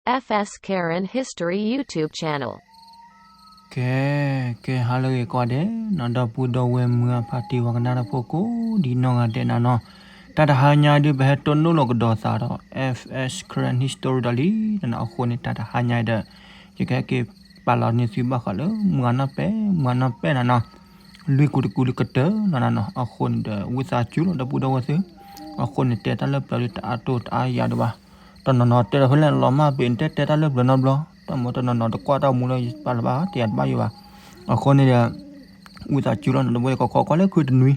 F S Karen History YouTube channel. ကဲ, ကဲဟါလၢအဂ့ၤကိးဂၤဒဲးနီၤ, ဒီပုၢ်ဒီဝဲၢ်မုၢ်အဖါတံၢ်ဝဲကနၣ်တၢ်ဖိကိးဒ်နီၢ်ဂၤဒဲးနီၤနီၤ, တၢ်တဟါညါဒုး ပဟဲတိၢ်နီၣ်လီၤကဒီးသးဒီး F S Karen History ဒီးလံနီၤနီၤ, အဃိန့ၣ် တၢ်တဟါညါဒီး ယကဟဲက့ၤပာ်လီၤန့ၢ်သုဘၣ်ဃးလၢ မုၢ်ဂၤနီၢ်ပဲၢ် မုၢ်ဂၤနီၢ်ပဲၢ်နီၤနီၤ, လွံၢ်ကူတကူလၢကတၢၢ်နီၤနီၤနီၤ, အဃိန့ၣ်ဒီး ဝံသးစူၤလီၤ ဒီပုၢ်ဒီဝဲၢ်သ့ၣ်, အဃိန့ၣ် တဲတၢ်လၢပျၢၤဒုး တအါတိၢ်တအါယၤဒံးဘၣ်, တနီၤနီၤတဲဒီးဖဲလဲၣ် လီၤမၢ်ပ့ၤ နတဲတဲတၢ်လၢပျၢၤနီတဘျီ, တၢ်မ့ၢ်တနီၤနီၤတကွၢ်တၢ်မူလၢယပာ်လၢၤဘၣ် တယၤတဘၣ်ယိၣ်ဘၣ်, အဃိန့ၣ်ဒီး ဝံသးစူၤလီၤနီၤ ဒီပုၢ်ဒီဝဲၢ် ကခီကွၢ်လၢခုတနွံ,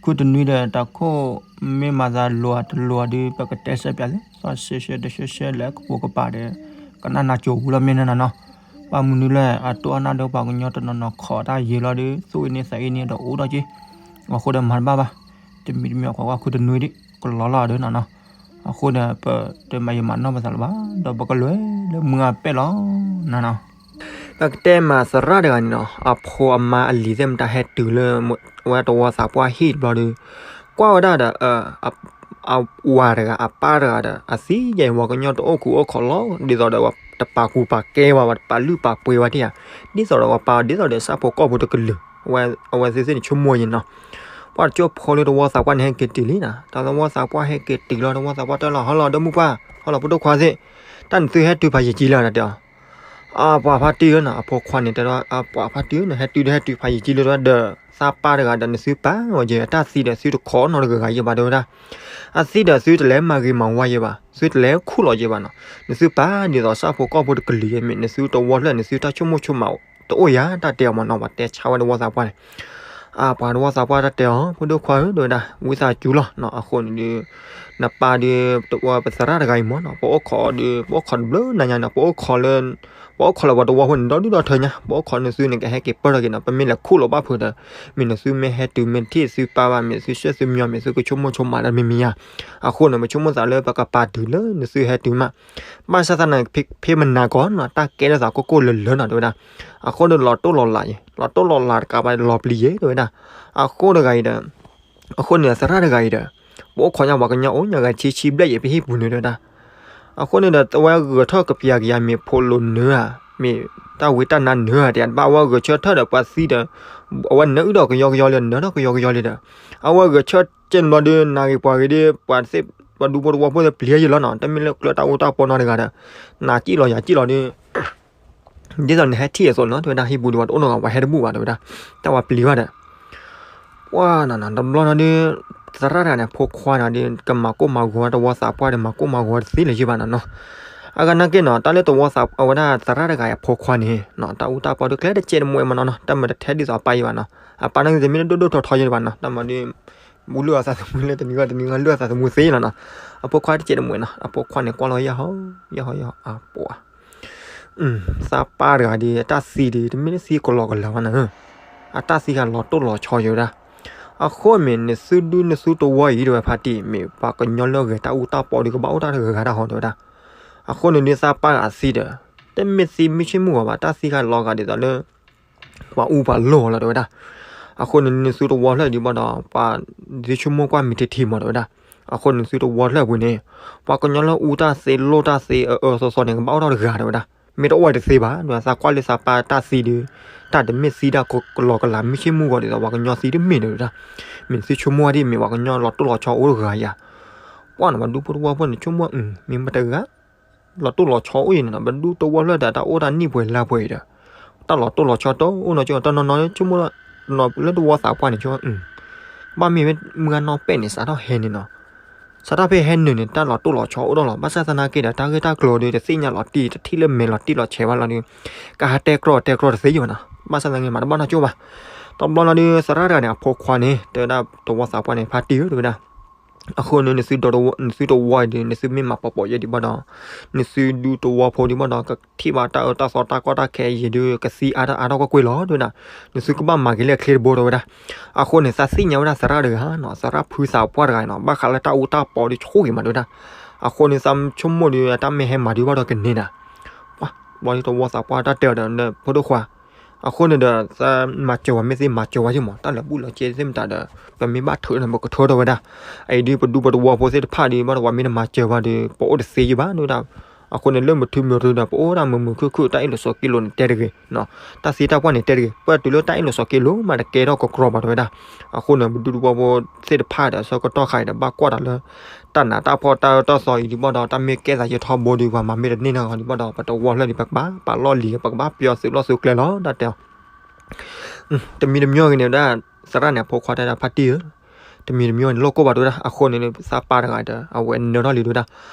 ခုတနွံဒီး တၢ်ခိၣ်မ့ၢ်မၤသးလိၤဧါတလိၤဧါဒုး ပကတဲဆၢပၠးသ့, စီဆှံဆှဲတဆှဲဆှဲလၢကပိာ်ကပၤဒီး ကနၣ်နၤကၠိၤဝံၤလီၤမ့ၢ်နီၤနီၤနီၤ, ဘၣ်မနုၤလဲၣ် အတိၢ်အနၢ်ဒီးပှၤကညီတနီၤနီၤခိးတၢ်ယံာ်လီၤဒီး သူၣ်အ့န့သးအ့န့ဒီးအိၣ်ဒီးက့, အဃိဒီးမၤတဘၣ်ဘၣ်, တမံၤတမံၤအခိးကွၢ်ခုတနွံဒံး ကလီၤလီၤဒီးနီၤနီၤ, အဃိဒီးပတမၤယံာ်မၤနီၢ်ပသးလၢၤဘၣ်, ဒီးပကလဲၤလၢမုၢ်ဂၤပဲၢ်လီၤနီၤနီၤ. ပကတဲမးသရၣ်တဂၤန့ၣ်နီၤ, အဖိအမါအလံၤသ့ၣ်မတၤဟဲတုၤလၢ အဝဲတဝီသးပှၢ်ဟံၣ်တဘျီဒီး ကွၢ်ဝဲဒၣ်ဒီး အဝၤတဂၤ အပၢ်တဂၤဒီး အသံယဲၢ် ပှၤကညီတအိၣ်ခူအိၣ်ခိးလီၤ, ဒ်သိးဒီးတပာ်ကူပာ်ကဲဝဲ တပာ်လုၢ်ပာ်ပှ့ၤဝဲဒၣ်ဧါ, ဒ်သိးဒီးပှၤပၢ် ဒ်သိးဒီးဆၣ်ဖိကီၢ်ဖိတကလုာ်, အဝဲသ့ၣ်သ့ၣ်န့ၣ် ဆိကမိၣ်ယဲၢ်နီၤ, ပှၤတကၠိဖိလၢတဝီသးပှၢ်န့ၣ် ဟဲက့ၤတုၤလံနီၤ, တၢ်တဝီသးပှၢ်ဟဲက့ၤတုၤလီၤ တဝီသးပှၢ်တဲလီၤ ဟီလီၤ ဒီမုၢ်ပှၢ် ဟီလီၤ ဖိဒိၣ်ခွါသ့ၣ်, တၢ်နသုဟဲတုၤဖးယံာ်ကံလၢာ်တဲအီၤ အပှၤဖါတံၢ်ဧၢနီၤ, အဖိခွါန့ၣ်တဲဒီး အပှၤဖါတံၢ်ဧၢနီၤ, ဟဲတုၤဒီးဟဲတုၤဖးယံာ်ကံလၢာ်ဒီး သးပၢ်တဂၤဒီး နသုပၢ်ဝဲယဲၢ် တၢ်သံဒီးသုတခိးနီတဂၤဂၤယဲၢ်ဘၣ်တဲဝဲဒၣ်, အသံဒီးသုတလဲၤမၤဂ့ၤမၤဝါယဲၢ်ဘၣ်, သုတလဲၤခူၣ်လီၤယဲၢ်ဘၣ်နီၤ, နသုပၢ်ဒ်သိးဆၣ်ဖိကီၢ်ဖိတကလုာ်ယဲၢ်မ့ၢ် နသုတဝီဖျၢၣ် နသုတၢ်ဆိကမိၣ်ဆိကမးတအိၣ်ယၤ တၢ်တဲအီၤမ့ၢ်နီၤ, ပှၤတဲဆါဝဲတဝီသးပှၢ်န့ၣ် အပှၤတဝီသးပှၢ်တၢ်တဲအီၤ ဖိဒိၣ်ခွါဧၢ တဲဝဲဒၣ် ဝံသးစူၤလီၤနီၤ, အဃိန့ၣ်ဒုး နပၢ်ဒုး ပသရၣ်တဂၤအံၤမ့ၢ်နီၤ ပအိၣ်ခိးအီၤဒီး ပအိၣ်ခိးတဘျုးနၤညါနီၤ, ပအိၣ်ခိးလၢ ပအိၣ်ခိးလၢပှၤတဝီဖိန့ၣ် ဒီဒူၣ်ဒီထၢညါ, ပအိၣ်ခိးနသုန့ၣ် ကဟဲက့ၤပၢၢ်ထီၣ်က့ၤနီၤ, ပမ့ၢ်လဲၤခူၣ်လီၤဘၣ်ဖုးဒီး မ့ၢ်နသုမ့ၢ်ဟဲတုၤမ့ၢ်ထံၣ်သုပၢ်ဘၣ် မ့ၢ်သုဆှၢသုမံၤ မ့ၢ်သုကဆိကမိၣ်ဆိကမးတမံၤမံၤဧါ, အဃိန့ၣ် ပဆိကမိၣ်သးလၢပကပာ်တုၤလၢနသုဟဲတုၤမး, ဘၣ်ဆၣ်သနာ်က့ ဖဲမနၤကီးနီၤ တၢ်ကဲထီၣ်သးကိၢ်ကိၢ်လၢၤလၢၤနီၤ တဲဝဲဒၣ်, အဃိန့ၣ် လီၤတိၢ်လီၤလးယဲၢ် လီၤတိၢ်လီၤလးတကးဘၣ် လီၤပျံၤယဲၢ် တဲဝဲဒၣ်, အဃိတဂၤအံၤဒီး အဃိန့ၣ် သရၣ်တဂၤအံၤဒီး ပအိၣ်ခိးညါပှၤကညီအိၣ်ညါဂၤဆံဆံဘျဲၣ်ယဲၢ် ပဟံၣ်ပူၤန့ၣ် တဲဝဲဒၣ်, အဃိန့ၣ်ဒီး အဝဲဂဲၤထၢၣ်ကပျၤကယၤ မ့ၢ်ဖိးလိာ်နၢၤဧါ မ့ၢ်တၢ်ဝံတၢ်နါနၢၤဧါ တဲဘၣ် အဝဲဂဲၤဆၢထၢၣ်ဒီးပှၤသံဒီး အဝဲနၢအုၣ်ဒီးကယီကယီလံ နၢထီၣ်ကယီကယီလံဒီး အဝဲဂဲၤဆၢထၢၣ်ကဲန့ၣ်ဘျီဒီး နၤဂ့ၤပှၤဂ့ၤဒီး ပှၤသ့ၣ် ပှၤဒူဖိတဝီဖိသ့ၣ်ပျံၤယဲၢ်လီၤနီၤ, တမ့ၢ်လၢကျၢၤတၢ်အူတၢ်ပီနီတဂၤဒီး နၤစံၣ်လီၤယၤစံၣ်လီၤဒီး ဒ်သိးနဟဲထံၣ်အသိးနီၤ တဲဝဲဒၣ် ဟံၣ်ပူၤဒီးပှၤတအိၣ်နီတဂၤ ပှၤဟဲတဘူၣ်ဘၣ် တဲဝဲဒၣ်, တၢ်ဝဲပျံၤဘၣ်ဒီး ပှၤနီၤနီၤ တဘျီနီၤဒီး သရၣ်တဂၤန့ၣ် အဖိခွါန့ၣ်ဒီး ကမၤကိၢ်မၤဂီၤတဝီသးပှၢ်ဒီး မၤကိၢ်မၤဂီၤတသ့လၢၤယဲၢ်ဘၣ်နီၤနီၤ, အဂၤနာ်က့နီၤ တၢ်လၢတဝီသး အဝဲဒၣ်သရၣ်တဂၤအံၤအဖိခွါန့ၣ်နီၤ တၢ်အူတၢ်ပီဒီးကျဲတကဲတမှဲမနီၤနီၤ, တၢ်မၤတထဲဒ်သိးအပၢ်ယဲၢ်ဘၣ်နီၤ, အပၢ်န့ၣ်တမ့ၢ်လၢဒိၣ်ဒိၣ်ထီထီယဲၢ်ဘၣ်နီၤ, တၢ်မၤဒီး မူလုၢ်အသးသမူလၢတနံၤဂီၢ်တနံၤဂီၢ်လုၢ်အသးသမူသ့လီၤနီၤ, အဖိခွါတကဲတမှဲနီၤ, အဖိခွါန့ၣ်ကွၢ်လီၤယဲၢ်ဟီ ယဲၢ်ဟီ ယဲၢ်ဟီ အပှၤ သးပၢ်တဂၤဒီး တၢ်သံဒီး တမ့ၢ်လၢသံကလီကလၤဘၣ်နီၤ, အတၢ်သံဂၤလီၤတိၢ်လီၤဆီယဲၢ်ဝဲဒၣ်, အဃိမ့ၢ်နသုဒုနသုတဝီအံၤ တဲဝဲဖါတံၢ် မ့ၢ်ပှၤကညီလၢဂဲၤတၢ်အူတၢ်ပီဒီး ကဘၣ်အိၣ်တၢ်တဂၤဂၤတၢ်ဟီ တဲဝဲဒၣ်, အဃိန့ၣ်ဒုးသးပၢ်အသံဒီး တမ့ၢ်သံမုၢ်ဆ့ၣ်မုၢ်ဂီၤဘၣ် တၢ်သံဂၤလီၤဂာ်ဒ်သိးလၢ ပှၤအူပှၤလိၣ်အီၤလီၤ တဲဝဲဒၣ်, အဃိန့ၣ်နသုတဝီဖျၢၣ်ဒံးဘၣ်ဒီး ပှၤဒုးဆိကမိၣ်ကွၢ်မ့ၢ်ထံထံမး တဲဝဲဒၣ်, အဃိန့ၣ်နသုတဝီဖျၢၣ်ပူၤန့ၣ် ပှၤကညီလၢအူတၢ်သ့လိၣ်တၢ်သ့အအၢအသီသီန့ၣ် ကဘၣ်အိၣ်ထီၣ်တဂၤ တဲဝဲဒၣ်, မ့ၢ်တအိၣ်ဝဲတသ့ဘၣ် တဲဝဲဒၣ်, သးကွၢ်လၢသးပၢ်တၢ်သံဒီး တၢ်တမ့ၢ်သံတၢ်ကလီကလၤမုၢ်ဆ့ၣ်မုၢ်ဂီၤဒ်သိးပှၤကညီသံတမ့ၢ် တဲဝဲဒၣ်, မ့ၢ်နသုဆိကမိၣ်ဝဲဒၣ် မ့ၢ်ပှၤကညီလီၤတိၢ်လီၤဆီအိၣ်တဂၤဧါ, ပှၤန့ၣ်ပှၤဒူဖိတဝီဖိန့ၣ်ဆိကမိၣ် မ့ၢ်မတၤတဂၤ လီၤတိၢ်လီၤဆီအိၣ်အံၤန့ၣ်နီၤ ပဒူတဝီဖျၢၣ်ဒီးတၢ်အိၣ်တၢ်နံၣ်ပှဲၤလါပှဲၤအံၤဒီး တၢ်လီၤတိၢ်လီၤဆီတအိၣ်နီတဂၤ တနီၤနီၤဆိကမိၣ်လၢတဝီသးပှၢ်န့ၣ်ဆိကမိၣ် ဘၣ်မ့ၢ်ဝဲမုၢ်ဂၤနီၢ်ပဲၢ်န့ၣ် စးထီၣ်ဟဲန့ၣ်နီၤ စးထီၣ်ဖဲဟဲနုာ်န့ၣ် တၢ်လီၤတိၢ်လီၤဆီအိၣ်ဒီးလီၤ. ဘၣ်ဆၣ်သနာ်က့ဒီး တၢ်ဂ့ၢ်တၢ်ကျိၤဒီး တသ့ၣ်ညါလီၤတံၢ် တထံၣ်လၢမဲာ်လီၤတံၢ်လီၤဆဲးဘၣ်လီၤဒီး ကဟးတဲကြီၢ်တဲကြီၢ်တသ့ယဘၣ်နီၤ. ဘၣ်ဆၣ်သနာ်က့မၤတဘၣ်နီၢ်ကၠိဘၣ်. တဘျီလီၤဒီး သရၣ်တဂၤန့ၣ် အဖိခွါန့ၣ် တဲဝဲဒၣ်တဝီသးပှၢ်န့ၣ် ဖါတံၢ်ဧၢ တဲဝဲဒၣ် အဃိန့ၣ် နသုတဝီအံၤဒီး နသုမ့ၢ်မၤပီၤပီၤယဲဒံးဘၣ်ဒီး နသုဒူတဝီဖိဒံးဘၣ်ဒီး ကထံၣ်ဘၣ်တၢ်အၢတၢ်သီတၢ်ကီတၢ်ခဲယံာ်ဒီး ကသံအါထီၣ်အါထီၣ်ကွ့ၢ်ကွ့ၢ်လီၤ တဲဝဲဒၣ်. နသုကဘၣ်မၤက့ၤလၢအချ့တဘိ တဲဝဲဒၣ်. အဃိန့ၣ် သးသ့ၣ်ညါဝဲဒၣ်သရၣ်တဂၤနီၤ သရၣ်ဖုသးပှၢ်တဂၤနီၤ ဘၣ်ဃးလၢတၢ်အူတၢ်ပီဒီးဆိၣ်ဂ့ၤမး တဲဝဲဒၣ်. အဃိန့ၣ် သးဆိကမိၣ်ဒီး တၢ်မ့ၢ်ဟဲမၤဒံးဘၣ်ဒီးကန့ၢ်နၤ ပှၤ ဘျီဒ်တဝီသးပှၢ်တၢ်တဲအီၤဒီး ဖိဒိၣ်ခွါ အဃိန့ၣ်ဒီး သးမၤစၢၤဝဲမ့ၢ်သ့မၤစၢၤဝဲယမး တၢ်လၢာ်ဘူၣ်လီၤကဲသ့ၣ်မတၤဒီး ပမ့ၢ်ဘၣ်ထုးန့ၣ် ပကထုးထီၣ်ဝဲဒၣ်. အအံၤဒ်ပဒူပတဝီဖိသ့ၣ်တဖၣ်ဒီး ဘၣ်ဒီးပှၤမ့ၢ်တမၤစၢၤဘၣ်ဒီး ပအိၣ်တသ့ယဘၣ် တဲဝဲဒၣ်. အဃိန့ၣ်လၢမထုမထုဒီး ပအိၣ်ဒၣ်မုာ်မုာ်ခုၣ်ခုၣ် တၢ်အ့ၣ်လိာ်ဆိးက့လိာ်န့ၣ်တဲတဂ့ၤ, တၢ်သံတၢ်ပှၢ်န့ၣ်တဲတဂ့ၤ, ပှၢ်တုၤလၢတၢ်အ့ၣ်လိာ်ဆိးက့လိာ်မးတကဲထီၣ်ကကြီဘၣ်တဲဝဲဒၣ်. အဃိန့ၣ် ပဒူသဝီဖိသ့ၣ်တဖၣ်ဒီး ဆၢကတီၢ်ခါအံၤဒီး ဘၣ်ကွၢ်တၢ်လၢ တၢ်နးတၢ်ဖှီၣ်တၢ်အၢတၢ်သီအံၤဒံးဘၣ်ဒီး တၢ်မ့ၢ်ကဲသးယဲထီဘိဒီး ပှၤမၤမ့ၢ်တန့ၢ်နီၢ်ဂီၤဒံးဘၣ်ဒီး ပတဝီဖျၢၣ်ဒီး ပကဘၣ်ပာ်လီၢ်လံၤ ပကဘၣ်ပျီသုးလီၢ်သုးကျဲလီၤ တၢ်တဲအီၤ တမံၤတမံၤဂ့ၤန့ၣ်ဝဲဒၣ်, သရၣ်န့ၣ် အဖိခွါတဲဒၣ်ဖါတံၢ်ဧၢ, တမံၤတမံၤန့ၣ် လိၣ်ကိၢ်ဘၣ်တဲဝဲဒၣ်. အဃိန့ၣ် သးပၢ်တဂၤဒီး အဝဲနၢထီၣ်လံတဲဝဲဒၣ်.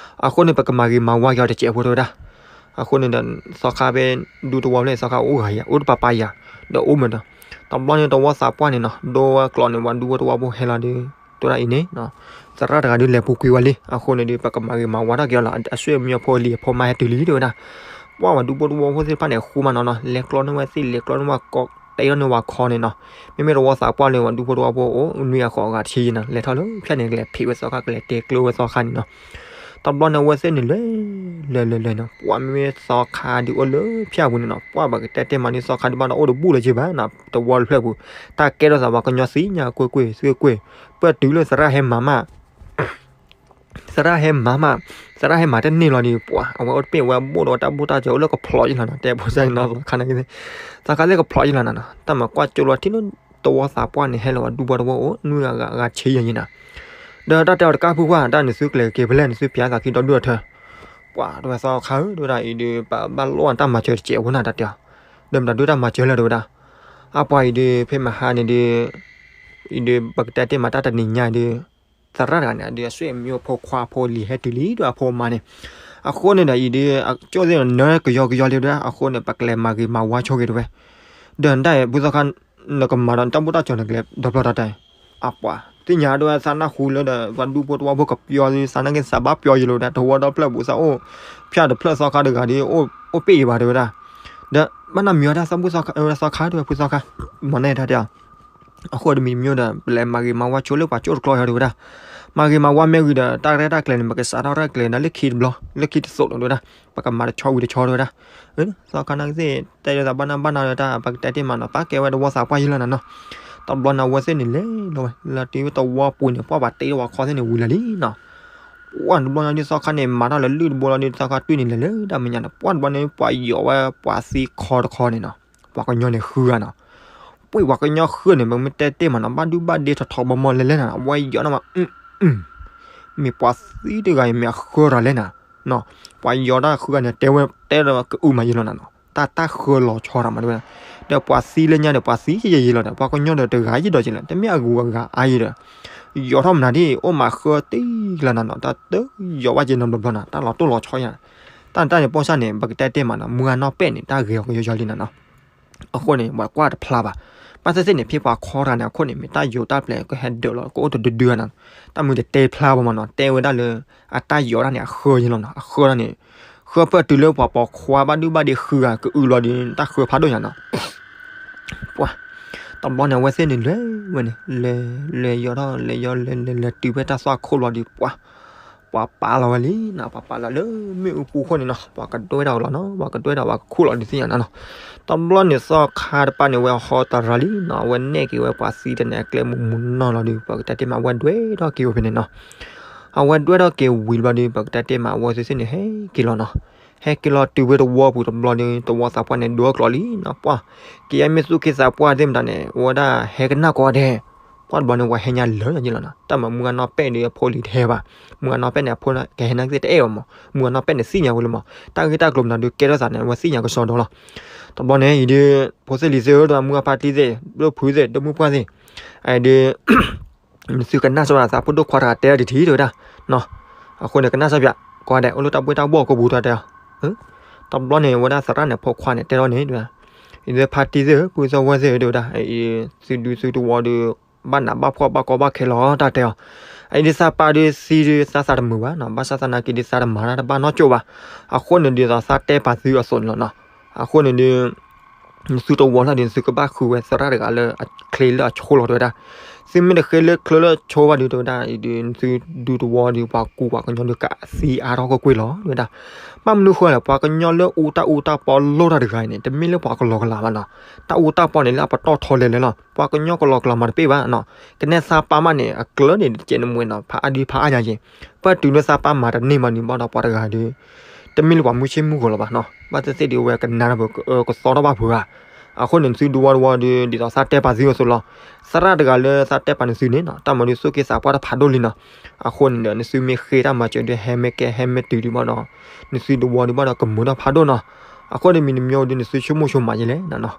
အဃိန့ၣ် ပကမၤဂ့ၤမၤဝါက့ၤအီၤတစဲးဖိတဲဝဲဒၣ်. အဃိန့ၣ်ဒီး သီခါဖဲ ဒူသဝီဖျၢၣ်သီခါအိၣ်ဂၤယၤ အိၣ်တပၤပၤယၤ ဒီးအိၣ်မးဒီး တဘျီန့ၣ် တဝီသးပှၢ်န့ၣ်နီၤ ဒိဝဲကျိးန့ၣ် ပှၤဒူဖိတဝီဖိဟဲလီၤဒီး တဲဝဲဒၣ်အံၤန့ၣ် သရၣ်တဂၤဒုးလဲၤပူၤကွံာ်ဝဲလံ. အဃိန့ၣ်ဒီး ပကမၤဂ့ၤမၤဝါထီၣ်က့ၤအီၤလီၤ. အဆွေအမျိုးဖိအလံၤအဖိမါဟဲတုၤလံတဲဝဲဒၣ်. ပှၢ်ပှၤဒူဖိတဝီဖိသ့ၣ်တဖၣ်န့ၣ် ဃူမးနီၤနီၤ လဲၤကျီန့ၢ်ဝဲသ့ၣ် လဲၤကျီန့ၢ်ဝဲ တဲထီၣ်န့ၢ်ဝဲခီန့ၣ်နီၤ. မ့မ့ၢ်တဝီသးပှၢ်လၢပှၤဒူဖိတဝီဖိအိၣ် နွံဂၤဃိးဂၤတဆံယံၤနီၤ လဲၤထီၣ်လၢဖျၢၣ်န့ၣ် ကလဲၤဖံးဝဲသီခါ ကလဲၤတဲကျိဝဲသီခါန့ၣ်နီၤ. တဘျီန့ၣ် အဝဲသ့ၣ်န့ၣ်လဲၤ လဲၤလဲၤလဲၤနီၤ ပှၢ်မ့မ့ၢ်သီခါဒုးအိၣ်လၢဖၠၣ်ပူၤန့ၣ်နီၤ ပှၢ်ပကတဲတ့ၢ်မးန့ၣ် သီခါဒုးဘၣ်ဒီးအိၣ်တဘူၣ်လၢၤက့ဘၣ်နီၤ တဝီတဖျၢၣ်ပူၤ တၢ်ကဲထီၣ်သးပှၤကညီသ့ၣ်ညါကွ့ၢ်ကွ့ၢ်သ့ၣ်ကွ့ၢ် ပှၢ်တုၤလၢသရၣ်ဟဲမၤမး သရၣ်ဟဲမၤမး သရၣ်ဟဲမၤတန့ၢ်လီၤဒီး ပှၢ်အဝဲအိၣ်တပ့ၢ်ဝဲဘိၣ်ဒီးတၢ်ဘိၣ်တၢ်စၢၤအိၣ်လၢကဖျိးယံၤလီၤနီၤ တဲဖိစၢ်န့ၣ်နီၤ သီခါန့ၣ် သီခါသ့ၣ်ကဖျိးယံၤလီၤနီၤ တၢ်မၤကွၢ်ကၠိလီၤထံၣ်လၢတဝီသးပှၢ်န့ၣ် ဟဲလီၤပှၤဒူဖိတဝီအိၣ် နွံဂၤဂၤဂၤဆံယံၤနီၤ ဒီးတၢ်တဲအီၤတကးဖုပှၢ် တၢ်နသုကလဲၤက့ၤဖဲလဲၣ် နသုပၠးသးခံဒီဒူၣ်အထၢ ပှၢ်တဲဝဲသီခါဧၢ တဲဝဲဒၣ်အံၤဒီး ပဘၣ်လိၣ်တၢ်မၤစၢၤတစဲးဖိနီၤ တၢ်တဲအီၤ ဒီးမတၤဒုးတၢ်မၤစၢၤလၢၤတဲဝဲဒၣ် အပှၤအံၤဒီး ဖဲမဟါန့ၣ်ဒီး အံၤဒီး ပကတဲတ့ၢ်မးတၢ်တနံၤညါဒီး သရၣ်တဂၤန့ၣ် အဒုးအဆွေမျိုးဖိခွါဖိလံၤဟဲတုၤလံဒီးအဖိအမါန့ၣ် အဃိန့ၣ်ဒီးအံၤဒီး ကၠိသ့ၣ်နၢကယီကယီလံတဲဝဲဒၣ် အဃိန့ၣ် ပကလဲၤမၤဂ့ၤမၤဝါဆိၣ်ဂ့ၤတဲဝဲ ဒီးနတၢ်ဖုသီခါ နကမၤဒီးနတၢ်ဘိၣ်တၢ်စၢၤနကလဲၤဒီဖျီတၢ်တၢ် အပှၤ သ့ၣ်ညါဒိဝဲသးနၢ်ဟူလၢဒီး ပှၤဒူဖိတဝီဖိကပျီသးနၢ်က့သးဘၣ်ပျီယံၤလီၤတဲ တဝီဒီဖျၢၣ်ပူၤသးအိၣ် ဖၠၣ်တဖျၢၣ်သီခါတဂၤဒီး အိၣ်ပ့ၢ်အံၤဘၣ်တဲဝဲဒၣ် ဒီးဘၣ်နီတမံၤဝဲဒၣ်သးဘိၣ်သီခါ သီခါတဲဝဲဖုသီခါ မၤန့ၢ်တၢ်တဲအီၤ အဃိတမံၤတမံၤဒီး ပလဲၤမၤဂ့ၤမၤဝါဆိလၢပှၤကၠိတကျီယၤတဲဝဲဒၣ် မၤဂ့ၤမၤဝါမ့ၢ်ဝံၤဒီး တၢ်ရဲၣ်တၢ်ကျဲၤန့ၣ် ပကစးထီၣ်ရဲၣ်ကျဲၤဒီးလၢခံတဘျီ လၢခံတသိးလီၤတဲဝဲဒၣ် ပကမၤတဆီဝံၤတဆီတဲဝဲဒၣ် သီခါနၢ်က့သ့ၣ် တဲလၢသးဘၣ်နီၢ်ဘၣ်နီၢ်တဲဝဲဒၣ် ပကတဲတ့ၢ်မးနီၤ ပာ်ကဲဝဲတဝီသးပှၢ်ယံၤလီၤနီၤနီၤ တဘျီန့ၣ် အဝဲသ့ၣ်န့ၣ်လဲၤလီၤဝဲ လီၤတုၤဝဲတဝီပူၤန့ၣ် ပှၢ်ပှၤတ့ထီၣ်ပှၤခီသ့ၣ်န့ၣ်ဝံၤလၢာ်လံနီၤ ပှၢ်တဘျီန့ၣ်ဒုးသီခါန့ၣ် မၤထီၣ်လၢလုၢ်တဘိလီၤဒုး သီခါတွံၢ်န့ၣ်လဲၤလၢတၢ်မဲာ်ညါန့ၣ် ပှၢ်တဘျီန့ၣ် ပှၤယီၤဝဲပှၤသံခီတခီန့ၣ်နီၤ ပှၤကညီန့ၣ်ဃုဂၤနီၤ ပှၢ်ပှၤကညီဃုဂၤန့ၣ် ပမ့ၢ်တဲတ့ၢ်မးနီၤ ဘၣ်ဒုဘၣ်ဒ့ထီထီဘီမီလဲၤလဲၤနီၤ အဝဲယီၤန့ၣ်မး မ့ၢ်ပှၤသံတဂၤအံၤ မ့ၢ်အဃၢတၢ်လဲၣ်နီၤ ပှၤယီၤတၢ်ဃုဂၤန့ၣ် တဲဝဲတဲဒီးကအုမးယံၤလီၤနီၤ တၢ်တၢ်ဃၢလီၤဆီတၢ်မးတဲဝဲဒၣ် ဒီးပှၤသံလၢညါဒီး ပှၤသံယံၤယံၤလီၤဒီး ပှၤကညီဒီးတဂၤယံၤဒီးက့ၤလီၤ တမ့ၢ်အဂုၤအဂၤအါယံၤဒီး ယီၤထီၣ်မနုၤဒ် အိၣ်မးဃၢတ့ၢ်လီၤနီၤနီၤ တၢ်တယီၤဘၣ်က့ၤနီတဘျီဘျီနီၤ တၢ်လီၤတိၢ်လီၤဆီယါ တၢ်တၢ်န့ၣ် ပိၢ်စၢ်န့ၣ် ပကတဲတ့ၢ်မးနီၤ မုၢ်ဂၤနီၢ်ပဲာ်န့ၣ် တၢ်ဂ့ၤအီၤကယီယီလံနီၤနီၤ အဃိန့ၣ် ပှၤကွၢ်တဖျါဘၣ် ဘၣ်သ့ၣ်သ့ၣ်န့ၣ် ဖဲပှၤခီတဂၤန့ၣ် အခိၣ်န့ၣ် မ့ၢ်တၢ်ယိၤတၢ်ပျဲၢ်ကဟဲဒၢးလီၤ ကအိၣ်တဒုဒုနီၤ တၢ်မုၢ်တတဲဖျါဘၣ်မးနီၤ တဲဝဲဒၣ်လၢ အတၢ်ယိၤတၢ်န့ၣ် အဃၢယံၤလီၤနီၤ အဃၢတၢ်န့ၣ် ဃၢပၢၢ်တုၤလၢပှၤပိာ်ခွါဘၣ်ဒုဘၣ်ဒ့ဃုဂၤ ကအုလီၤဒီး တၢ်ဃၢဖးဒိၣ်ညါနီၤ ပှၤ တဘျီန့ၣ် အဝဲသ့ၣ်န့ၣ်လဲၤဝဲန့ၣ် လဲၤ လဲၤယီၤထီၣ် လဲၤယီၤ လဲၤ လဲၤ လဲၤတုၤဖဲတၢ်သွၣ်ခိၣ်လီၤဒီး ပှၤ ပှၤပာ်လီၤဝဲလံနီၤ ပှၤပာ်လီၤလၢမ့ၣ်အူပူၤခိၣ်န့ၣ်နီၤ ပှၤကဒွဲဒၣ်အီၤလီၤနီၤ ပှၤကဒွဲဒၣ် ပှၤကခူၣ်လီၤဒုးသ့ၣ်ညါနီၤနီၤ တဘျီန့ၣ် သီခါတပၤန့ၣ် ဝဲဟီတရၤလံနီၤ အဝဲနဲၣ်က့ၤဝဲပှၤသံတန့ၣ် အကျဲမုၢ်မုၢ်နီၢ်နီၢ်လီၤဒီး ပကတဲတ့ၢ်မး အဝဲဒွဲထီၣ်က့ၤဝဲဖဲန့ၣ်နီၤ အဝဲဒွဲထီၣ်က့ၤဝံၤတဘျီဒီး ပကတဲတ့ၢ်မး အဝဲသ့ၣ်သ့ၣ်န့ၣ် ဟဲက့ၤလီၤနီၤ ဟဲက့ၤလီၤတုၤဝဲတဝီပူၤတဘျီဒီး တဝီသးပှၢ်န့ၣ် ဒိအကျိးလံနီၤ ပှၤ ကယဲၢ်မ့ၢ်သူၣ်က့သးပှၢ်သ့ၣ်မတၤန့ၣ် အဝဲဒၣ်ဟဲကနၣ်ကိးဂၤဒဲး ပှၢ်တဘျီန့ၣ် ပှၤဟဲညါလၢာ်လီၤယံၤလီၤနီၤ တၢ်မၤမုၢ်ဂၤနီၢ်ပဲာ်ဒီးအဖိလံၤတဟဲဘၣ် မုၢ်ဂၤနီၢ်ပဲာ်န့ၣ် အဖိကဟဲနာ်က့သ့ၣ်တအဲၣ်အီၤမး မုၢ်ဂၤနီၢ်ပဲာ်န့ၣ်သ့ၣ်ညါဝဲလၢမး တၢ်ဂ့ၢ်တၢ်ကျိၤမတၤဒုးကဲထီၣ်သးန့ၣ် အဝဲသ့ၣ်ညါကစီဒီလီၤ တဘျီန့ၣ်အံၤဒီး ဖိသ့ၣ်လံၤသ့ၣ်ဧၢ ဒီးမုၢ်ဂၤဖါတံၢ်သ့ၣ် ဒီးဖုသ့ၣ် ဒီးမုၢ်ပှၢ်သ့ၣ် အံၤဒီး နသုကနၣ်စၢ်ဘၣ်သးဖိဒိၣ်ခွါတဂၤတဲဒ်ထံၣ်တဲဝဲဒၣ် အဃိန့ၣ် ကနၣ်စၢ်ဘၣ် ကိးဂၤဒဲး အိၣ်လၢတၢ်ဘှ့ၣ်တၢ်ဘှီၣ်ကိးပူၤတၢ်တဲအီၤ တဘျီန့ၣ် ဝဲဒၣ်သရၣ်န့ၣ် ဖိခွါန့ၣ် တဲထီၣ်န့ၣ် အံၤဒီးဖါတံၢ်သ့ၣ်ဧၢ ပုၢ်သဝဲၢ်သ့ၣ်ဧၢ တဲဝဲဒၣ် အံၤ သုဒူသုတဝီဒီး ဘၣ်နးဘၣ်ဖှီၣ်ဘၣ်ကီဘၣ်ခဲလီၤ တၢ်တဲအီၤ အံၤဒုးသးပၢ်ဒုးသံဒုးသးသးတမုာ်ဘၣ်နီၤ ဘၣ်ဆၣ်သနာ်က့ဒုးသးတမၤတၢ်တဘၣ်နီတကၠိၢ်ဘၣ် အဃိန့ၣ်ဒုးသးတဲပာ်သုအသိးန့ၣ်လီၤနီၤ အဃိန့ၣ်ဒုး နသုတဝီလီၤဒီး နသုကဘၣ်ဃုဝဲသရၣ်တဂၤလၢအချ့လၢအဆိလီၤတဲဝဲဒၣ် သုမ့ၢ်တဃ့လၢချ့လၢဆိဘၣ်ဒုးတဲဝဲဒၣ် အံၤဒုး နသုဒူတဝီဒီး ပှၤကူပှၤကညီဒုးကသံအါထီၣ်ကွ့ၢ်ကွ့ၢ်လီၤတဲဝဲဒၣ် ဘၣ်မနုၤဃိလဲၣ် ပှၤကညီလၢအူတၢ်အူတၢ်ပီလိၣ်တၢ်တဂၤအံၤန့ၣ် တမ့ၢ်လၢပှၤကလီကလီဘၣ်နီၤ တၢ်အူတၢ်ပီန့ၣ်လၢအပတီၢ်ထီလဲၤလဲၤလီၤ ပှၤကညီကလီကလီမၤတပ့ၢ်ဘၣ်နီၤ ကနဲၣ်သးပၢ်မးန့ၣ် အကျၢၤန့ၣ်တကဲးနမှဲနီၤ ဖးအါဒံဖးအါညါက့ၤ ပှၢ်တုၤလၢသးပၢ်မၤတန့ၢ်မးန့ၣ်ဘၣ်ဒီးပှၤတဂၤဒုး တမ့ၢ်လၢပှၤမုၢ်ဆ့ၣ်မုၢ်ဂီၤလီၤဘၣ်နီၤ, ဘၣ်သ့ၣ်သ့ၣ်ဒီး အဝဲကနၣ်တၢ်ပူၤ ကသီထီၣ်ဘၣ်ပှၤဧါ. အဃိန့ၣ် နသုတဝီတဝီဒီး ဒ်သိးသးတဲပာ်သုအသိးလီၤ. သရၣ်တဂၤလၢသးတဲပာ်နသုန့ၣ်နီၤ တၢ်မၤဒုးသိၣ်က့သးပှၢ်တဖးဒိၣ်လံနီၤ. အဃိန့ၣ်ဒီး နသုမ့ၢ်ဃ့တၢ်မၤစၢၤဒီး ဟဲမ့ၢ်ကဲဟဲမ့ၢ်တုၤဒံးဘၣ်ဒီး နသုတဝီဒံးဘၣ်ဒီး ကမုာ်ထီၣ်ဖးဒိၣ်နီၤ. အဃိန့ၣ် မံၤတမံၤအိၣ်ဒီး နသုဆိကမိၣ်ဆိမးယဲလဲၣ်နီၤနီၤ.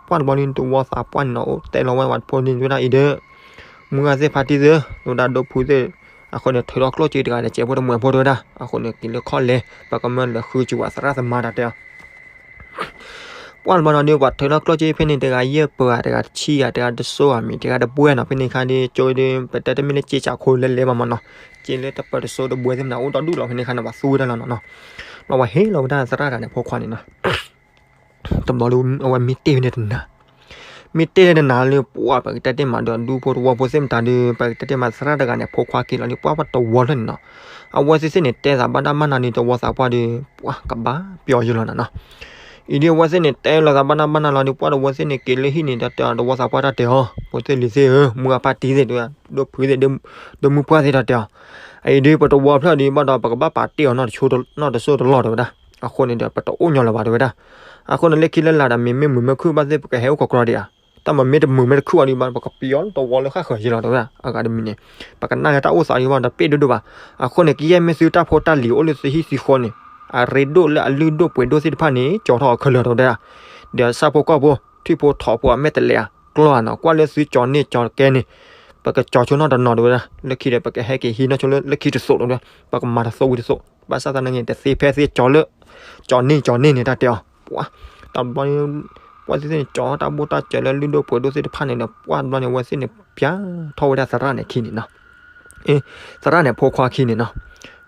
ပှၢ်တဘျီန့ၣ် တဝီသးပှၢ်န့ၣ်နီၤ အိၣ်တဲလီၤဝဲပှၤတဖိန့ၣ် တဲဝဲဒၣ်အံၤဒီး မုၢ်ဂၤသ့ၣ်ဖါတံၢ်သ့ၣ် တဲဝဲဒၣ်ဒိၣ်ဖုသ့ၣ်, အဃိန့ၣ် ထုးထီၣ်ကျိၣ်စ့တဂၤဒီး စဲးဖိတမှဲးဖိတဲဝဲဒၣ်. အဃိန့ၣ် က့ၤလၢခီၣ်လဲၤ ပကမၢလဲၤဃုစၢၤဝဲသရၣ်သမါတၢ်တဲအီၤ ပှၢ်တဘျီနီၤဒီး ပှၤထုးထီၣ်ကျိၣ်စ့ဖဲန့ၣ် တဂၤယဲၢ်ပၢၤဧါ, တဂၤတဆံဧါ, တဂၤတစိၤဧါ, မ့ၢ်တဂၤတဘှဲၣ်နီၤ. ဖဲန့ၣ်အခါဒီး ကၠိဒီး ပတဲတမ့ၢ်လၢစ့စးခိလဲၤလဲၤဘၣ်မးနီၤ, စ့လၢတပၢၤတစိၤတဘှဲၣ်သ့ၣ်မနုၤ အိၣ်ဒီဒူၣ်လီၤ. ဖဲန့ၣ်အခါန့ၣ် ပှၤသူဝဲဒၣ်လီၤနီၤနီၤ. ဘျီပှၤဟ့ၣ်လီၤဝဲဒၣ်သရၣ်တဂၤန့ၣ် ဖိခွါန့ၣ်နီၤ တဘျီဒီး အဝဲမ့ၢ်တ့ၢ်ဝဲန့ၣ်တနၤ, မ့ၢ်တ့ၢ်ဝဲတနၤလၢ ပှၢ်ပကတဲတ့ၢ်မးဒီး ဒူဖိတဝီဖိသ့ၣ်မတၤဒီး ပကတဲတ့ၢ်မးသရၣ်တဂၤန့ၣ် ဖိခွါက့ၤလီၤလံ ပှၢ်ပှၢ်တဝီဖျၢၣ်န့ၣ်နီၤ. အဝဲသ့ၣ်သ့ၣ်န့ၣ် တဲသးဘၣ်တၢ်မၤနၤဒီး တဝီသးပှၢ်ဒီး ပှၢ်ကဘၣ်ပျီယဲလီၤနီၤနီၤ. အံၤဒီးအဝဲသ့ၣ်န့ၣ် တဲလီၤသးဘၣ်တၢ်မၤနၤလီၤဒီး ပှၢ်တဝီသ့ၣ်န့ၣ် က့ၤလၢဟံၣ်န့ၣ် တၢ်တဲအီၤ တဝီသးပှၢ်တၢ်တဲအီၤ ဖိသ့ၣ်လံၤသ့ၣ်ဧၢ, မုၢ်ဂၤဖါတံၢ်သ့ၣ်ဒီး ဒိၣ်ဖုသ့ၣ် ဒီးမုၢ်ပှၢ်သ့ၣ်တၢ်တဲအီၤ, အအံၤဒီး ပတဝီဖျၢၣ်ဒီးဘၣ်ဒီး ပကဘၣ်ပာ်တ့ၢ်အီၤနီတစိၢ်တလီၢ်တဲဝဲဒၣ်. အဃိန့ၣ်ဒီး ပတအိၣ်ညီလၢၤဘၣ်တဲဝဲဒၣ်. အဃိန့ၣ် လၢခံလၢလာ်ဒီး မ့မ့ၢ်မုာ်မ့ၢ်ခုၣ်ဘၣ်သ့ၣ် ပကဟဲအိၣ်ကီးကရီဒံးဧါ. တၢ်မၤမ့ၢ်တမုာ်မ့ၢ်တခုၣ်အီၤဒံးဘၣ် ပကပျီတဝီလၢဃၣ်ဃၢၤယဲလီၤတဲဝဲဒၣ်. အဂၤတမံၤန့ၣ် ပကနၣ်လၢတၢ်အိၣ်သးဒံးဘၣ်ဒီး ပ့ၣ်ဒိၣ်ဒိၣ်ဘၣ်. အဃိန့ၣ် ကယဲၢ်မ့ၢ်သုတၢ်ဖိတၢ်လံၤအိၣ်လၢသုဟံၣ်သုဃီန့ၣ် အရ့ဒိၣ်လၢအလုၢ်ဒိၣ်ပှ့ၤဒိၣ်သ့ၣ်တဖၣ်န့ၣ် ကၠီထီၣ်အီၤခဲလၢာ်တဲဝဲဒၣ်. ဒီးဆၣ်ဖိကီၢ်ဖိ ထွံၣ်ဖိထိးဖိအမဲာ်တဲးလဲးအကျီၢ်ဧါနီၤ ကွၢ်လၢသုကၠီန့ၢ်ကၠီကဲန့ၣ် ပကကၠီဆိနီၣ်တနီၤတဲဝဲဒၣ်. လၢခံဒီး ပကဟဲက့ၤဟံးနီၣ်ဆိလၢလၢခံတစိးတဲဝဲဒၣ်. ပကမၤတသိဝံၤတသိး ဘၣ်ဆၣ်သနာ်က့ တသ့ဖဲသ့ၣ်ကၠီလၢ ကၠီန့ၢ်ကၠီန့ၢ်န့ၣ်တၢ်တဲအီၤ ပှၢ် တဘျီန့ၣ် ပှၢ်သ့ၣ်သ့ၣ်န့ၣ် ကၠီတၢ်ဘိၣ်တၢ်စၢၤလၢလုၢ်ဒိၣ်ပှ့ၤဒိၣ်သ့ၣ်တဖၣ်န့ၣ်ဒီး ပှၢ်တဘျီန့ၣ် အဝဲသ့ၣ်န့ၣ် ပျီထီၣ်ဝဲဒၣ်သရၣ်န့ၣ်ခံန့ၣ်နီၤ. သရၣ်န့ၣ်ဖိခွါခံန့ၣ်နီၤ.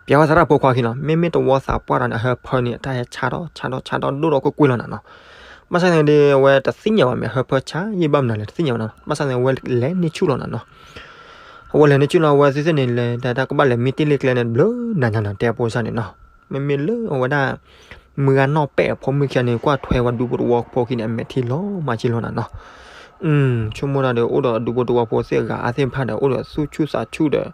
ပျီဝဲသရၣ်ဖိခွါခံလီၤ. မ့မ့ၢ်တဝီသးပှၢ်ဒီးန့ၣ် အဟၢဖၢန့ၣ် အတၢ်ဟဲဆါထီၣ်ဆါထီၣ်ဆါထီၣ်ဒိၣ်ဒီးကွ့ၢ်ကွ့ၢ်လီၤနီၤနီၤ. ဘၣ်ဆၣ်သနာ်က့ဒီး အဝဲတသ့ၣ်ညါဘၣ် မ့ၢ်အဟၢဖၢဆါယံာ်ဘၣ်မနုၤလဲၣ် တသ့ၣ်ညါဘၣ်နီၤ. ဘၣ်ဆၣ်သနာ်က့ အဝဲလဲၤန့ၢ်ဆူၣ်လီၤနီၤနီၤ. အဝဲလဲၤန့ၢ်ဆူၣ်လီၤ အဝဲသ့ၣ်သ့ၣ်န့ၣ် လဲၤတၢ်တၢ်ကဘၣ်လဲၤမံတ့ၢ်လ့ကျဲန့ၣ် တဘျုးနၤညါနီၤ တဲအဖိစၢ်န့ၣ်နီၤ. မ့မ့ၢ်လၢအဝဲဒၣ် မုၢ်ဂၤနီၢ်ပဲာ်အဖိမုၣ်ခံဂၤန့ၣ် ကွၢ်ထွဲဝဲဒူဖိတဝီဖိခံန့ၣ် အမဲာ်ထံလီၤမးက့လီၤနီၤနီၤ. ဆိကမိၣ်တၢ်ဒီး အိၣ်ဒီးဒူဖိတဝီဖိသ့ၣ်အဂၤအါသ့ၣ်တဖၣ်ဒီး အိၣ်ဒီးသူၣ်ဆူၣ်သးဆူၣ်ဒီး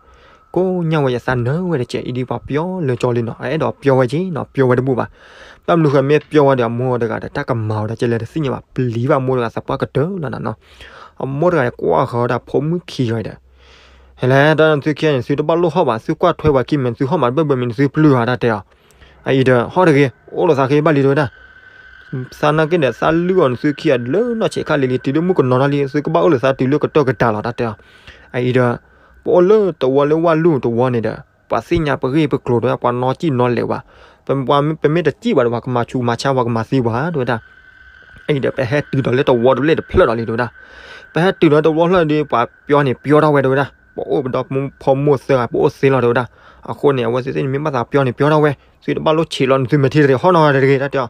ကိးညါဝဲယသးနၢၤဝဲတကဲး အံၤဒ်ပှၤပျီလၢကၠီလံနီၤ. အအဲၣ်ဒိးပျီဝဲက့နီၤ ပျီဝဲတဘူၣ်ဘၣ်. ဘၣ်မနုၤဃိ မ့ၢ်ပျီဝဲဒီး အမိၢ်တဂၤဒီး တၢ်ကမၤဝဲဒၣ်ကဲလဲၣ်တသ့ၣ်ညါဘၣ် ပျံၤဘၣ်အမိၢ်တဂၤသးပှၢ်ကတၢၢ်လီၤနီၤနီၤ. အမိၢ်တဂၤကွၢ်ဃီၤဝဲဒၣ်ဖိမုၣ်ခံဂၤဒီး ဟဲလဲၣ် တၢ်သုခံဂၤန့ၣ် သုတဘၣ်လိၣ်ဟီၣ်ဘၣ် သုကွၢ်ထွဲပှၤခံမဲာ် သုဟီၣ်မးတဘၢၣ်ဘၢၣ်မံၤ သုပျုၢ်ဧါတၢ်တဲအီၤ. အအံၤဒီး ဟီၣ်တဂ့ၤ အိၣ်ဒီးသးဃ့ဘၣ်လံတဲဝဲဒၣ်. သနာ်က့ဒီး သးလုၢ်အီၤန့ၣ်သုခံဂၤလၢနီၢ်ဆံးခါလံၤလံၤ တုၤလၢမုၣ်ကနီၤထီၣ်လံ သုကဘၣ်အိၣ်လၢသးတုၤလၢကတၢၢ်ကတၢၢ်လီၤတၢ်တဲအီၤ. အအံၤဒီး ပအိၣ်လၢတဝီလၢဝၣ်လူၢ်တဝီန့ၣ်ဒီး ပှၤသ့ၣ်ညါပဂ့ၢ်ပကျိၤဒီး ပှၤနီၣ်ကံၣ်နီၣ်လဲးဝဲ ပမ့ၢ်တစံၣ်ဘၣ်ဒီး ပှၤကမၤဆူးမၤဆါ ပှၤကမၤသံပှၤတဲဝဲဒၣ်. အအံၤဒီး ပဟဲတုၤဒီးလၢတဝီတဘျဲၣ်တဖျၢၣ်ဒီးလံတဲဝဲဒၣ်. ပဟဲတုၤဒီးတဝီဖျၢၣ်ဒီး ပှၤပျီန့ၣ်ပျီထီၣ်ဝဲတဲဝဲဒၣ်. ပအိၣ်ပဒီဖိမိၢ်သၢဂၤ ပအိၣ်သ့လီၤတဲဝဲဒၣ်. အဃိန့ၣ် အဝဲသ့ၣ်သ့ၣ်န့ၣ် မ့ၢ်ဘၣ်သးပျီန့ၣ်ပျီထီၣ်ဝဲ သုတဘၣ်လိၣ်ဆံးလီၤန့ၣ် သုမဲာ်ထံတဂ့ၤ ဟီၣ်နီတဂ့ၤတၢ်တဲအီၤ.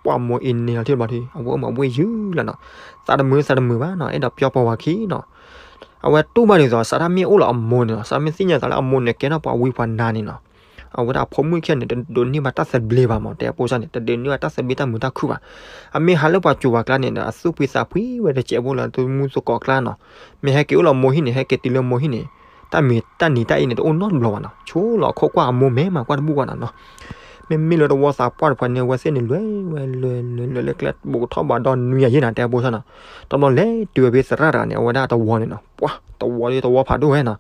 ပှၢ်မိၢ်အ့န့ၣ်လီၤထံၣ်ဘၣ်ထံ အဝဲအိၣ်မးဝ့ၢ်ယုၢ်လီၤနီၤ. သးတမုာ်သးတမုာ်ဘၣ်နီၤ အဲၣ်ဒိးပျီပှၤဝၤခံနီၤ. အဝဲတူၢ်ဘၣ်ဒ်သိး စးထီၣ်မ့ၢ်အိၣ်လၢအမိၢ်န့ၣ်နီၤ စးမ့ၢ်သ့ၣ်ညါသးလၢအမိၢ်န့ၣ် ကဲထီၣ်ပှၤဝံပှၤနါန့ၣ်နီၤ. အဝဲဒၣ်အဖိမုၣ်ခံဂၤန့ၣ် တဒိးန့ၢ်ဘၣ်တၢ်သဘျ့ဘၣ်မး တဲအဖိစၢ်န့ၣ် တဒိးန့ၢ်ဘၣ်တၢ်သဘျ့တၢ်မုာ်တၢ်ခုၣ်ဘၣ်. အမ့ၢ်ဟးလၢပှၤစူၤပှၤကျါန့ၣ်ဒီး အသူၣ်ဖှံသးဖှံဝဲတစဲးဖိလၢသမူသကိးကျါနီၤ. မ့ၢ်ဟဲက့ၤအိၣ်လၢမိၢ်ဟံၣ်န့ၣ် ဟဲက့ၤတုၤလၢမိၢ်ဟံၣ်န့ၣ် တၢ်မ့ၢ်တၢ်နံၤတၢ်အ့န့ၣ် တအိၣ်နီတဘျီဘၣ်နီၤ ဆိလီၤအခိၣ်ကွၢ်အမိၢ်မဲာ်မးကွၢ်တဘူၣ်ဘၣ်နီၤနီၤ. မ့မ့ၢ်လၢတဝီသးပှၢ်တဖၣ်န့ၣ် အဝဲသ့ၣ်န့ၣ် လဲၤဝဲလဲၤလဲၤလဲၤလၢကျဲ ဘူးကထီၣ်ဘးဒီးနွံဂၤယဲၢ်နၤ တဲအဖိစၢ်နီၤ. တဘျီလဲၤတုၤဝဲဖဲသရၣ်တဂၤန့ၣ် အဝဲဒၣ်တဝီန့ၣ်နီၤ ပှၤတဝီဒီးတဝီဖးဒိၣ်ဝဲနီၤ.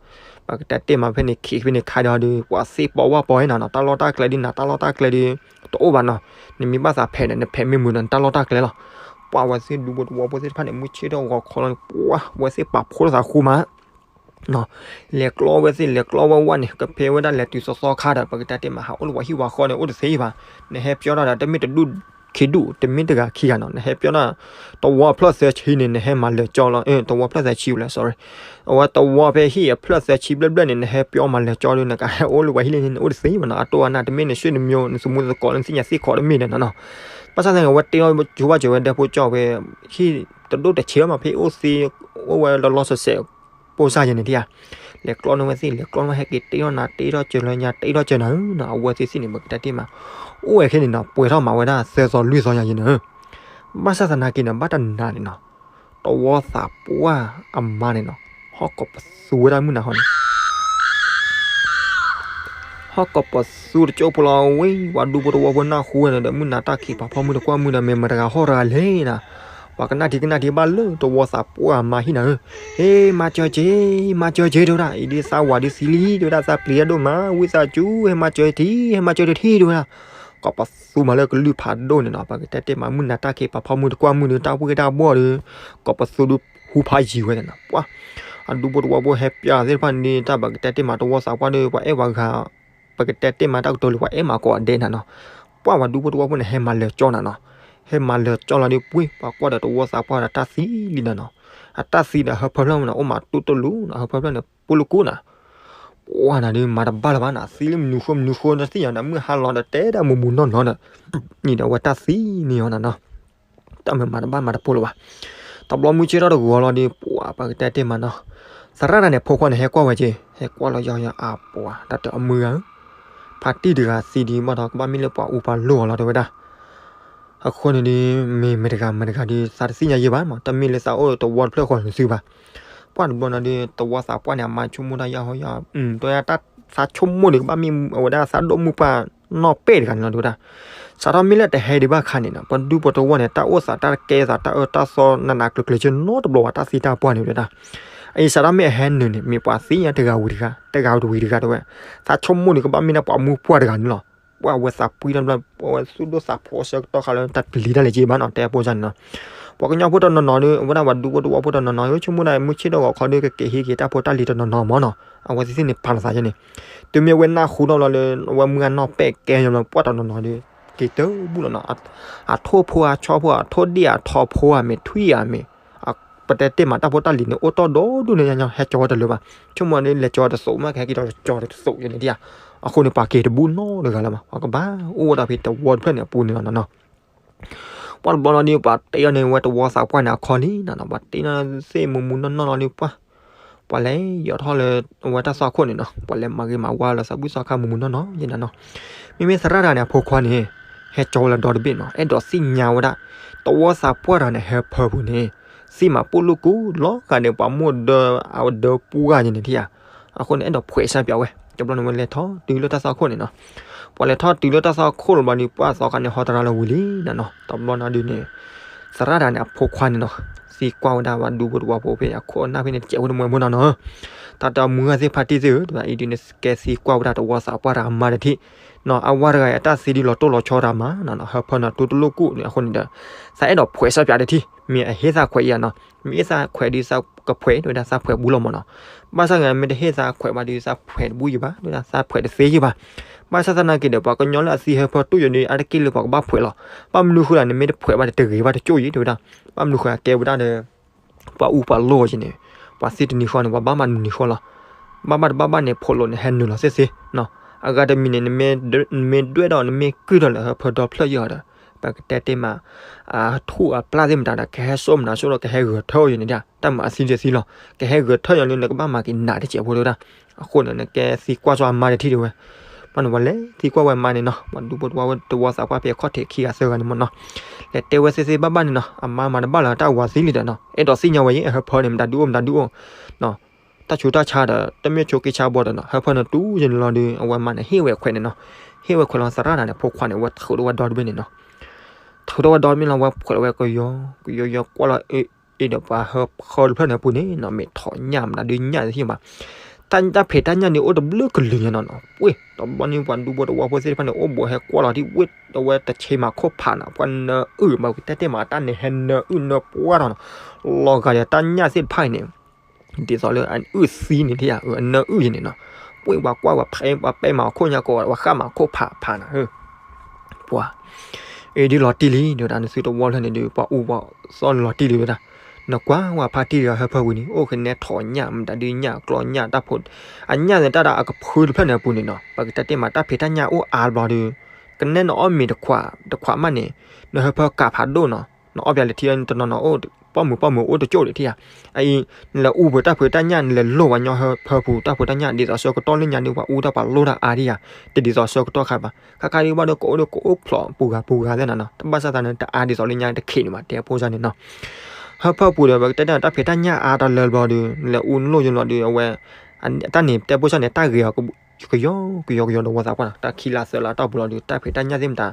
ပကတဲတ့ၢ်မးဖဲန့ၣ် ခံဖဲန့ၣ်ခါဒီးဒီး ပှၤသ့ၣ်ပီဝၣ်ပီဟဲနီၤနီၤ တၢ်လီၢ်တၢ်ကျဲဒ်နၤ တၢ်လီၢ်တၢ်ကျဲဒီး တအိၣ်ဘၣ်နီၤ. နမ့ၢ်ဘၣ်သးဖဲးဒီး နဖဲးမ့ၢ်မုာ်ဒီး နတၢ်လီၢ်တၢ်ကျဲလီၤ. ပှၤဝဲသ့ၣ်ဒူဖိတဝီဖိသ့ၣ်တဖၣ်န့ၣ် မုၢ်ဆ့ၣ်ထီၣ်ဂီၤခီလီၤန့ၣ် ပှၤဝဲသ့ၣ်ပာ်ဖိလီၤသးဃူမး လဲၤကျီဝဲသ့ၣ် လဲၤကျီဝဲဝဲန့ၣ် ကဖဲဝဲဒၣ်လဲၤတုၤသီသီခါဒီး ပကတဲတ့ၢ်မး ဟးအိၣ်လၢပှၤဟံၣ်ပှၤဃီန့ၣ် အိၣ်တသ့ဘၣ်. နဟဲပျီတၢ်ဒီး တမ့ၢ်တဒူၣ်ခံဒူၣ် တမ့ၢ်တဂၤခံဂၤနီၤ နဟဲပျီတၢ် တဝီဖျၢၣ်သၢဆံန့ၣ် နဟဲမၤလဲၤကၠီလီၤ. တဝီဖျၢၣ်သၢဆံဝဲလဲၣ် sorry အဝဲတဝီဖဲဟံၣ်အဖျၢၣ်သၢဆံဘျဲၣ်ဘျဲၣ်န့ၣ် နဟဲပျီမၤလဲၤကၠီဒီး နကဟဲအိၣ်လၢပှၤဟံၣ်လၢန့ၣ် နအိၣ်တသ့ဘၣ်နီၤ. အတိၢ်အနၢ် တမ့ၢ်နဆွေနမျိုး နသမူသကိး နသ့ၣ်ညါသ့ၣ်ခီတမ့ၢ်ဒီးနီၤနီၤ. ဘၣ်ဆၣ်သနာ်က့ အဝဲတ့ထီၣ်ကၠိဘၣ်စၢၤဝဲဒၢးဖိကၠီဝဲ ဟံၣ်တဒိၣ်တဆံးမး ဖဲအိၣ်သ့ အိၣ်ဝဲလီၤလီၤဆဲးဆဲး ဖိစၢ်ယဲန့ၣ်ဒၣ်ဧါ. လဲၤကျီန့ၢ်ဝဲသ့ၣ် လဲၤကျီန့ၢ်ဝဲ ဟဲက့ၤတ့ထီၣ်နၤ တ့ထီၣ်စၢၤလၢညါ တ့ထီၣ်စၢၤနၤဧၢနီၤ. အဝဲသ့ၣ်သ့ၣ်န့ၣ် ပကတဲတ့ၢ်မး အိၣ်ဝဲခဲန့ၣ်နီၤ ပှဲၤထီၣ်မးဝဲဒၣ်သၢသီလွံၢ်သီယၤယဲန့ၣ်. ဘၣ်ဆၣ်သနာ်က့န့ၣ် ဘၣ်တနၤန့ၣ်နီၤ တဝီသးပှၢ်အမါန့ၣ်နီၤ ဟီၣ်ကိးပသူဝဲဒၣ်မုၢ်နၤဟီန့ၣ် ကီၢ်ပသူတကၠိဖိလီၤဝဲ ပှၤဒူဖိတဝီဖိနၢ်ဟူဝဲန့ၣ်ဒီး မုၢ်နၤတၢ်ခံးပာ်ဖီမုၢ်တကွၢ်မုၢ်ဒီး မ့ၢ်မတၤတဂၤဟီၣ်တဂၤလဲၣ်နၤ, ပှၤကနၣ်ထံကနၣ်ထံဘၣ်လၢတဝီသးပှၢ်မၤဟံၣ်နၤဧၢ, ဟ့ၣ်မၤစၢၤက့ၤ, မၤစၢၤက့ၤတဲဝဲဒၣ်, အံၤဒ်သးဝၤဒ်သံလံတဲဝဲဒၣ်, သးပျံၤတၢ်ဒိၣ်မး, ဝံသးစူၤ ဟဲမၤစၢၤထံ, ဟဲမၤစၢၤတထံတဲဝဲဒၣ်. ကီၢ်ပသူမၤလၢကလုၢ်ဖးဒိၣ်န့ၣ်နီၤ, ပကတဲတ့ၢ်မး မုၢ်နၤတၢ်ခံးပာ်ဖီမုၢ်တကွၢ်မုၢ်ဒီး တၢ်ဝ့ၢ်တၢ်ဘီၣ်ဒီး ကီၢ်ပသူဒုးဟူဖးယံၤဝဲန့ၣ်နီၤ, ပှၤ အဒူဖိတဝီဖိဟဲပၠးသ့ၣ်တဖၣ်န့ၣ် တၢ်ပကတဲတ့ၢ်မးတဝီသးပှၢ်ဒီး ပှၤအဲၣ်ပှၤဂၤ ပကတဲတ့ၢ်မးတၢ်ကတိၤလၢပှၤအဲၣ်မးကိးဂၤဒဲးနၤနီၤ, ပှၤ ပှၤဒူဖိတဝီဖိန့ၣ် ဟဲမၤလၢာ်ကၠီနၤနီၤ, ဟဲမၤလၢာ်ကၠီလီၤဒီးပှ့ၤ ပှၤကွၢ်ဒီးတဝီသးပှၢ်ဒီးတၢ်သံလံနၤနီၤ, အတၢ်သံဒီးဟၢဖၢဖျၢၣ်မးနီၤ အိၣ်မးတူၢ်တလူၤနီၤ, ဟၢဖၢဖျၢၣ်န့ၣ် ပူၤလူၤကူၣ်နၤ ပှၤနၤဒုးမၤတဘၣ်လၢၤဘၣ်နၤ, သံလၢမနုၤဃိမနုၤဃိတသ့ၣ်ညါနၤ, မုၢ်ဟါလီၤဒီးတဲဒၣ်မူးမူးနီၢ်နီၢ်ဒီး နံၤဒီးအဝဲတၢ်သံန့ၣ်အီၤနၤနီၤ, တၢ်မၤမၤတဘၣ်မၤတပိၢ်လၢၤဘၣ်. တဘျီမုၢ်ဆ့ၣ်ထီၣ်တဂီၤလီၤဒီး ပှၤ ပကတဲတ့ၢ်မးနီၤ, သရၣ်တဂၤန့ၣ် အဖိခွါန့ၣ် ဟဲကွၢ်ဝဲက့ၤ, ဟဲကွၢ်လီၤယီၤယီၤအပှၤ တၢ်တအမုၢ်ဂၤဧၢ, ဖါတံၢ်တဂၤသံဒံးဘၣ်ဒီး ကဘၣ်မ့ၢ်လၢပှၤအူပှၤလိၣ်အီၤလီၤတဲဝဲဒၣ် အဃိန့ၣ်ဒီး မ့ၢ်မတၤတဂၤမတၤတဂၤဒီး သးတသ့ၣ်ညါယဲၢ်ဘၣ်မး, တမ့ၢ်လၢသးအိၣ်တဝီတဖျၢၣ်ဃီန့ၣ်စုဘၣ်. ပှၤတဘျီနီၤဒီး တဝီသးပှၢ်န့ၣ် အမါဆိကမိၣ်တၢ်ယၢ်ဟီယၢ်, တဲဝဲဒၣ်သးဆိကမိၣ်န့ၣ် ကဘၣ်မ့ၢ်အဝဲဒၣ်သးဒိၣ်မုၢ်ပှၢ်နီၢ်ပဲၢ်တဂၤန့ၣ်လီၤ တဲဝဲဒၣ်. စးထီၣ်မ့ၢ်လၢတဟဲဒံးဘၣ်ခါန့ၣ်နီၤ ပှၤဒူဖိတဝီန့ၣ် တၢ်အိၣ်သးတၢ်ကဲသးတၢ်အၢတၢ်သီနးနးကျၢၤကျၢၤက့ၤနီတဘျီဘၣ် တၢ်သံတၢ်ပှၢ်န့ၣ်တဲဝဲဒၣ်. အအံၤစးထီၣ်မ့ၢ်အဟဲနုာ်န့ၣ် မ့ၢ်ပှၤသ့ၣ်ညါတဂၤဝံၤတဂၤ တဂၤဝံၤတဂၤတဲဝဲ, သးဆိကမိၣ်န့ၣ် ကဘၣ်မ့ၢ်ဒၣ်ပှၤမုၢ်ပှၢ်တဂၤန့ၣ်လီၤ. ပှၤဝဲသးပှံၢ်တဘျီ ပှၤဝဲသူၣ်ဒိၣ်သးဖျိးဆၢကတီၢ်ခါလၢတၢ်ပျံၤတၢ်လဲၤက့ၤဘၣ်နီၤ တဲအဖိစၢ်န့ၣ်နီၤ. ပှၤကညီဖိတနီၤနီၤဒီး အဝဲဒၣ်ပှၤဒူဖိတဝီဖိတနီၤနီၤ ဆိကမိၣ်ဒၣ် မုၢ်ဆ့ၣ်ထီၣ်ဂီၤခီဒီး ကက့ၤဟံးက့ၤတၢ်ဖိတၢ်လံၤတနီၤနီၤမးနီၤ အဝဲသ့ၣ်န့ၣ်ပာ်လီၤသးယဲန့ၣ်, တုၤမ့ၢ်အဝဲနၢ်ဟူထီၣ်လီၤလၢ အဝဲမုၢ်ဂၤနီၢ်ပဲၢ်ကဲညီလီၤ ပှၤတနီၤနီၤဒီး က့ၤတဘူၣ်လီၤနီၤ, အထိၣ်ဖိအဆီဖိ အထိၣ်ဒ့ၣ်အထိၣ်ဖိဧါမ့ၢ်ထွံၣ်ဧါမ့ၢ် ပတဲတ့ၢ်မးတၢ်ဖိတၢ်လံၤန့ၣ် အိၣ်တီၢ်ဒီဒူၣ်န့ၣ် ဟဲကၠီဝဲတလၢာ်ဘၣ်, ဆိကမိၣ်န့ၣ် လဲၤကၠီတသိးမး ကဟဲက့ၤဒီးကၠီတသိးယဲန့ၣ်ဒ်ဧါ, အဃိန့ၣ် ပှၤက့ၤတဘူၣ်နီတဂၤလၢၤဘၣ် ပှၤကဘၣ်အိၣ်ဝဲဒၣ်ဖဲတဝီတဖျၢၣ်န့ၣ်အပူၤန့ၣ်လီၤနီၤ. ပှၤတဘျီလီၤဒီး ပှၤတ့အီၤန့ၣ် ဝဲတဝီသးပှၢ်န့ၣ်အခီလံနီၤ, ပှၤတ့အီၤသ့ၣ်မူမူနီၢ်နီၢ်လီၤဒီးပှၤ ပှၤလဲၤယီၤထီၣ်လၢအဝဲတၢ်သွၣ်ခိၣ်န့ၣ်နီၤ, ပှၤလဲၤမၤဂ့ၤမၤဝါလၢသးဘုၣ်သီခါမူမူနီၢ်နီၢ်ယဲနီၤနီၤ. မ့မ့ၢ်သရၣ်တဂၤန့ၣ် အဖိခွါန့ၣ် ဟဲကၠီဝဲလၢဒီတဘ့ၣ်နီၤ, အဲၣ်ဒိးသ့ၣ်ညါဝဲဒၣ် တဝီသးပှၢ်တဂၤန့ၣ် ဟၢဖၢပူၤန့ၣ် သံမးပိၢ်လိာ်ကူၣ်လီၤဂာ်န့ၣ် ပှၤမိၢ်ဒၢအဒၢပူၤဂၤယဲန့ၣ်ထံၣ်ဧါ. အဃိန့ၣ် အဲၣ်ဒိးဖှဲးစၢ်ပၠးဝဲ, တဘျီန့ၣ် ဝဲလဲၤထီၣ်တုၤလၢတၢ်သွၣ်ခိၣ်န့ၣ်နီၤ. ပှၤလဲၤထီၣ်တုၤလၢတၢ်သွၣ်ခိၣ်လၢၤဘၣ်ဒီး ပှၤသီခါန့ၣ် ဟီတရါလၢဝံၤလံနီၤနီၤ. တဘျီနီၤဒုးန့ၣ် သရၣ်တဂၤန့ၣ် အဖိခွါန့ၣ်နီၤ သံကွၢ်ဝဲဒၣ်ပှၤဒူဖိတဝီဖိဖဲ အခိၣ်အနၢ်ဖဲန့ၣ် တစဲးဖိတမှဲဖိနီၤနီၤ. တၢ်တမုၢ်ဂၤသ့ၣ်ဖါတံၢ်သ့ၣ်ဧၢ, အံၤဒုးန့ၣ် ကဲသံကွၢ်ဝဲဒၣ်တဝီသးပှၢ်တဂၤမၤတထံၣ်နီၤ, အဝဲတဂၤအံၤ အတၢ်သံဒုးလီၤတိၢ်လီၤဆီတၢ်မၤနီၤနီၤ, ဟၢဖၢန့ၣ် တူတလိာ်ကူၣ်န့ၣ် အဃိန့ၣ်ဒီး သးအဲၣ်ဒိးဖှဲးစၢ်ပၠးတထံၣ်, မ့ၢ်အဟ့ၣ်သးခွဲးအံၤနီၤ, မ့ၢ်ဟ့ၣ်သးခွဲးဒုးသးကဖှဲး တဲဝဲဒၣ်သးဖှဲးဘူးလီၤမးနီၤ. ဘၣ်ဆၣ်ဂ့ၤ မ့ၢ်တဟ့ၣ်သးခွဲးဘၣ်ဒုး သးဖှဲးတဘူးယံၤဘၣ် တဲဝဲဒၣ် သးဖှဲးတသ့ယံၤဘၣ်. ဘၣ်ဆၣ်သနာ်က့ဒီး ပှၤကညီလၢအသံဟၢဖၢတူၢ်ယံၤန့ၣ် အါတက့ၢ်လၢပှၤကဘၣ်ဖှဲးလီၤ. ဘၣ်မနုၤဃိလဲၣ် နမ့ၢ်တဖှဲးဘၣ်ဒီးတဂ့ၤဘၣ်တကၠိၣ်ယံၤ တဲဝဲဒၣ်. ဘၣ်မနုၤဃိ အကဲဝဲဒၣ်ဒီး ပှၤအူပှၤလိာ်ယဲန့ၣ် ပှၤသံတနံၤဃီန့ၣ် ပှၤဘၣ်မးတနံၤဃီလီၤ. ဘၣ်ဘၣ်တဘၣ်ဘၣ်န့ၣ် ဖိးလိာ်န့ၣ် ဟဲနုာ်လီၤသ့သ့နီၤ. အဂၤတမံၤန့ၣ် နမ့ၢ်ဒွဲၣ်ဒီး နမ့ၢ်ကုၢ်ထီၣ်လၢဟၢဖၢဒီဖျၢၣ်ယံၤဒီး ပကတဲတ့ၢ်မး အထူၣ်အပျၢ်သ့ၣ်မတၤဒီး ကဟဲစိာ်မနုၤစိာ်ဒီး ကဟဲဂဲၤထၢၣ်ယဲန့ၣ်ဒၣ်, တၢ်မၤအသံတသံလီၤ. ကဟဲဂဲၤထၢၣ်ယံၤလၢနကဘၣ်မၤက့ၤနးတစဲးဖိတဲဝဲဒၣ်. အဃိန့ၣ် နကဲသံကွၢ်စီအမါတထံၣ်တဲဝဲ ဘၣ်န့ၣ် ပှၤလဲၤသံကွၢ်ဝဲအမါန့ၣ်နီၤ, ပှၤဒူဖိတဝီဖိတဝီသးပှၢ်ဖဲအခီၣ်ထံးခံဂၤသၢဂၤန့ၣ်မ့ၢ်နီၤ, လဲၤတဲဝဲသ့သ့ဘၣ်ဘၣ်န့ၣ်နီၤ, အမါမၤတဘၣ်လၢၤတၢ်ဝၤသံလံဒီးနီၤ, အဲၣ်ဒိးသ့ၣ်ညါဝဲယဲ အဟၢဖၢန့ၣ် မတၤဒုးအိၣ်မတၤဒုးအိၣ်, တၢ်ဆူးတၢ်ဆါဒီး တမ့ၢ်ဆိးက့ဆါဘီဒီးနီၤ, ဟၢဖၢန့ၣ်တူၢ်ယဲန့ၣ်လီၤဒီး အဝဲမါန့ၣ်ဟ့ၣ်ဝဲခွဲးန့ၣ်နီၤ, ဟ့ၣ်ဝဲခွဲးလီၤသရၣ်တဂၤန့ၣ် အဖိခွါန့ၣ် အဝဲထုးထီၣ်ဝဲဒီတဘ့ၣ်န့ၣ်နီၤ, ထုးထီၣ်ဝဲဒီတဘ့ၣ်လီၤ ဝဲခွဲးလီၤဝဲကယီကယီကယီကွၢ်လီၤ အ့ၣ်ဒီးပှၤဟၢဖၢတဖျၢၣ်န့ၣ်အပူၤန့ၣ်နီၤ, မ့ၢ်ထိးညၣ်မတၤဒုးညၣ်သ့ၣ်ဘၣ်, တၢ်တၢ်ဖံးတၢ်ညၣ်န့ၣ် အိၣ်တဘျုးကလုာ်ညါနီၤနီၤ, ပှ့ၤတဘျီန့ၣ် ပှၤဒူဖိတဝီဖိသ့ၣ်တဖၣ်န့ၣ် အိၣ်ဘူးဟဲကွၢ်လီၤဒ်ဝ့ၢ် အဝဲတဆ့မၤခိၣ်ဖးနီၤ, ပှၤနၢအုၣ်မး ပကတဲတ့ၢ်မး တၢ်န့ၣ်ဟဲနၢအုၣ်နၢပှၢ်ထီၣ်နီၤ, လီၤဂာ်ဒီးတၢ်ညၣ်သ့ၣ်တဖၣ်အံၤန့ၣ် ဒ်သိးလၢအအုၣ်သံန့ၣ်ထံၣ်ဧါ, အနၢအုၣ်ယဲန့ၣ်နီၤ, ပှ့ၤပှၤကွၢ်ပှၤဖဲပှၤပဲမၤခိၣ်ညါကိး ပှၤဃၣ်မၤခိၣ်ဖးဖးနီၤ, ပှၤ အ့ၣ်ဒုးလီၤတံၢ်လံ တဲဝဲဒၣ် နသုတဝီဖျၢၣ်န့ၣ်ဒုး ပှၤအူပှၤသီလီၤတံၢ်လံဝဲဒၣ်, နကွၢ်ဝဲဖါတံၢ်တဂၤဟၢဖၢပူၤန့ၣ် အိၣ်ကနဲထိးညၣ် မတၤဒုးညၣ်ကျီညၣ်တၢ်ဖိ, အညၣ်န့ၣ်တၢ်ဒီးအကဖုတဖျၢၣ်န့ၣ်အပူၤန့ၣ်နီၤ, ပကတဲတ့ၢ်မး တၢ်ဖံးတၢ်ညၣ်အိၣ်အါဘျီဒီး ကနဲနအီၣ်မ့ၤတခွးတခွးမးန့ၣ် နဟၢဖၢကးဖးဒိၣ်နီၤ, နအီၣ်ပၠးလၢထံအံၤတနီၤနီၤအိၣ် ပိာ်မုၣ်ပိာ်မုၣ်အိၣ်တကၠိၣ်ဒံးထံၣ်ဧါ, အအံၤ နလဲၤအူပှဲၤတၢ်ဖံးတၢ်ညၣ် နလဲၤလိၢ်ပှၤကညီဟၢဖၢပူၤတၢ်ဖံးတၢ်ညၣ် ဒ်သိးဆၢကတီၢ်လၢညါဒုး ပှၤအူတၢ်ပှၤလိၢ်တၢ်အါထံၣ်ဧါ, တဒ်သိးဆၢကတီၢ်ခါဘၣ်, ခါခါဒုးဘၣ်ဒီးကအိၣ်ဒီးကအိၣ်ဖျိးပူၤဂၤပူၤဂၤသ့ၣ်နီၤနီၤ, တဘၣ်ဆၣ်သးန့ၣ် တအါဒ်သိးလၢညါတခံးန့ၣ်ဘၣ် တဲဖိစၢ်န့ၣ်နီၤ, ဟၢဖၢပူၤဒီး ပကတဲတ့ၢ်တၢ်ဖံးတၢ်ညၣ်အါတလၢဘျီဒီး နလဲၤအူနလိၢ်ယိလီၤဒီး အဝဲ တၢ်န့ၣ်တဲဖိစၢ်န့ၣ် တၢ်ဂ့ၤအီၤ ကယီကယီကယီတဝီသးပှၢ်နီၤ, တၢ်ခံလါသၢလါတီၢ်ပူၤလီၤဒီး တၢ်ဖံးတၢ်ညၣ်သ့ၣ်မတၤ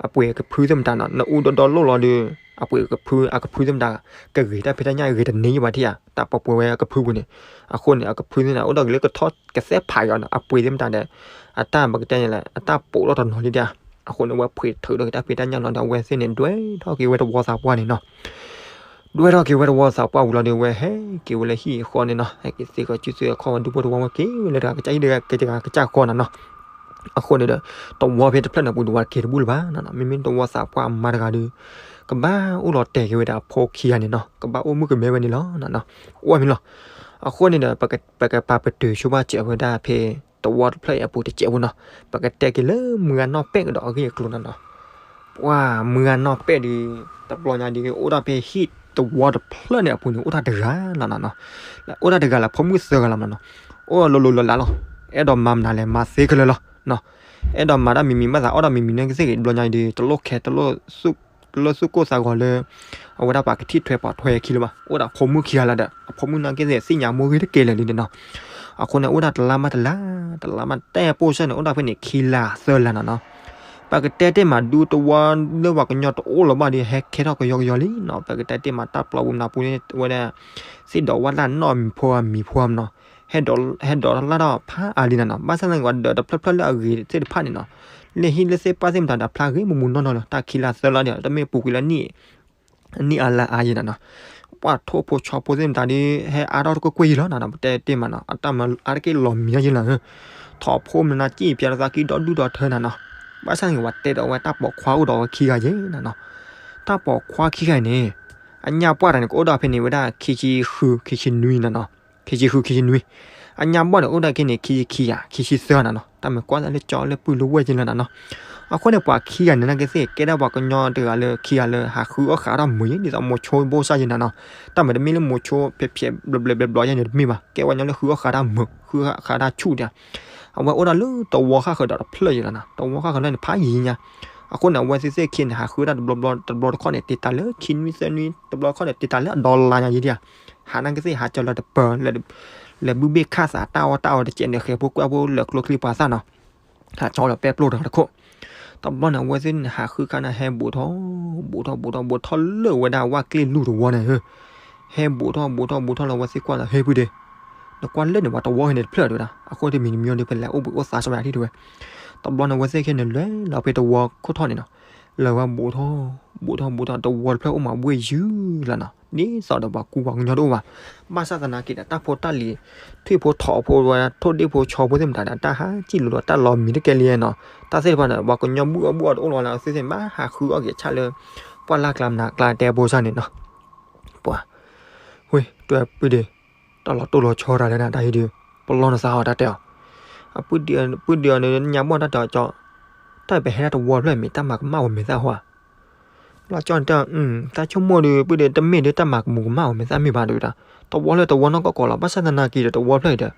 အပှ့ၤကဖုသ့ၣ်မတၤနီၤ, နအူဒီဒီလိၣ်လီၤဒီး အပှ့ၤကဖု အကဖုသ့ၣ်မတၤ ကဂ့ၤတၢ်ဖံးတၢ်ညၣ်ဂ့ၤတန့ၢ်ယဘၣ်ထံၣ်ဧါ, တၢ်ပှဲၤပှဲၤဝဲအကဖုပူၤန့ၣ်, အဃိန့ၣ် အကဖုသ့ၣ်န့ၣ် အိၣ်ဒီးကလၢကထီၣ်ကသဲဖးယီၤနီၤ, အပှ့ၤသ့ၣ်မတၤဒီး အတၢ်ပကတဲန့ၣ်လဲၣ် အတၢ်ပိာ်ထီၣ်တနီၤလံဒၣ်, အဃိန့ၣ် အဝဲဖှ့းထုးဒီးက့ၤတၢ်ဖံးတၢ်ညၣ်လီၤဒီး အဝဲသ့ၣ်န့ၣ် ဒွဲထီၣ်က့ၤဝဲတဝီသးပှၢ်န့ၣ်နီၤ ဒွဲထီၣ်က့ၤဝဲတဝီသးပှၢ်ဝံၤလီၤဒီး ဝဲဟဲက့ၤဝဲလၢဟံၣ်အဃီန့ၣ်နီၤ, ဟဲက့ၤသ့ကီးစုသ့ကီးခီၣ်ဝဲဒူဖိတဝီဝဲက့ၤဝဲလၢတဂၤကစၢ်ဟံၣ် တဂၤကစၢ်ဃီနီၤနီၤ, အဃိန့ၣ်ဒီး တဝီဖဲတဖျၢၣ်န့ၣ် ပှၤတဝီတက့ၤတဘူၣ်လၢၤဘၣ်နီၤနီၤ, မ့မ့ၢ်တဝီသးပှၢ်အမါတဂၤဒီး ကဘၣ်အိၣ်လီၤတဲာ်က့ၤဝဲဒၣ်အဖိခံဂၤန့ၣ်နီၤ, ကဘၣ်အိၣ်မုၣ်ကမဲဝဲန့ၣ်လီၤနီၤနီၤ, အိၣ်မ့ၢ်လီၤ, အဃိန့ၣ်ဒီး ပကပာ်ပတုာ်ဆိဘၣ်စၢၤဝဲဒၣ်ဖဲ တဝီတဖျၢၣ်အံၤအပူၤတစဲးဖိနီၤ, ပကတဲက့ၤလၢမုၢ်ဂၤနီၢ်ပဲၣ်ကဒီးအဂ့ၢ်အကျိၤနီၤနီၤ, ပှၤမုၢ်ဂၤနီၢ်ပဲၣ်ဒီး တဘျီညါဒီး အိၣ်ဒၣ်ဖဲဟံၣ်တဝီတဖျၢၣ်န့ၣ်အပူၤန့ၣ် အိၣ်တၢ်တဂၤနီၤနီၤနီၤ, အိၣ်တၢ်တဂၤလၢဖိမုၣ်သၢဂၤလီၤနီၤနီၤ, အိၣ်လီၤလီၤလီၤလးလီၤ, အဲၣ်ဒိးမၤမနုၤလဲၣ် မၤသ့ခဲလၢာ်လီၤနီၤ, အဲၣ်ဒိးမၤတၢ်မံၤမံၤမးသး အိၣ်ဒီးမံၤမံၤန့ၣ်ကသ့ၣ်ဂ့ၤ တဘျီညါဒီး တလိၣ်ခဲ တလိၣ်သူၣ်ကိၢ်သးဂီၤလၢ အဝဲဒၣ်ပှၤကထံၣ်ထွဲပှၤထွဲခံလၢၤဘၣ်, အိၣ်ဒၣ်ဖိမုၣ်ခံဂၤလၢၤဒီး အဖိမုၣ်န့ၣ်ကသ့ၣ်သ့ၣ်ညါမိၢ်ဂ့ၤတကဲလၢာ်လံန့ၣ်နီၤ, အဃိန့ၣ် အိၣ်ဒၣ်တလါမးတလါ, တလါမးတဲပိၢ်စၢ်န့ၣ် အိၣ်ဒၣ်ဖဲန့ၣ်ခံလါသၢလါနီၤနီၤ, ပကတဲတ့ၢ်မးဒူတဝီလၢပှၤကညီတအိၣ်လၢၤဘၣ်ဒီး ဟဲခဲထီၣ်ကယီကယီလံနီၤ, ပကတဲတ့ၢ်မးတၢ်ပျီပူၤမနုၤပူၤန့ၣ် ဝဲဒၣ် သ့ၣ်ဒီးဝၣ်လၢနီၢ်မံၤဖိမံၤဖိမနီၤ, ဟဲဒီးတၢ်လၢ်ဒီးဖးအါလံနီၤနီၤ, ဘၣ်ဆၣ်သနာ်က့ ဒီးတဖျၢၣ်ဖျၢၣ်လၢအဂ့ၤသ့ၣ်တဖၣ်န့ၣ်နီၤ, လၢဟံၣ်လၢသ့ၣ်ပၢ်သ့ၣ်မတၤဒီးဖျါဂ့ၤမူမူနီၢ်နီၢ်လီၤ, တၢ်ခံလါသၢလါဒီး တမ့ၢ်ပူၤကွံာ်လၢ နံၣ်အါလါအါယဲနီၤနီၤ, ပှၤထိၣ်ဖိဆီဖိသ့ၣ်မတၤဒီး ဟဲအါထီၣ်တကွ့ၢ်ကွ့ၢ်ယဲလီၤနီၤနီၤ, ပတဲတ့ၢ်မးနီၤ, အတၢ်မၤအါတက့ၢ်လီၤမံၤယဲလီၤ, ထီၣ်ဖိမနၤစံၣ်ပျဲတသးကံဒီဒူၣ်ဒီထၢနီၤနီၤ, ဘၣ်ဆၣ်သနာ်က့ ပှၤတဲဒီးဝဲတၢ်ပိာ်ခွါအိၣ်ဒီးဝဲခံဂၤယဲနီၤနီၤ, တၢ်ပိာ်ခွါခံဂၤန့ၣ် အညၣ်ပှၢ်တဂၤန့ၣ် ကအိၣ်ဒီးဖဲန့ၣ်ဝဲဒၣ် ခံဆံဃု ခံဆံနွံနီၤနီၤ, ခံဆံဃု ခံဆံနွံ, အညၣ်ဘီၣ်န့ၣ် အိၣ်ဒၣ်က့ၤန့ၣ် ခံဆံခံဂၤ ခံဆံသၢနီၤနီၤ, တၢ်မ့ၢ်ကွၢ်လၢကၠီလၢပုၢ်လၢဝဲၢ်က့ၤလၢနီၤနီၤ, အဃိန့ၣ် ပှၤခံဂၤန့ၣ် နာ်က့သ့ၣ် ကဲဒၣ်ပှၤကညီတဂၤလၢခံဂၤလၢ ဟးဃုအီၣ်ဃးတၢ်မုာ်ယဲ ဒ်သိးမိၤဆိဘိၣ်စၢ်ယဲနီၤနီၤ, တၢ်မ့ၢ်တမ့ၢ်လၢမိၤဆိဖျဲးဖျဲးဘျီဘျီဘျီဘျီယဲန့ၣ်တမ့ၢ်ဘၣ်, ကဲဝဲညီလၢဃုအီၣ်ဃးတၢ်မုာ် ဃုဃးတၢ်ဆူၣ်ဒၣ်, အဝဲအိၣ်ဒၣ်လၢတဝီဃၣ်ဃၢၤဒီးတဖျၢၣ်ယဲလီၤနီၤ, တဝီဃၣ်ဃၢၤလၢန့ၣ် ဖးယံၤညါ, အဃိန့ၣ် အဝဲသ့ၣ်သ့ၣ်ခံန့ၣ် ဟးဃုတၢ်တဘျီဘျီ တဘျီတခီၣ်န့ၣ် တ့တၢ်လၢခံနွံသၢနွံ တဘျီတခီၣ်န့ၣ် တ့တၢ်လၢအဒီလါညါယဲဒၣ်, ဟးနာ်က့သ့ၣ် ဟးကၠီလၢတပၢၤ လဲၤဘုဘ့ၣ်ခၣ်သးတၢ်အီၣ်တၢ်အီတကဲးန့ၣ် ဃဲၤဖိကွၢ်ဖိလၢာ်ကျိချံပှၤသၣ်နီၤ, ဟးကၠီလီၤပဲပျိၢ်တဂၤတခိၣ်, တဘျီန့ၣ် အဝဲသ့ၣ်န့ၣ် ဟးဃုခါန့ၣ် ဟဲဘူးထီၣ် ဘူးထီၣ် ဘူးထီၣ် ဘူးထီၣ်လၢဝဲဒၣ်ဝၣ်ကျ့ၣ်လူၢ်တဝီန့ၣ်, ဟဲဘူးထီၣ် ဘူးထီၣ် ဘူးထီၣ်လၢအဝဲသ့ၣ်ကွၢ်လီၤ ဟဲပုၢ်ဒ့, နကွၢ်လၢန့ၣ် ပှၤတဝီဟဲန့ၣ်တဖျၢၣ်တဲဝဲဒၣ်, အဃိတမံၤတမံၤဒီး ပလဲၤအိၣ်ဘှံးအိၣ်သါစၢၤဝဲဒၣ်ထံၣ်တဲဝဲ, တဘျီန့ၣ် အဝဲသ့ၣ်ခဲန့ၣ် လဲၤလီၤဖဲတဝီခိၣ်ထီၣ်န့ၣ်နီၤ, လဲၤဝဲဘူးထီၣ် ဘူးထီၣ် ဘူးထီၣ် တဝီတဖျၢၣ်အိၣ်မးဘှ့ၣ်ယုၢ်လီၤနီၤ, ဒ်သိးဒီးပှၤကူပှၤကညီတအိၣ်ဘၣ်, ဘၣ်ဆၣ်သနာ်က့ဒီး တၢ်ဖိတၢ်လံၤ ထွံၣ်ဖိထိးဖိဝဲ ထိၣ်ဒ့ၣ်ဖိဆီဖိသ့ၣ်မတၤဒီး တၢ်ဟးစံၣ်လိၤဒီးတၢ်လီၤမံၤတကဲလံနီၤ, တၢ်သ့ၣ်တဖၣ်န့ၣ် ပှၤကညီဘူၣ်အီၣ်ဘူၣ်အီတအိၣ်လီၤနီၤ, သ့ၣ်သ့ၣ်မ့ၢ်ဟးဃုအီၣ်က့ၤဆၣ်လၢ ပှၢ်လၢ်ကျါမနၤကျါတဲဘိၣ်စၢ်န့ၣ်နီၤ, ပှၤ ဝ့ၢ် တွဲပုၢ်ဒ့ တၢ်လီၤတိၢ်လီၤဆီတၢ်လၢနၤတၢ်ဟံၣ်ဒုး ပလီၢ်နသးအီၤတၢ်တဲအီၤ, အပုၢ်ဒ့ ပုၢ်ဒ့အီၤန့ၣ် ညါဘီၣ်တၢ်တဲအီၤကၠီ, တၢ်ပဟဲဒၣ်တဝီဖျၢၣ်မ့ၢ် တၢ်မၤကမၣ်ဝဲမဲာ်သၣ်ဟီဧါ, လီၤကၠီန့ၣ်တဲအီၤ တၢ်ဆိကမိၣ်ဒီး ပုၢ်ဒ့ တမ့ၢ်ဒီးတၢ်မၤကမူၤကမၣ်ဝဲမဲာ်သၣ်မ့ၢ်ဘၣ်ဒုးတၢ်, တဝီလၢတဝီနီၢ်ကီၢ်ကီၢ်လီၤ, ဘၣ်ဆၣ်သနာ်က့ဒီးတဝီဖျၢၣ်အံၤဒီး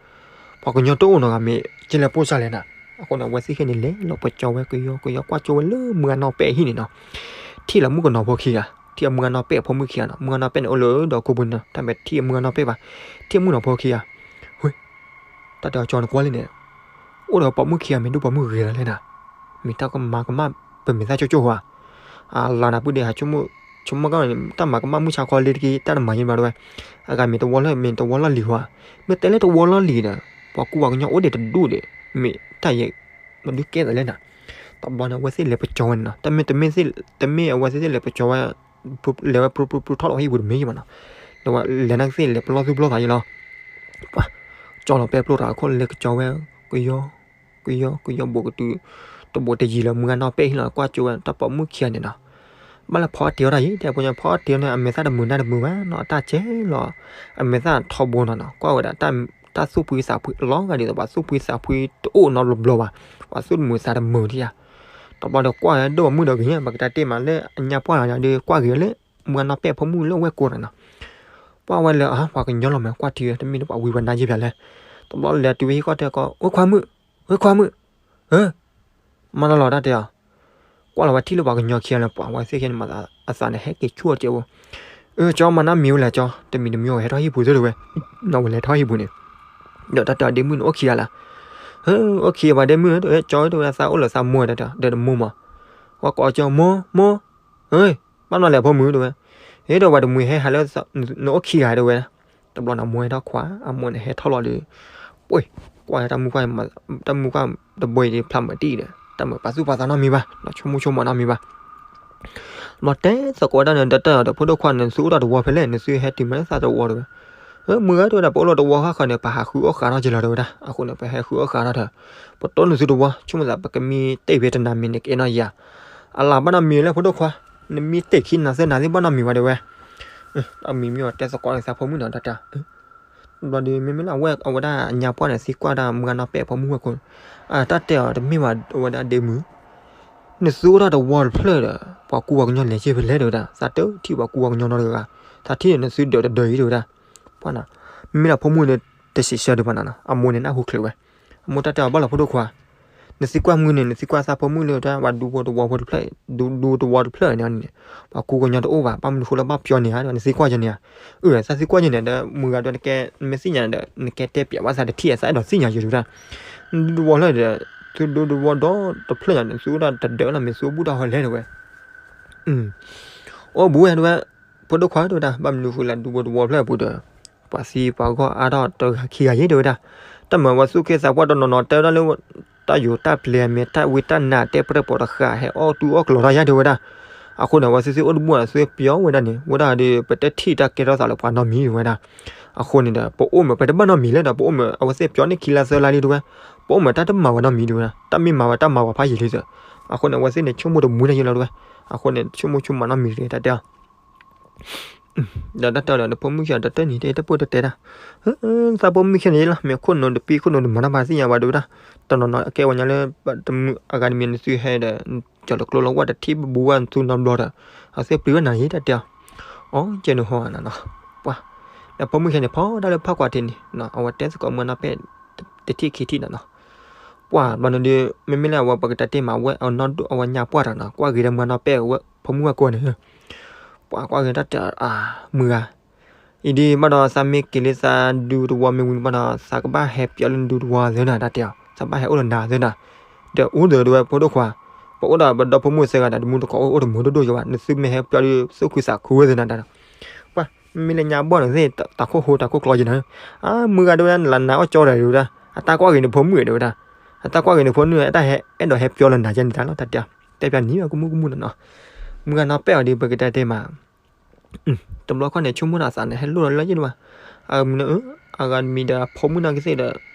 ပှၤကညီတအိၣ်နီတဂၤမ့ၢ် ကလဲၤပိၢ်စၢ်လဲၣ်နၤ, အဃိန့ၣ် အဝဲသ့ၣ်ခဲန့ၣ် လဲၤလီၤပၢၤကၠီဝဲကယီကယီကွၢ်ကၠိဝဲလၢမုၢ်ဂၤနီၢ်ပဲၢ်အဟံၣ်န့ၣ်နီၤ, ထံၣ်လီၤမုၣ်ကနီၤဖိခံဂၤ, ထံၣ်အမုၢ်ဂၤနီၢ်ပဲၢ်အဖိမုၣ်ခံဂၤနီၤ, မုၢ်ဂၤနီၢ်ပဲၢ်န့ၣ် အိၣ်လၢဒီးခိၣ်ပူၤန့ၣ်နီၤ, တၢ်မ့ၢ်ထံၣ်အမုၢ်ဂၤနီၢ်ပဲၢ်ဘၣ်, ထံၣ်အမုၣ်ကနီၤဖိခံဂၤ, ဝ့ၢ် တၢ်တဲအီၤကၠီနကွၢ်လံန့ၣ်, အိၣ်ဒီးပိာ်မုၣ်ခံဂၤမ့ၢ်ဒိၣ်ပိာ်မုၣ်ဂ့ၤလီၤလဲၣ်နၤ, မ့ၢ်တၢ်ကမၤကမၣ်ပမဲာ်သၣ်ကၠိကၠိဧါ, အလၤနၤပုၢ်ဒ့ ဟးဆိကမိၣ်ကီၢ်န့ၣ် တၢ်မၤကမၣ်မုၢ်ဆါခီလ့တက့ၢ် တၢ်တမၤယဲဘၣ်ဒဝဲ, အဂၤမ့ၢ်တဝီလၢမ့ၢ်တဝီလီၢ်လံၤဧါ, မ့ၢ်တဲလၢတဝီလီၢ်လံၤဒီး ပှၤကူပှၤကညီအိၣ်ဒံးတဒူၣ်ဒံး, မ့ၢ်တၢ်ယဲ မဒုးကဲသးလဲၣ်နၤ, တဘျီန့ၣ် အဝဲသ့ၣ်လဲၤပကၠီဝဲန့ၣ်နီၤ, တမ့ၢ် တမ့ၢ် တမ့ၢ်အဝဲသ့ၣ်သ့ၣ်လဲၤပကၠီဝဲ လဲၤဝဲပြူပြူပြူထီၣ်လီၤဟံၣ်ပူၤတမ့ၢ်ယဲဘၣ်နီၤ, လဲၤဝဲလဲၤနာ်က့သ့ၣ်လဲၤပလီၢ်သူၣ်ပလီၢ်သးယဲလီၤ, ပှၤ ကၠီလီၤပဲပျိၢ်တဂၤခိၣ်လဲၤကကၠီဝဲ ကယီ ကယီ ကယီဘူးကတုၤ တဘူးတယံၤလၢမုၢ်ဂၤနီၢ်ပဲၢ်ဟံၣ်လီၤ ကွၢ်ကၠိဝဲတၢ်ပိာ်မုၣ်ခံဂၤန့ၣ်နီၤ, ဘၣ်လၢဖီအီၣ်တ့ၤအီၣ်တၢ်ယံၤ တဲဖိညီ ဖီအီၣ်တ့ၤအီၣ်န့ၣ် အမဲာ်သၣ်တမုာ်နၢ်တမုာ်ဘၣ်နီၤ အတၢ်ကဲလီၤ, အမဲာ်သၣ်ထီဘိနီၤနီၤ ကွၢ်ဝဲဒၣ် တၢ်သူၣ်ဖှံသးဖှံ အလီၤဂာ်ဒ်သိးပှၤသူၣ်ဖှံသးဖှံ တအိၣ်နီတဘျီဘၣ်, ပှၤသူၣ်တမုာ်သးတမုာ်ဒံးဧါ, တဘျီဒီးကွၢ်ဒိၣ်မုၣ်ဒီးဂ့ၤညါ ပကတဲတ့ၢ်မးလၢအညါပှၢ်ဂၤဒီး ကွၢ်ဂ့ၤလၢ မုၢ်ဂၤနီၢ်ပဲၢ်ဖိမုၣ်လၢဝဲၢ်ကိးနီၤနီၤ, ကွၢ်ဝဲလၢအပှၤကညီလီၤမဲာ်ကွၢ်ထံ တမ့ၢ်လၢပှၤဝံပှၤနါယဲၢ်ဖျါလဲၣ်, တဘျီလဲၤတုၤဝဲဟံၣ်ဃီတဲကီး ဝဲၢ်ခွါမုၣ်, ဝဲၢ်ခွါမုၣ်, ဧၢ မၤလီၤလီၤတၢ်တဲအီၤ, ကွၢ်လီၤဝဲထံၣ်လၢပှၤကညီခံဂၤလၢပှၤဝဲသ့ၣ်ခဲန့ၣ်မး အသးန့ၣ်ဟဲက့ၤဆူၣ်အီၤကဲးဝဲ, အၢ ကၠီမၤနၢ်မံၤဝဲလဲၣ်ကၠီ, တမံၤတမံၤအီၤဟဲထီၣ်ဟံၣ်ပူၤသ့ၣ်တဝဲ, နီၢ်ဝဲလဲၤထီၣ်ဟံၣ်ပူၤန့ၣ်, ဒီးတၢ်တဲအီၤဒ့မုၣ်န့ၣ်အိၣ်ခံဂၤလၢ်, အိၣ်ခံဂၤဘၣ်ဒဲမုၣ်ဧၢ တဲဝဲ ကၠီဧၢ တဲဝဲဒၣ် သးအိၣ်လၢသးမိၢ်ဒီး ဒီးတမိၢ်မး, ဝဲကိးကၠီ မိၢ် မိၢ်, ဘၣ်မနုၤလဲၣ်ဖိမုၣ် တဲဝဲ, ဟ့ၣ်ဒီးပှၤတမှံၤဟဲဟးလၢ နအိၣ်ခံဂၤ တဲဝဲ, တဘျီန့ၣ်မိၢ်ဟဲထီၣ်ခွါ အမိၢ်န့ၣ်ဟဲထီၣ်လီၤဒီး, ပှ့ၤ, ကွၢ်တၢ်မုၣ်ခွါ, တၢ်မုၣ်ခွါတဘိအံၤဒီးဖျါမၤတံၢ်ဒီး တၢ်မၤပာ်သူၣ်ပာ်သးနီတမံၤဘၣ်, ဆိကမိၣ်ဆိကမးနီတမံၤဘၣ် ဘျီတဲသကိးဝဲဒၣ်န့ၣ် တၢ်တဲအီၤဒီး ဖိဒိၣ်ခွါန့ၣ် နသုအိၣ်ဒီးတဝီဖဲလဲၣ် နသုဟဲတုၤမၤလၢသးတဝီ တဲဝဲ, မုၢ်ဂၤ တဲဝဲဒၣ် ပအိၣ်လၢတဝီဃၣ်ဃၢၤန့ၣ် ပဟးဃုအီၣ်ဃာ်ထီၣ်က့ၤလီၤ တဲဝဲဒၣ်, အဃိန့ၣ် ပဟဲဃုအီၣ်ဃာ်ထီၣ်ဒီး, ပတိၢ်နသုတဝီ ဆိကမိၣ်သး ပကမံတ့ၢ်ဖဲတနၤမံၤန့ၣ် ကအဲၣ်နီၢ်ယၤ, အလၢ်ဘၣ်နီတမံၤလၢဖိဒိၣ်ခွါ, နမံတ့ၢ်ခံနၤသၢနၤသ့ၣ်ဘၣ်နီတမံၤဘၣ် တဲဝဲ, တၢ်မံၤမံအီၤတဲသကိးန့ၣ် သးဖိမုၣ်န့ၣ် တၢ်တဲ ဘျီဒီး မ့မ့ၢ်လၢအဝဲ အဝဲဒၣ်ညါပှၢ်န့ၣ် သံကွၢ်ဒၣ်မုၢ်ဂၤနီၢ်ပဲာ်ဖိမုၣ်ဝဲၢ်ကိာ်, အတၢ်တဲအီၤတမ့ၢ်ဘၣ် အဝဲဒၣ်ဒဲမုၢ်, နသုအိၣ်ထီၣ်တဝီတဖျၢၣ်ဒီး ပှၤကူပှၤကညီလဲၤက့ၤဖဲလဲၣ် တဲဝဲဒၣ်, သးတထံၣ်ပှၤကူပှၤကညီနီတဂၤ, သးထံၣ်န့ၣ် နသုဒၢးတဒၢးအံၤ တဲဝဲဒၣ်, ပှၤနီၤ, မ့မ့ၢ်လၢဖိမုၣ်န့ၣ် တစံးဆၢဒံးဘၣ်နီၤနီၤ အမိၢ်န့ၣ်နၢ်ဟူချုးဝဲ, အမိၢ်တၢ်တဲအီၤဘၣ်လီၤဖိဒိၣ်ခွါ နသံကွၢ်မုၢ်န့ၣ် နသံကွၢ်သးဖိမုၣ်လၢတၢ် ပှၤဒူဖိတဝီဖိတဖျၢၣ်, ဒူ, ဒူတဝီတဖျၢၣ်န့ၣ်န့ၣ်, ပှၤကူကညီတအိၣ်ဘၣ်, ဘၣ်မနုၤဃိလၢဘၣ်ပျီန့ၢ်ဧါ, နသံကွၢ်ယဲန့ၣ်ဧါ, အၢ သးသံကွၢ်ယဲန့ၣ်ဒီး မုၢ်ဂၤဒီးနကဲ နမ့ၢ်သ့ၣ်ညါဒီး နကဲတဲပျးဘၣ်သးတထံၣ်ဧါ, သးအဲၣ်ဒိးသ့ၣ်ညါယဲတဲဝဲဒၣ်, ဒူတဝီတဖျၢၣ်ဒီး သုဒူတဝီဒီတဖျၢၣ်ညါန့ၣ် သုအိၣ်ဒၣ်တဒၢးလီၤ မ့ၢ်သုအိၣ်ဘူၣ်တၢ်ဟီလဲၣ် တဲဝဲ အိၣ်ဘူးဝဲတဲဝဲ, ဖိဒိၣ်ခွါတဲဝဲဒၣ် ဘၣ်မနုၤဃိလၢဒူဖိတဝီဖျၢၣ်အပူၤဒီး ပှၤသံပှၤဂီၢ်အါထီၣ်တဂၤခံဂၤယဲတဲဝဲဒၣ်, တၢ်မၤဝဲသူၣ်က့သးပှၢ်တနီၤနီၤ တဲဝဲဒၣ်လၢ တၢ်ယိၤတၢ်ပျဲၤမ့ၢ်တၢ်ဝံတၢ်နါတဲပြဲၢ်ပိာ်တဃာ် ဟဲအီၣ်တူၢ်အီၣ်ကျီၤတၢ်ယဲတဲဝဲဒၣ်, အဃိန့ၣ် အဝဲသ့ၣ်သ့ၣ်အိၣ်တဘူၣ်န့ၣ် သ့ၣ်ပျီဝဲဒၣ်န့ၣ် ဝဲဒၣ်ဒီးပတထံၣ်တၢ်ကဲထီၣ်သးလၢပှၤနီတမံၤဝဲဒၣ်, အဃိန့ၣ်ဒီး ပအိၣ်မ့ၢ်ပတဘၣ်နီတမံၤလဲၣ်ဒီး ပအိၣ်မ့ၢ်အဝဲသ့ၣ်ပျီန့ၢ်ခံလါသၢလါလံတဲဝဲ, ပအိၣ်မ့ၢ်တၢ်တမၤဝဲနီတမံၤတဲဝဲဒၣ်, တၢ်မ့ၢ်မၤဝဲတၢ်မၤဝဲဖးယံာ်လံသၢ, အဃိန့ၣ် အဝဲသ့ၣ်န့ၣ်ဆိကမိၣ်တမူတယဲလီၤတဲဝဲ, အဃိန့ၣ် ဆိကမိၣ်ဆိကမးနီတမံၤတဂ့ၤ တၢ်တဲအီၤ ဒီးတၢ်တဲအီၤဒီး နဖိမုၣ်ခံဂၤတၢ်တဲန့ၣ် တဲတပိၢ်တတဲတၢ်, သးဖိမုၣ်ခံဂၤန့ၣ်လီၤ မ့ၢ်ခိၣ်နူာ်တပံၤခိၣ်နူာ်တမၤတၢ် ပှၤသ့ၣ်ညါဘၣ်တဲဝဲဒၣ်, တနီၤနီၤအကဲဝဲညါလၢ တမုာ်အဂၤတမံၤ နသုဟဲဒီး ကၠီၤလၢကျိလၢဝၢ်တထံၣ်ဘၣ်ဘူးဝဲနသုနီတဘျီဒီး အဝဲသ့ၣ်ပျံၤဝဲနၤယဲ တၢ်တဲအီၤ, အိ ကဲနဟီနၤနီၤ, ပှၤ ဒီးဖိမုၣ်ခံဂၤန့ၣ် ဖီတၢ်လၢဖးကွၢ်ထံးန့ၣ် အဝဲတဲသကိးမုၢ်ဂၤနီၢ်ပဲာ် တထံၣ်ခံထံၣ်နီၤနီၤ ပှၤဘျီန့ၣ်ဒီး မ့မ့ၢ်လၢအဝဲပကတဲတ့ၢ်မး အဝဲအနီၢ်ဒိၣ်အဝဲညါပှၢ်တဂၤနီၤ ကွၢ်ဂ့ၤဒီးမုၢ်ဂၤနီၢ်ပဲာ်ဝဲ ဖိမုၣ်ဝဲၢ်ကိာ်န့ၣ်, ပှၤကွၢ်ဂ့ၤတၢ်တဲအီၤ မုၢ်ဂၤ, အံၤဒ်ဘၣ်ဒီးသးမ့ၢ်က့ၤလၢသးဒူတဝီမ့ၢ်ဝံၤန့ၣ်ဘၣ်ဒီး သးကဘၣ်ဟဲပျီလၢနဒူတဝီသ့နီၤ တၢ်တဲအီၤ သးဘၣ်ဟဲအိၣ်လၢနၤသ့နီၤ, ဒီးအိၣ်ဒီးတဲဝဲဖိဒိၣ်ခွါ, ပအိၣ်ဒီးပဒီဖိမိၢ်သၢဂၤဒီး တမူတကိးအိၣ်အိၣ်တမူဒိၣ်ဒိၣ်ယိာ်ဘၣ် နသုမ့ၢ်ဟဲပျီဒီးသူၣ်ခုသးခုဝဲသ့နီၤ တၢ် ပှၤမ့မ့ၢ်လၢညါဘီၣ်န့ၣ်သ့ၣ် တၢ်ခိၣ်ဟိတၢ်ခိၣ်ကျီယဲနီၤ, အါ မုၢ်ဂၤတဲဝဲဒၣ် နလၢနၤအီၣ်ကၠီတဂၤတဲဝဲဒၣ်, အတၢ်ကွၢ်ဂ့ၤနဖိမုၣ်တဲဝဲဒၣ်, အတၢ်ကွၢ်ဂ့ၤနဖိမုၣ် အတၢ်ဟဲအဲၣ်ဒိးဟဲပျီလၢနၤကဲန့ၣ်တၢ်လီၤ တၢ်တဲ, တဲပျးနံၤဘၣ်ကမူၣ်ကမူၣ်နီၤနီၤ, မုၢ်ဂၤနီၢ်ပဲာ်အီၤဒီး ပကတဲတ့ၢ်မး တဘျီခီန့ၣ် ဆိကမိၣ်ဒီးသးန့ၣ် ဟဲလိၣ်လီၤလၢယဲၢ်ဒံးဘၣ်, အမုၢ်န့ၣ် အဂၤတမံၤဒီးအဖိမုၣ်နီၢ်ကသ့ၣ်ဒီး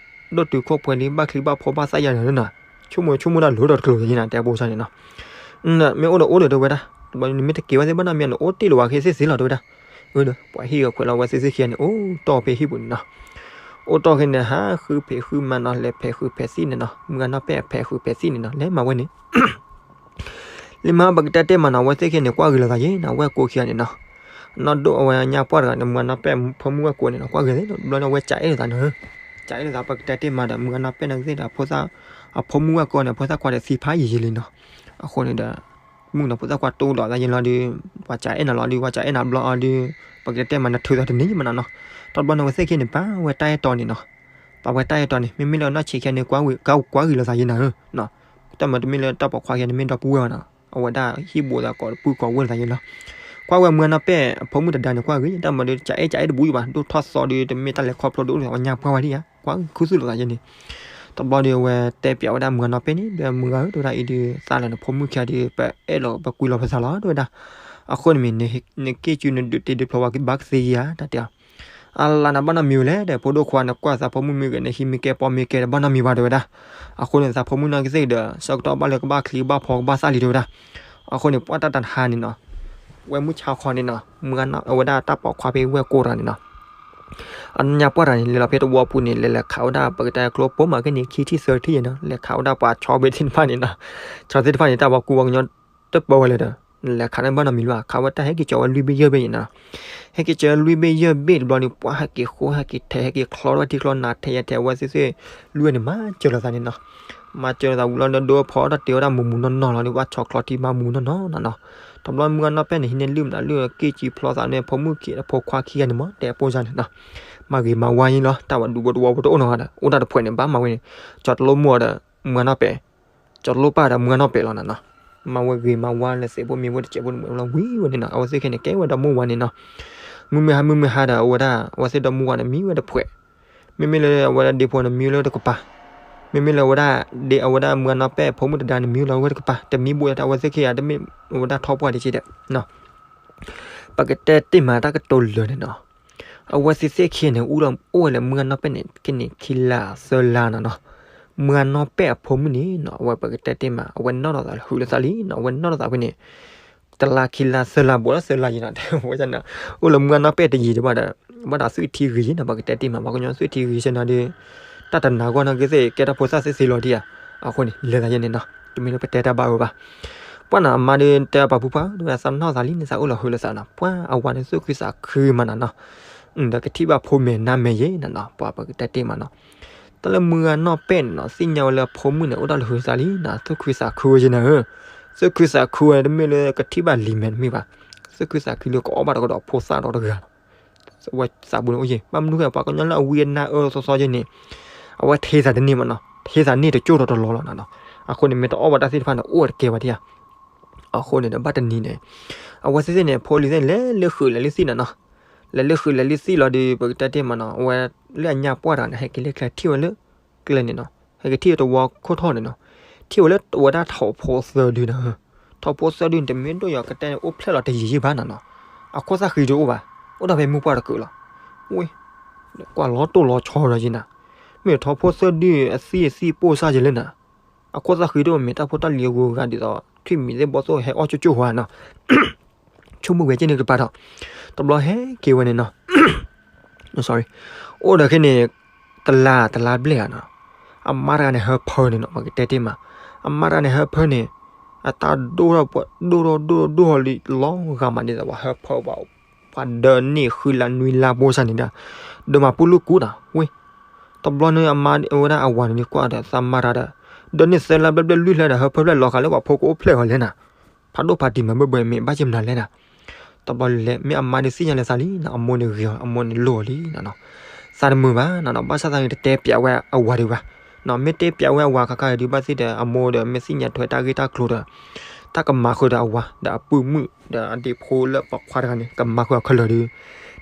ဒိၣ်တုာ်ခိၣ်ပှဲၤလံ ဘၣ်ချံဘၣ်ဖီဘၣ်သၣ်ယၤန့ၣ်နီၤ, ဆိကမိၣ်ဆိကမိၣ်တၢ်လိၤဒီးတကျိၤယဲနီၤ တဲအဖိစၢ်န့ၣ်နီၤ, မ့ၢ်အိၣ်ဒီးအိၣ်ဒီးတဲဝဲဒၣ်, တဘျီန့ၣ် နမ့ၢ်တက့ၤဝဲသ့ၣ်ဘၣ်နီတမံၤ နအိၣ်တ့ၢ်လီၤဝဲခဲသ့ၣ်သ့ၣ်လီၤတဲဝဲဒၣ်, ပှၤဟံၣ်ဂီၤခွဲးလီၤဝဲသ့ၣ်သ့ၣ်ခံဂၤန့ၣ် အိၣ်တီၢ်ဖဲဟံၣ်ပူၤန့ၣ်နီၤ, အိၣ်တီၢ်ခဲန့ၣ် ဟးဃုဖံးဃုမၤနီၤ လဲၤဖဲးဃုဖဲးသံၣ်န့ၣ်နီၤ မုၢ်ဂၤနီၢ်ပဲာ်ဖဲးဃုဖဲးသံၣ်န့ၣ်နီၤ လဲၤမၤဝဲန့ၣ် လံမၤပကတဲတ့ၢ်မးနီၤ အဝဲသ့ၣ်ခံဂၤန့ၣ် ကွၢ်ဂ့ၤလိာ်သးယဲနီၤ ဝဲၢ်ကိာ်ခံဂၤန့ၣ်နီၤ, အနီၢ်ဒိၣ်အဝဲညါပှၢ်တဂၤန့ၣ် မုၢ်ဂၤနီၢ်ပဲာ်ဖိမုၣ်ဝဲၢ်ကိာ်န့ၣ်နီၤ ကွၢ်ဂ့ၤသ့ၣ် တဘျီန့ၣ် အဝဲကးအဲၣ်လိာ်သးနီၤ, ကးအဲၣ်လိာ်သး ပကတဲတ့ၢ်မးဒီး မုၢ်ဂၤနီၢ်ပဲာ်နီၢ်ကသ့ၣ်ဒီး အဖိသၣ်, အဖိမုၣ်ဝဲၢ်ကိာ်န့ၣ် အဖိသၣ်ခွါဒီးသံဖးယံာ်ယံာ်လံနီၤ, အဃိန့ၣ်ဒီး မုၣ်နီၤဖိသၣ်ခွါတိၢ်ဒီးသးယဲလီၤဒီး ပှၤကးအဲၣ်နၤလီၤဒီး ပှၤကးအဲၣ်နၤဘျီအီၤဒီး ပကတဲတ့ၢ်မး နထုးသးတန့ၢ်ယဲမးနီၤနီၤ, တဘျီန့ၣ် အဝဲသ့ၣ်ခံန့ၣ် ပာ်ဝဲတၢ်အဲၣ်တီန့ၣ်နီၤ ပာ်ဝဲတၢ်အဲၣ်တီန့ၣ် မ့မ့ၢ်လၢအနီၢ်ဆံးခံဂၤန့ၣ် ကွၢ်ဂ့ၤလိာ်သးယဲနီၤဧၢ, တၢ်မၤတမ့ၢ်လၢတၢ်ပိာ်ခွါခံဂၤန့ၣ် မ့ၢ်ဒီပုၢ်ဝဲၢ်ဘၣ်နီၤ အဝဲဒၣ်ဟံၣ်ဘိသးကိးတပုၢ်ကိးဝဲၢ်လိာ်သးယဲလီၤ, ကွၢ်ဝဲမုၢ်ဂၤနီၢ်ပဲာ်အဖိမုၣ်တဒါန့ၣ် ကွၢ်ဂ့ၤ တၢ်မၤဒီး ကးအဲၣ်ကးအဲၣ်တဘူးယံၤဘၣ် ဒိၣ်ထီၣ်သီဒီး တမ့ၢ်တၢ်လဲၤခီဖျိဒိၣ်အိၣ်လၢအဝဲညါပှၢ်ဝဲဒၣ်ဧါ ကွၢ်ဂ့ၤခူသူၣ်လိာ်သးယဲန့ၣ်, တဘျီဒီးအဝဲတဲပျးဝဲဒၣ်မုၢ်ဂၤနီၢ်ပဲာ်န့ၣ် ဒီးမုၢ်ဂၤဧၢ တဲဝဲဒၣ်အံၤဒီး သးလၢနဖိမုၣ်ခံဂၤဒီး ပအဲၣ်လီၤပကွံလီၤပသးလီၤ တဲဝဲဒၣ်, အဃိန့ၣ်မ့ၢ် နက့ၢ်စုနဒုးတ့ၢ်ဒုးဖျီဝဲကဘၣ်ကသ့ဧါ တၢ်တဲ အလါနၤဘၣ်နီတမံၤဝဲလဲၣ်ဒီး ဖိဒိၣ်ခွါ နကွၢ်သးဖိမုၣ်မ့ၢ်ဂ့ၤ နဟံးမ့ၢ်ကဲပီမ့ၢ်ကဲဒီး ဘၣ်နီတမံၤဘၣ် တဲဝဲဒၣ်, အဃိန့ၣ် သးဖိမုၣ်နီၢ်ကသ့ၣ်ဒီး ဆၢကတီၢ်ဘၣ်လၢကဘၣ်ချံကဘၣ်ဖီကဘၣ်သၣ်လံ တဲဝဲဒၣ်, အဃိန့ၣ် ပှၢ်တၢ်တဟါန့ၣ်နီၤ, ဝဲမုၢ်ဆါခီန့ၣ်နီၤ မုၢ်ဂၤနီၢ် အဝဲဒၣ်တၢ်ပိာ်ခွါဖဲဝဲၢ်ကိာ်တဂၤန့ၣ်နီၤ အညါပှၢ်တဂၤန့ၣ် လဲၤလီၤဖဲတဝီပူၤန့ၣ် လဲၤလဲၤခးဝဲဒၣ် ပကတဲကျိပိမးက့န့ၣ် ခံထံၣ်သၢထံၣ်ယဲနီၤ လဲၤခးဝဲဒၣ်ပှၤဆီဘ့ၣ်သ့ၣ်တဖၣ်န့ၣ်နီၤ, ဆီသ့ၣ်တဖၣ်န့ၣ် တၢ်ပှၤကူပှၤကညီတပၢဝဲလၢၤဒီး လဲၤခးန့ၢ်ဘၣ်နီတမံၤလၢၤဘၣ် ခးဝဲတၢ်ဟဲက့ၤကၠီၤဝဲလွံၢ်ဘ့ၣ်ယဲၢ်ဘ့ၣ်န့ၣ်နီၤ, ဟဲက့ၤကၠီၤဝဲလွံၢ်ဘ့ၣ်ယဲၢ်ဘ့ၣ်တဘျီန့ၣ် ပှၤဟဲက့ၤဃိဟဲက့ၤထဲးဟဲက့ၤချီဝဲထံချီနၤထဲးယဲၢ်ထဲးဝဲသ့ၣ်သ့ၣ် လွံၢ်ဝဲန့ၣ် မၤစၢၤလိာ်သးန့ၣ်နီၤ, မၤစၢၤလိာ်သးဝံၤလီၤဒီး ဒိဖီတၢ်တ့ဝဲဒၣ်မူးမူးနီၢ်နီၢ်လီၤဒီး ပှၤဆီချီထံမၤမူးနီၢ်နီၢ်နီၤနီၤ, တဘျီမုၢ်ဂၢ်နီၢ်ပဲၢ်န့ၣ် ဟံးန့ၢ်လုၢ်မနုၤလုၢ် က့ၢ်ကၠံဖျီသးန့ၣ် ဖိမုၣ်ခံ ဖိခွါခံဂၤန့ၣ်မ့ၢ် တဲအပိၢ်စၢ်န့ၣ်နီၤ, မၤဂ့ၤမၤဝါယံလီၤ, တၢ်ဝဲဒူဘိတဝီဖိတအိၣ်နီတဂၤဒီး အိၣ်ဒၣ်တဖှဲးန့ၣ် ဘၣ်မၤဝဲန့ၣ်, ကၠီတလိၣ်မိၢ်ဒီး မုၢ်ဂၢ်နီၢ်ပဲၢ်, ကၠီတလိၣ်ပၢ်ဒီးမုၢ်ဂၢ်နီၢ်ပဲၢ်လီၤနီၤနီၤ, မၤဝဲဂ့ၤမၤဝါလၢသ့ၣ်ဖိမ့ၢ်ဖိတစဲးဖိန့ၣ် မ့ၢ်လီၤဝံၤဝဲန့ၣ်နီၤ, အဝဲသ့ၣ်ခဲန့ၣ် ကဲဝဲဒီမုၢ်ဝါန့ၣ်နီၤ, မုၢ်မုၢ်ဟါ မုၢ်မုၢ်ဟါဒီး အဝဲဒၣ် အဝဲသ့ၣ်ဒီမုၢ်ဝါန့ၣ် မံဝဲတဖှဲး မ့မ့ၢ်လၢအဝဲဒၣ်ဒ့ဖိန့ၣ် မံလၢတကပၤ, မ့မ့ၢ်လၢအဝဲဒၣ်ဒ့ အဝဲဒၣ်မုၢ်ဂၢ်နီၢ်ပဲၢ်ဖိမုၣ်တဒါန့ၣ် မံလီၤဝဲတကပၤ, တမံဘိလၢအဝဲသ့ၣ်ခံဂၤ တမ့ၢ်အဝဲဒၣ်ထီၣ်ပှၢ်ဒံးက့ဒီး ပကတဲတ့ၢ်မးတၢ်ကတိၤလၢာ်န့ၣ်နီၤ, အဝဲသ့ၣ်သ့ၣ်ခံဂၤန့ၣ် အိၣ်ဒီးအိၣ်ဝဲလၢမုၢ်ဂၢ်နီၢ်ပဲၢ်န့ၣ် ကန့ၣ်ခံလါသၢလါနီၤနီၤ, မုၢ်ဂၢ်နီၢ်ပဲၢ်အဖိမုၣ်န့ၣ်နီၤ အဝဲပကတဲတ့ၢ်မး အဝဲနီၢ်ထီၣ်သးလၢဟုးလၢသးလံနီၤ, အဝဲနီၢ်ထီၣ်သးဖဲန့ၣ် တလါခံလါသၢလါဘိးလၢသၢလါယံၤနီၤ, တဲဝဲန့ၣ် အိၣ်လၢမုၢ်ဂၢ်နီၢ်ပဲၢ်တယံၤဒံးဘၣ်ဒီး ဘၣ်ဒီးသွံၣ်ထံဂ့ၤယံၤနီၤ, ပကတဲတ့ၢ်မး ပှၤကညီသွံၣ်ထံဂ့ၤဆၢနၤဒီး တၢ်တနာ်ဂီၢ်နာ်က့သ့ၣ် ကဲထီၣ်ဖိသၣ်သ့သ့လီၤဒံးဧါ, အဃိန့ၣ် လဲၤသးယဲန့ၣ်နီၤ, တမ့ၢ်လၢပတဲတၢ်ဘၣ်ဝဲဘၣ်, ပှၢ်နီၤ အမါဒီးတဲပာ်ဖုပှၢ် တဲဝဲသးနီၢ်သးလံန့ၣ် သးအိၣ်လီၤဟုးလၢသးနီၤ, ပှၢ်အဝၤန့ၣ်သူၣ်ခုသးခုမးနီၤနီၤ, ဒီးကထံၣ်ဘၣ်ဖိမဲာ်နါမဲာ်ယဲနီၤနီၤ, ပှၤပကတဲတ့ၢ်မးနီၤ တၢ်လၢမုၢ်ဂၢ်နီၢ်ပဲၢ်န့ၣ်နီၤ သ့ၣ်ညါဝဲလၢအဖိမုၣ်န့ၣ် အိၣ်တ့ၢ်လၢဟုးသးလံနီၤ, သူၣ်ခုသးခုဝဲယဲနီၤဧၢ, သူၣ်ခုသးခုဝဲ တမ့ၢ်လၢကထံၣ်ဘၣ်လံၤမဲာ်တမ့ၢ်ဘၣ်, သူၣ်ခုသးခုလၢကအီၣ်ဘၣ်တကဒီးဖိသၣ်ဒီတဂၤလီၤ, ဝဲသးပူၤန့ၣ်အိၣ်ယဲ ဘၣ်မနုၤဃိ ပှၤကညီလၢအဝံအနါအၢသီသီယဲန့ၣ် အဝဲထ့သးတန့ၢ်မးနီၤ, ထ့သးန့ၢ်တကၠိၢ်ဒီးတလီၤလီၤနီၤနီၤ, အဃိန့ၣ် မ့ၢ်တအီၣ်ဘၣ်တၢ်သ့ၣ်တဖၣ်န့ၣ် အိၣ်ဝဲတကဲဘၣ်ဒံးဧါ, အဃိန့ၣ်ဒီး ဘၣ်တနံၤန့ၣ် အဝဲသ့ၣ်သ့ၣ်န့ၣ် ဖိလံၤသ့ၣ်န့ၣ် လဲၤလၢဃုာ်လဲၤလၢသံၣ်နီၤနီၤ, လဲၤလၢဃုာ်လဲၤလၢသံၣ်လီၤဒီး ပကတဲတ့ၢ်မးနီၤ အဝဲလၢအညၣ်ပှၢ်တဂၤန့ၣ် ဟဲက့ၤလၢကျဲထံၣ်ဝဲလၢ ကျဲန့ၣ်နီၤ, ဟဲက့ၤထံၣ်ဝဲတဝီခိၣ်ထီၣ်န့ၣ်နီၤ, ထံၣ်ဝဲလၢအဝဲဒၣ်ထိးဖိသၢဒုနီၤ, ထိးဖိသၢဒုန့ၣ် တမ့ၢ်ဒိၣ်ယီၤကတဲန့ၣ် အိၣ်ဖျဲၣ်လီၤတယံာ်ယံာ်ဘၣ်နီၤနီၤ, အခိၣ်သၣ်ဃံတအိၣ်ဘၣ်, အိၣ်ဒီးဖဲမုၢ်ပှၢ်တကုးလီၤ, ဝ့ၢ် ကွၢ်လီၤတိၢ်လီၤဆီဒီးယဲနၤ, မ့ၢ်ထိးဖိသၢဒုအသံၣ်အသံၣ်ပိၢ်စၢ်ယဲလၢနၤ, အခိၣ်သၣ်ဃံတအိၣ် မ့ၢ်တၢ်ဖိတၢ်လံၤအဂုၤအဂၤဒ်သိး ထွံၣ်မံၤသ့ၣ်ဘီသိၣ်ဟဲအီၣ်ကၠိကၠိဟါနီၤ, ဆိကမိၣ်ဝဲက့န့ၣ်တပၤဒီး တဘျီဟဲက့ၤဝဲန့ၣ်နီၤ, အိၣ်ဒီးခဲန့ၣ် တလါတလါဘျဲၣ်ဧါနီၤ, အမါတဂၤန့ၣ်ဟၢဖၢန့ၣ်နီၤ, ပကတဲတ့ၢ်မး, အမါတဂၤန့ၣ်ဟၢဖၢန့ၣ် အတၢ်ဒိၣ်ထီၣ်ပှၤဒိၣ်ထီၣ်ဒိၣ်ထီၣ်ဒိၣ်ထီၣ်လံလီၤဂာ်မးဒ်သိး ပှၤဟၢဖၢပှၤ ပှၤဒၢးန့ၢ်ဃုလါနွံလါဘိစၢ်န့ၣ်ဒီး ဒၢးမၤပူၤလူၢ်ကူနီၤ, ဝ့ၢ် တဘျီန့ၣ်အမါဝဲဒၣ်အဝၤန့ၣ်ကွၢ်ဒီးသးမါတၢ်ဒီး ဒၢးန့ၢ်သၢလါဘျဲၣ်ဘျဲၣ်လွံၢ်လါဒီး ဟၢဖၢဖျဲၣ်လီၤဂာ်လၢပှၤဖိကအိၣ်ဖျဲၣ်အီၤလဲၣ်နၤ, ဖးဒိၣ်ဖးတံၢ်မၤဘၢဘၢမ့ၢ်ဘၣ်က့ၤမနုၤလဲၣ်နၤ, တဘျီလဲၤ မ့ၢ်အမါဒုးသ့ၣ်ညါလၢသးလံနီၤ, အမိၢ်န့ၣ်ဂ့ၤအီၤ အမိၢ်န့ၣ်လိၣ်အီၤလံနီၤနီၤ, သးတမုာ်ဘၣ်နီၤနီၤ, ဘၣ်ဆၣ်သးန့ၣ်တတဲပျးဝဲအဝၤဒံးဘၣ်, မ့ၢ်တဲပျးဝဲအဝၤခါခါဒုး ဘၣ်သ့ၣ်ဒီးအမိၢ်ဒီး မ့ၢ်သ့ၣ်ညါထွဲတၢ်ဂ့ၢ်တၢ်ကျိၤဒီး တၢ်ကမၤဃုာ်ဒီးအဝၤဒီးအပုၢ်မုၣ်ဒီးအဒ့ဖိလၢပိာ်ခွါတဂၤန့ၣ် ကမၤဃုာ်အီၤခဲလၢာ်ဒီး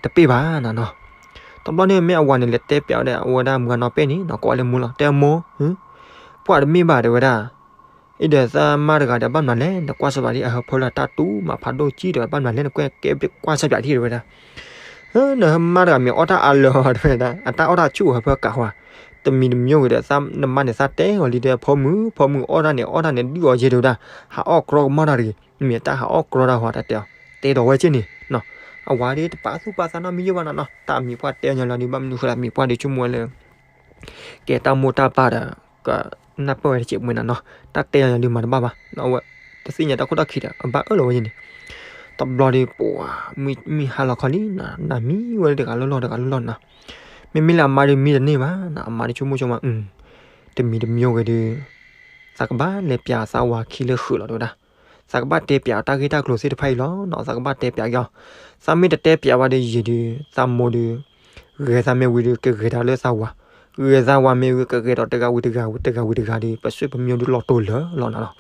တပ့ၢ်ဘၣ်နီၤနီၤ, တဘျီန့ၣ်မ့ၢ်အဝၤန့ၣ်လဲၤတဲပျးဝဲဒၣ် အဝဲဒၣ်မုၢ်ဂၢ်နီၢ်ပဲၢ်န့ၣ်နီၤ, ကိးဝဲလၢမိၢ်လီၤ, တဲအမိၢ် ပှၢ်တမ့ၢ်ဘၣ်တဲဝဲဒၣ်, အံၤဒီးသးမါတဂၤဒီးဘၣ်မနုၤလဲၣ်, နကွၢ်စ့ၢ်ဘၣ်ဒ်အဟၢဖၢလၢအတၢ်တူၢ်မၤဖးဒိၣ်ကံၢ်ဒီးဘၣ်မနုၤလဲၣ်, နကွၢ်ကဲကွၢ်စ့ၢ်ဘၣ်ဒ်တဲဝဲဒၣ်, နမါတဂၤမ့ၢ်အီၣ်တၢ်အါလၢာ်တဲဝဲဒၣ်, အတၢ်အီၣ်တၢ်ဆူၣ်ဟၢဖၢကးဝါ, တမံၤတမံၤဂ့ၤဒီး သးနမါန့ၣ် သးတဲအီၤလံဒီး ဖိမုၣ် ဖိမုၣ်အီၣ်တၢ်န့ၣ် အီၣ်တၢ်န့ၣ် ဒုးအီၤက့ၤတဲဝဲဒၣ်, ဟးအီၣ်ကြီကမၣ်တၢ်တဂ့ၤ, မ့ၢ်တၢ်ဟးအီၣ်ကြီတၢ်ဟီတၢ်တဲအီၤ, တဲဒီးဝဲက့န့ၣ်နီၤ, အဝၤဒ်တပာ်သူၣ်ပာ်သးနီတမံၤယိၣ်ဘၣ်နီၤနီၤ, တၢ်အမံၤပှၢ်တဲအီၤညီလီၤဒုး ဘၣ်မနုၤဃိလၢအမံၤပှၢ်ဒုးဆိကမိၣ်ဝဲလၢ ကဲတၢ်မိၢ်တၢ်ပၢ်ဒီး ကနၢ်ပၢၢ်ဝဲတစဲးမ့ၢ်နီၤနီၤ, တၢ်တဲအီၤညီလီၤဒုးမၤတဘၣ်ဘၣ်, အဝဲ တသ့ၣ်ညါတၢ်ခိၣ်တၢ်ခံးဒီး အဘၣ်အၢၣ်လီၤဝဲန့ၣ်, တဘျီဒုး ပှၤ မုၢ်ဟါလီၤခီလံနီၤ, နမံဝဲတဂၤလီၢ်လီၢ်တဂၤလီၢ်လီၢ်နီၤ, မ့မ့ၢ်လၢအမါဒုးမံတန့ၢ်ဘၣ်နီၤ, အမါဒုးဆိကမိၣ်ဆိကမး တမံၤတမံၤဂ့ၤဒုး သးကဘၣ်လဲၤပျးသးဝၤခံလၢဃုာ်လီၤတဲဝဲဒၣ်, သးကဘၣ်တဲပျးတၢ်ဂ့ၢ်တၢ်ကျိၤသ့ၣ်တဖၣ်အံၤလီၤနီၤ, သးကဘၣ်တဲပျးက့ၤအီၤ, သးမ့ၢ်တတဲပျးဝဲဒုးယံာ်ဒုး သးမိၢ်ဒုး ဂဲၤသးမ့ၢ်ဝံၤဒုး ကဂဲၤတၢ်လၢသးဝၤ, ဂဲၤသးဝၤမ့ၢ်ဝံၤ ကဂဲၤဒီးတဂၤဝံၤတဂၤဝံၤတဂၤဝံၤတဂၤဒုး ပစုပမျိုးဒုးလီၤတိာ်လၢာ်လီၤနီၤနီၤ,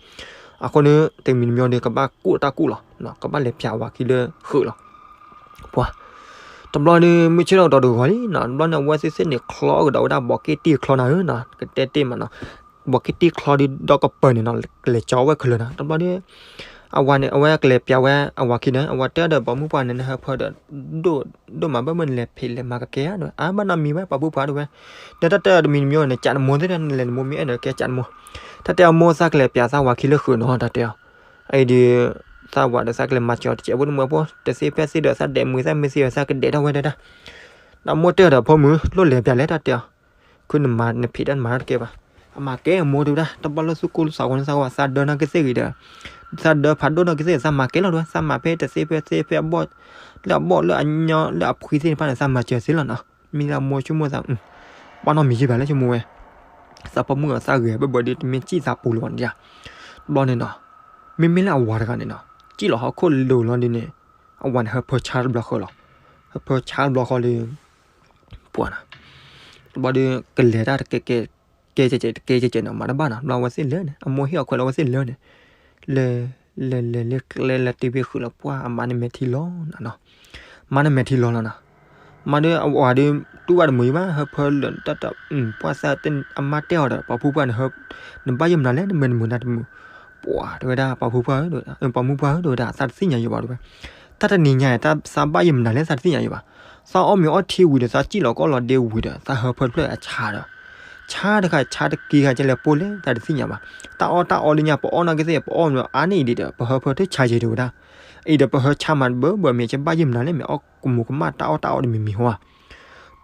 အဃိန့ၣ် တမံၤတမံၤဒုးကဘၣ်ကူၣ်တၢ်ကူၣ်လီၤ, ကဘၣ်လဲၤပျးဝၤခံလၢဃုာ်လီၤ ပှၤ တဘျီန့ၣ် မုၢ်ဆ့ၣ်ထီၣ်ကဒီးတဂီၤလံနီၤ, တဘျီန့ၣ် အဝဲသ့ၣ်သ့ၣ်န့ၣ် ချီကဒီးဝဲဒၣ်ဘီးက့တံၢ်ချီနၤဧၢနီၤ, ကတဲတ့ၢ်မးနီၤ, ဘီးက့တံၢ်ချီဒုးဒီကပၢၤန့ၣ်နီၤ, ကလဲၤကၠီဝဲခဲလၢာ်နီၤ, တဘျီန့ၣ် အဝၤန့ၣ် အဝဲကလဲၤပျးဝဲအဝၤခံန့ၣ် အဝၤတဲဒီးပိာ်မုၣ်ပှၢ်န့ၣ် နဟၢဖၢဒီး ဒိၣ် ဒိၣ်မးဘၣ်မုၢ်န့ၣ် လဲၤဖံးလဲၤမၤကကဲဧါ, အါဘၣ်နီတမံၤဘၣ် ပှၤပုၢ်ပှၤတဲဝဲ, နတၢ်တဲအီၤတမံၤတမံၤန့ၣ် ကးနမိၢ်သ့ၣ်ဒီး နလဲၤနမိၢ်မ့ၢ်အဲၣ်န့ၣ် ကဲကးနမိၢ်, တၢ်တဲအမိၢ်သးကလဲၤပျးသးဝၤခံလၢဃုာ်နီၤ တၢ်တဲအီၤ, အအံၤဒုး သးဝၤဒီးသးကလဲၤမၤစၢၤအီၤတစဲးဖိတမုာ်ဖိ တသ့ဖဲသ့ဒီး သးဒဲးမုာ်သးမ့ၢ်သ့ဒီး သးကဒဲးထီၣ်ဝဲဒၣ်, ဒီးမိၢ်တဲအီၤဒီး ဖိမုၣ် လိၣ်လဲၤပျးလဲၣ် တၢ်တဲအီၤ, ခုနမၤနဖံးတၢ်နမၤတၢ်တကဲဘၣ်, အမၤကဲအမိၢ်တဲဝဲဒၣ်, တဘျီလၢသူၣ်ကိၢ်သးဂီၤန့ၣ် သးကဝဲ သးဒၢနီၢ်က့သ့ၣ်ဂ့ၤဒီး သးဒၢဖးဒိၣ်နီၢ်က့သ့ၣ် သးမၤကဲလီၤတဲဝဲ, သးမၤဖဲတသ့ဖဲသ့ဖဲအဘီၣ် လၢအဘီၣ်လၢအညီလၢအဖှံသ့ၣ်တဖၣ်န့ၣ် သးမၤစၢၤသ့လီၤနီၤ, မ့ၢ်လၢအမိၢ်ဆိကမိၣ်သး ပှၤနီတမံၤယံာ်ဘၣ်လၢဆိကမိၣ်ဝဲ, သးပိာ်မုၣ်အသးဂဲၤဘၢဘၢဒီး တမ့ၢ်စံၣ်သးပူၤလၢၤဘၣ်န့ၣ်ဧါ, တဘျီန့ၣ်နီၤ, မ့မ့ၢ်လၢအဝၤတဂၤန့ၣ်နီၤ, စံၣ်လီၤဟီၣ်ခိၣ်လိၤလီၤဒ်န့ၣ်, အဝၤန့ၣ်ဟၢဖၢဆါတဘျီဃီလီၤ. ဟၢဖၢဆါတဘျီဃီဒီး ပှၤနီၤ, တဘျီဒီး ကလဲၤတၢ်တကဲကဲ, ကဲကဲကဲကဲနီၤ, မၤတဘၣ်နီၤ, ဘျီအဝဲသ့ၣ်လဲၤန့ၣ် အမိၢ်ဟ့ၣ်အီၤခွဲးလၢအဝဲသ့ၣ်လဲၤန့ၣ်, လဲၤ လဲၤလဲၤလၢကျဲလၢတ့ဝ့ၢ်ဃုာ်လီၤ ပှၤအမါန့ၣ်မဲာ်ထံလီၤနီၤနီၤ, မါန့ၣ်မဲာ်ထံလီၤလီၤနီၤ, မါဒီးအဝၤဒီး တူၢ်ဘၣ်တမုာ်ယံၤဘၣ် ဟၢဖၢလၢာ်တၢ်တၢ်, ပှၤသးအမါတဲအီၤဒီး ပှၤဖုပှၢ်န့ၣ် နဘၣ်ယိၣ်မနုၤလဲၣ် နမဲာ်တမုာ်နါတမုာ်, ပှၤတဲဝဲဒၣ် ပှၤဖုပှၢ်ဧၢ, ပှၤမုၣ်ပှၢ်ဧၢ တဲဝဲဒၣ် သးတသ့ၣ်ညါယံၤဘၣ်တဲဝဲ, တၢ်တနံၤညါအံၤ သးဘၣ်ယိၣ်မနုၤလဲၣ် သးတသ့ၣ်ညါယံၤဘၣ်, သးအီၣ်မ့ၤအီထံဝံၤဒီး သးစံၣ်လီၤကီၢ်လီၤဒ့ဝံၤဒီး သးဟၢဖၢတဖျၢၣ်အဆါဒီး, ဆါတခါ ဆါတက့ၤခါ ကလဲၤပိာ်လဲၣ် သးတသ့ၣ်ညါဘၣ်, တၢ်အီၣ်တၢ်အီလၢညါ ပအီၣ်နာ်က့သ့ၣ် ပအီၣ်မ့ၤအါန့ၢ်အံၤဒီး ပဟၢဖၢတဆါယံၤတဲဝဲဒၣ်, အံၤဒီးပဟၢဆါမးဘၢဘၢမ့ၢ် ကဘၣ်ယိၣ်မနုၤလဲၣ် မ့ၢ်အီၣ်ကမူၤကမၣ်တၢ်အီၣ်တၢ်အီဒီးမံၤမံၤဟီဧါ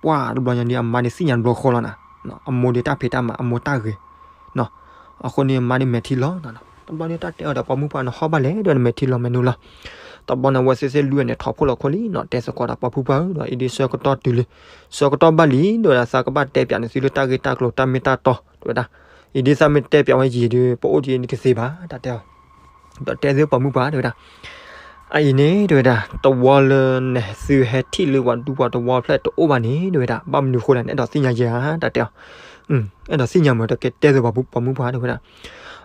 ပှၤတဘျီညါဒီး အမါန့ၣ်သ့ၣ်ညါတဘျီဃီလီၤနီၤ, အမိၢ်ဒီးတၢ်ဖံးတၢ်မၤ အမိၢ်တၢ်ဂဲၤ, အဃိန့ၣ် အမါဒီးမဲာ်ထံလီၤနီၤ, တဘျီဒီးတၢ်တဲအီၤဒီး ပှၤမုၣ်ပှၢ်န့ၣ် ဟီၣ်ဘၣ်လဲၣ်ဒီး နမဲာ်ထံလီၤမဲာ်နုာ်လီၤ, တဘျီန့ၣ် အဝဲသ့ၣ်သ့ၣ်လွံၢ်န့ၣ် ထီၣ်ဖှိၣ်လီၤခိၣ်လံနီၤ, တဲသကိးဒီး ပှၤဖုပှၢ်ဧၢ ဒီးအံၤဒ်ဆၢကတီၢ်တုၤလံ, ဆၢကတီၢ်ဘၣ်လံ တဲဝဲဒၣ် သးကဘၣ်တဲပၠးန့ၢ်သုလၢတၢ်ဂ့ၢ်တၢ်ကျိၤတၢ်မ့ၢ်တၢ်တီ တဲဝဲဒၣ်, အံၤဒ်သးမ့ၢ်တဲပၠးဝဲယံၤဒီး ပအိၣ်တ့ၢ်န့ၣ်ကသ့ဘၣ် တၢ်တဲအီၤ ဒီးတဲသုပှၤမုၣ်ပှၢ်တဲဝဲဒၣ်, အအံၤန့ၣ် တဲဝဲဒၣ် တဝီလၢနသုဟဲထံၣ်လၢပှၤဒူပှၤတဝီဖျၢၣ်တအိၣ်ဘၣ်န့ၣ် တဲဝဲဒၣ် ဘၣ်မနုၤဃိလဲၣ် နအဲၣ်ဒိးသ့ၣ်ညါယဲဧါ တၢ်တဲအီၤ, အဲၣ်ဒိးသ့ၣ်ညါမ့ၢ်တကဲတဲသုပှၤမုၣ်ပှၢ်တဲဝဲဒၣ်,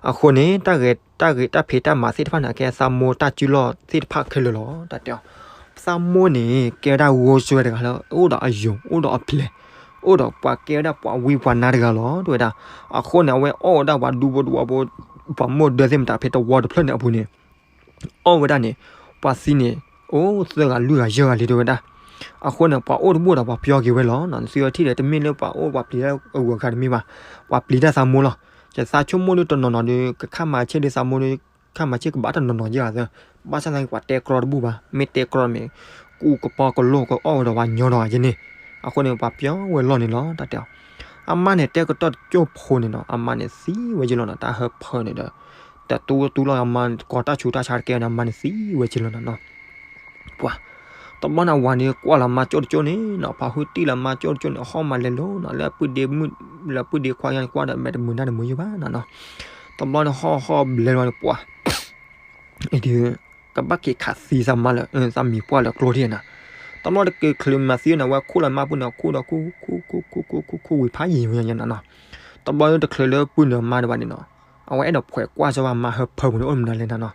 အဃိန့ၣ် တၢ်ဂ့ၤ တၢ်ဂ့ၤတၢ်ဖံးတၢ်မၤသ့ၣ်တဖၣ်န့ၣ် ကဲသးမိၢ်တၢ်စုလီၢ်သ့ၣ်တဖၣ်ခဲလၢာ်လီၤ တၢ်တဲအီၤ, သးမိၢ်န့ၣ် ကဲဝဲဒၣ်ဂိၢ်စွဲတဂၤလၢ အိၣ်ဒီးအယိာ် အိၣ်ဒီးအပျဲၤ အိၣ်ဒီးပှၤကဲဝဲဒၣ်ပှၤဝံပှၤနါတဂၤလီၤ တဲဝဲဒၣ်, အဃိန့ၣ် အဝဲအီၣ်ဝဲဒၣ်ပှၤဒူဖိတဝီဖိ ပှၤမိၢ်ဒၢသ့ၣ်မတၤဖဲတဝီတဖျၢၣ်န့ၣ်အပူၤန့ၣ် အီၣ်ဝဲဒၣ်န့ၣ် ပှၤသံန့ၣ် အိၣ်သၢဂၤလွံၢ်ဂၤယဲၢ်ဂၤလံတဲဝဲဒၣ်, အဃိန့ၣ် ပှၤအိၣ်တဘိၣ်ဒီးပှၤပျီက့ၤဝဲလီၤ, နသုဝဲထံၣ်ဒီးတမ့ၢ်လၢပှၤအိၣ်ပှၤပျံၤတၢ်အဂုၤအဂၤတမ့ၢ်ဘၣ်, ပှၤပျံၤတၢ်သးမိၢ်လီၤ, ယသးဆိကမိၣ်ဒီးတနီၤနီၤဒီး ကခါမၤဆ့ၣ်ဒီးသးမိၢ်ဒီး ခါမၤဆ့ၣ်ကဘၣ်တနီၤနီၤယဲၢ်ဂၤသၢ, ဘၣ်ဆၣ်သနာ်က့ ပှၤတဲကြီတဘူၣ်ဘၣ်, မ့ၢ်တဲကြီမ့ၢ် ကူကပီကလိၢ်ကအီၣ်ဝဲဒီးပှၤညီဒီးယဲန့ၣ်, အဃိန့ၣ် ပှၤပျီဝဲလီၢ်န့ၣ်လီၤ တၢ်တဲအီၤ, အမါန့ၣ်တဲကတီၢ်တကၠိၢ်ဖိန့ၣ်နီၤ, အမါန့ၣ်သံဝဲက့လီၤနီၤ, တၢ်ဟၢဖၢန့ၣ်ဒီး တတူတူလီၤအမါ ကီတၢ်ဆူးတၢ်ဆါတကဲန့ၣ် အမါန့ၣ်သံဝဲက့လီၤနီၤနီၤ ပှၤ, တဘျီန့ၣ် အဝၤန့ၣ်ကွၢ်လီၤမါကၠိၣ်တကၠိၣ်န့ၣ်နီၤ, ပှၤဟုတံၢ်လီၤမါကၠိၣ်တကၠိၣ်န့ၣ် ဟီၣ်မၤလဲၤလိၤနီၤ, လၢအပုၢ်ဒ့မုၣ် လၢအပုၢ်ဒ့ခွါညါန့ၣ်ကွၢ်ဒီး မဲာ်တမုာ်နါတမုာ်ယံၤဘၣ်နီၤနီၤ, တဘျီန့ၣ် ဟီၣ်ဟီၣ်ဘျဲလီၤန့ၣ် ပှၤ အံၤဒီး ကဘၣ်က့ၤခးသံသးမါလၢ သးမံၤပှၢ်လၢကျိထံၣ်နီၤ, တဘျီတက့ၤချုးမၤသံန့ၣ် အဝဲခူၣ်လီၤမါပုၢ်န့ၣ် ခူၣ်ဒီးခူၣ် ခူၣ် ခူၣ် ခူၣ် ခူၣ် ခူၣ် ဝံၤဖးယံၤဝဲညါနီၤ, တဘျီတချုးလၢပုၢ်နုာ်မါတဘၣ်န့ၣ်နီၤ, အဝဲအဲၣ်ဒိးဖှဲးကွၢ်စၢၤဘၣ်မါဟၢဖၢပူၤန့ၣ် အိၣ်မနုၤလဲၣ်နီၤနီၤ,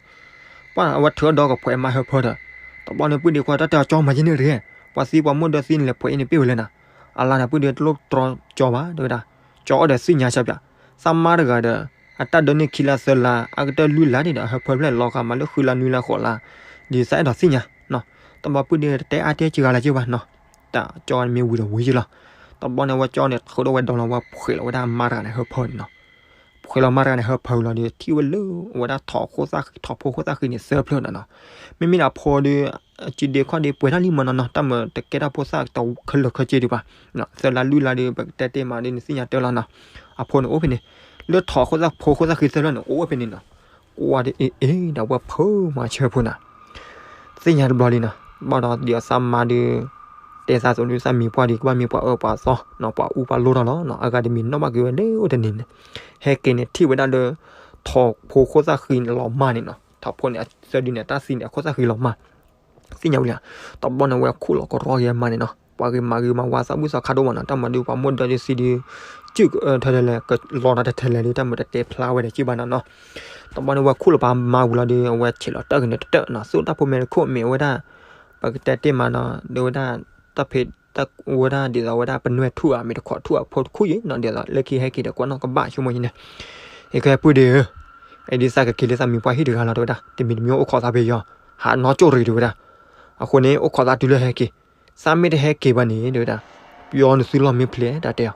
ပှၤအဝဲထုးဒီးကဖှဲးမါဟၢဖၢဒီး, တဘျီန့ၣ်ပုၢ်ဒ့ခွါ တၢ်တဲအီၤကၠီမၤယဲန့ၣ်တဂ့ၤ, ပှၤသံပှၤမိၢ်ဒၢသံန့ၣ်လဲၤဖှဲးအံၤန့ၣ်ပ့ၢ်ဝဲလဲၣ်နီၤ, အလါန့ၣ်ပုၢ်ဒ့တလိၣ်တြီကၠီဘၣ် တဲဝဲဒၣ်, ကၠီအီၣ်ဒီးသ့ၣ်ညါစၢ်ပၠး, သးမါတဂၤဒီး အတၢ်ဒၢန့ၢ်ခံလါသၢလါ အကတၢၢ်လွံၢ်လါန့ၣ်ဒီး အဟၢဖၢဖျဲၣ်လီၤဃာ်မးလၢဃုလါနွံလါဃိးလါ, ဒ်သးအဲၣ်ဒိးသ့ၣ်ညါ, တဘျီပုၢ်ဒ့တတဲအါတဲစှၤလၢက့ဘၣ်နီၤ, တၢ်ကၠီန့ၣ်မ့ၢ်ဝံၤဒီးဝံၤက့လီၤ, တဘျီန့ၣ် အဝဲကၠီန့ၣ် ထုးဒီးဝဲဒီးလီၤ ဝဲဖှဲးလီၤဝဲဒၣ်မါတဂၤန့ၣ်ဟၢဖၢန့ၣ်နီၤ ဖှဲးလီၤမါတဂၤန့ၣ်ဟၢဖၢလီၤဒီး ထံၣ်ဝဲလၢ အဝဲဒၣ်ထိးဖိဃိသၣ်ဃံန့ၣ်သၢဖျၢၣ်နီၤနီၤ, မ့မ့ၢ်ဒၣ်အဖိဒီး အစုဒ့ခီၣ်ဒ့ပှဲၤတၢ်လံမးနီၤနီၤ တၢ်မၤတကဲတၢ်ဖိသၣ်တခဲလၢာ်ခဲဆ့ဒံးဘၣ်, သၢလါလွံၢ်လါဒီး ပကတဲတ့ၢ်မးဒီး နသ့ၣ်ညါတၢ်လီၤနီၤ, အဖိန့ၣ်အိၣ်ဖဲန့ၣ်, လၢထိးဖိဃိသၣ်ဃံသၢဖျၢၣ်န့ၣ် အိၣ်ဝဲဖဲန့ၣ်နီၤ, ကွၢ်ဒီးအ့ၣ်အ့ၣ် ဒီးဝဲဖုမၤဆၢဖိနီၤ သ့ၣ်ညါတဘျီလံနီၤ, ဘၣ်ဒီးဒ်အသးမါဒီး တဲသးသိးဒုးသးမံၤပှၢ်ဒီး ကဘၣ်မ့ၢ်ပှၤအၢပှၤသီနီၤ ပှၤအူပှၤလိၣ်ထီၣ်လီၤနီၤ, အဂၤတမံၤနီၣ်ဘၣ်က့ၤဝဲလၢအိၣ်တနံၤန့ၣ်, ဟဲက့ၤန့ၣ်ထံၣ်ဝဲဒၣ်လၢ ထိးဖိဃိသၣ်ဃံန့ၣ်လီၤမၢ်န့ၣ်နီၤ, ထိးဖိန့ၣ် အသၢဒုန့ၣ် တၢ်သံန့ၣ် အခိၣ်သၣ်ဃံလီၤမၢ်, သ့ၣ်ညါဝဲလံ, တဘျီန့ၣ် ဝဲခူၣ်လီၤကရီက့ၤအမါန့ၣ်နီၤ, ပှၤဂ့ၤမၤဂ့ၤမၤဝါသးဘုၣ်သးခါဒိၣ်မးနီၤ, တၢ်မၤဒုးပှၤမိၢ်ဒၢဒုးသံဒုး စုၣ်ထဲလဲၣ်လဲၣ် ကလီၤတၢ်ထဲလဲၣ်လံ တၢ်မၤတတဲဖျါဝဲဒီးစုၣ်ဘၣ်နီၤနီၤ, တဘျီန့ၣ် ဝဲခူၣ်လီၤပာ်မါဝံၤလီၤဒီး အဝဲဆဲးလီၤတၢ်ဂ့ၤန့ၣ်တတၢၢ်နီၤ, သူၣ်တၢ်ဖိမဲာ်တခိၣ်မ့ၢ်ဝဲဒၣ် ပကတဲတ့ၢ်မးနီၤ ဒီးဝဲဒၣ် တၢ်ဖံး တၢ်ဝဲဒၣ်ဒ်သိးဝဲဒၣ်ပနွဲၣ်ထူၣ်ဧါ မ့ၢ်တခီထူၣ်ဧါ ဖိတခူၣ်ယံၤနီၤ, ဒ်သိးလၢခံဟဲက့ၤဒီး ကွၢ်နီၣ်ကဘၣ်ဆိကမိၣ်ယံၤန့ၣ်, အံၤခဲပုၢ်ဒ့ဧၢ, အံၤဒ်သးကက့ၤလၢသးမံၤပှၢ်ဟံၣ်တဂၤလီၤ တဲဝဲဒၣ်, တမံၤတမံၤအိၣ်ခိးသးဖဲယီၤ, ဟးနီၣ်ကၠိၣ်ရံၤ တဲဝဲဒၣ်, အဃိန့ၣ် အိၣ်ခိးသးတုၤလၢဟဲက့ၤ, သးမ့ၢ်တဟဲက့ၤဘၣ်န့ၣ် တဲဝဲဒၣ်, ပျီနသုလီၢ်မ့ၢ်ဖျဲး တၢ်တဲအီၤ,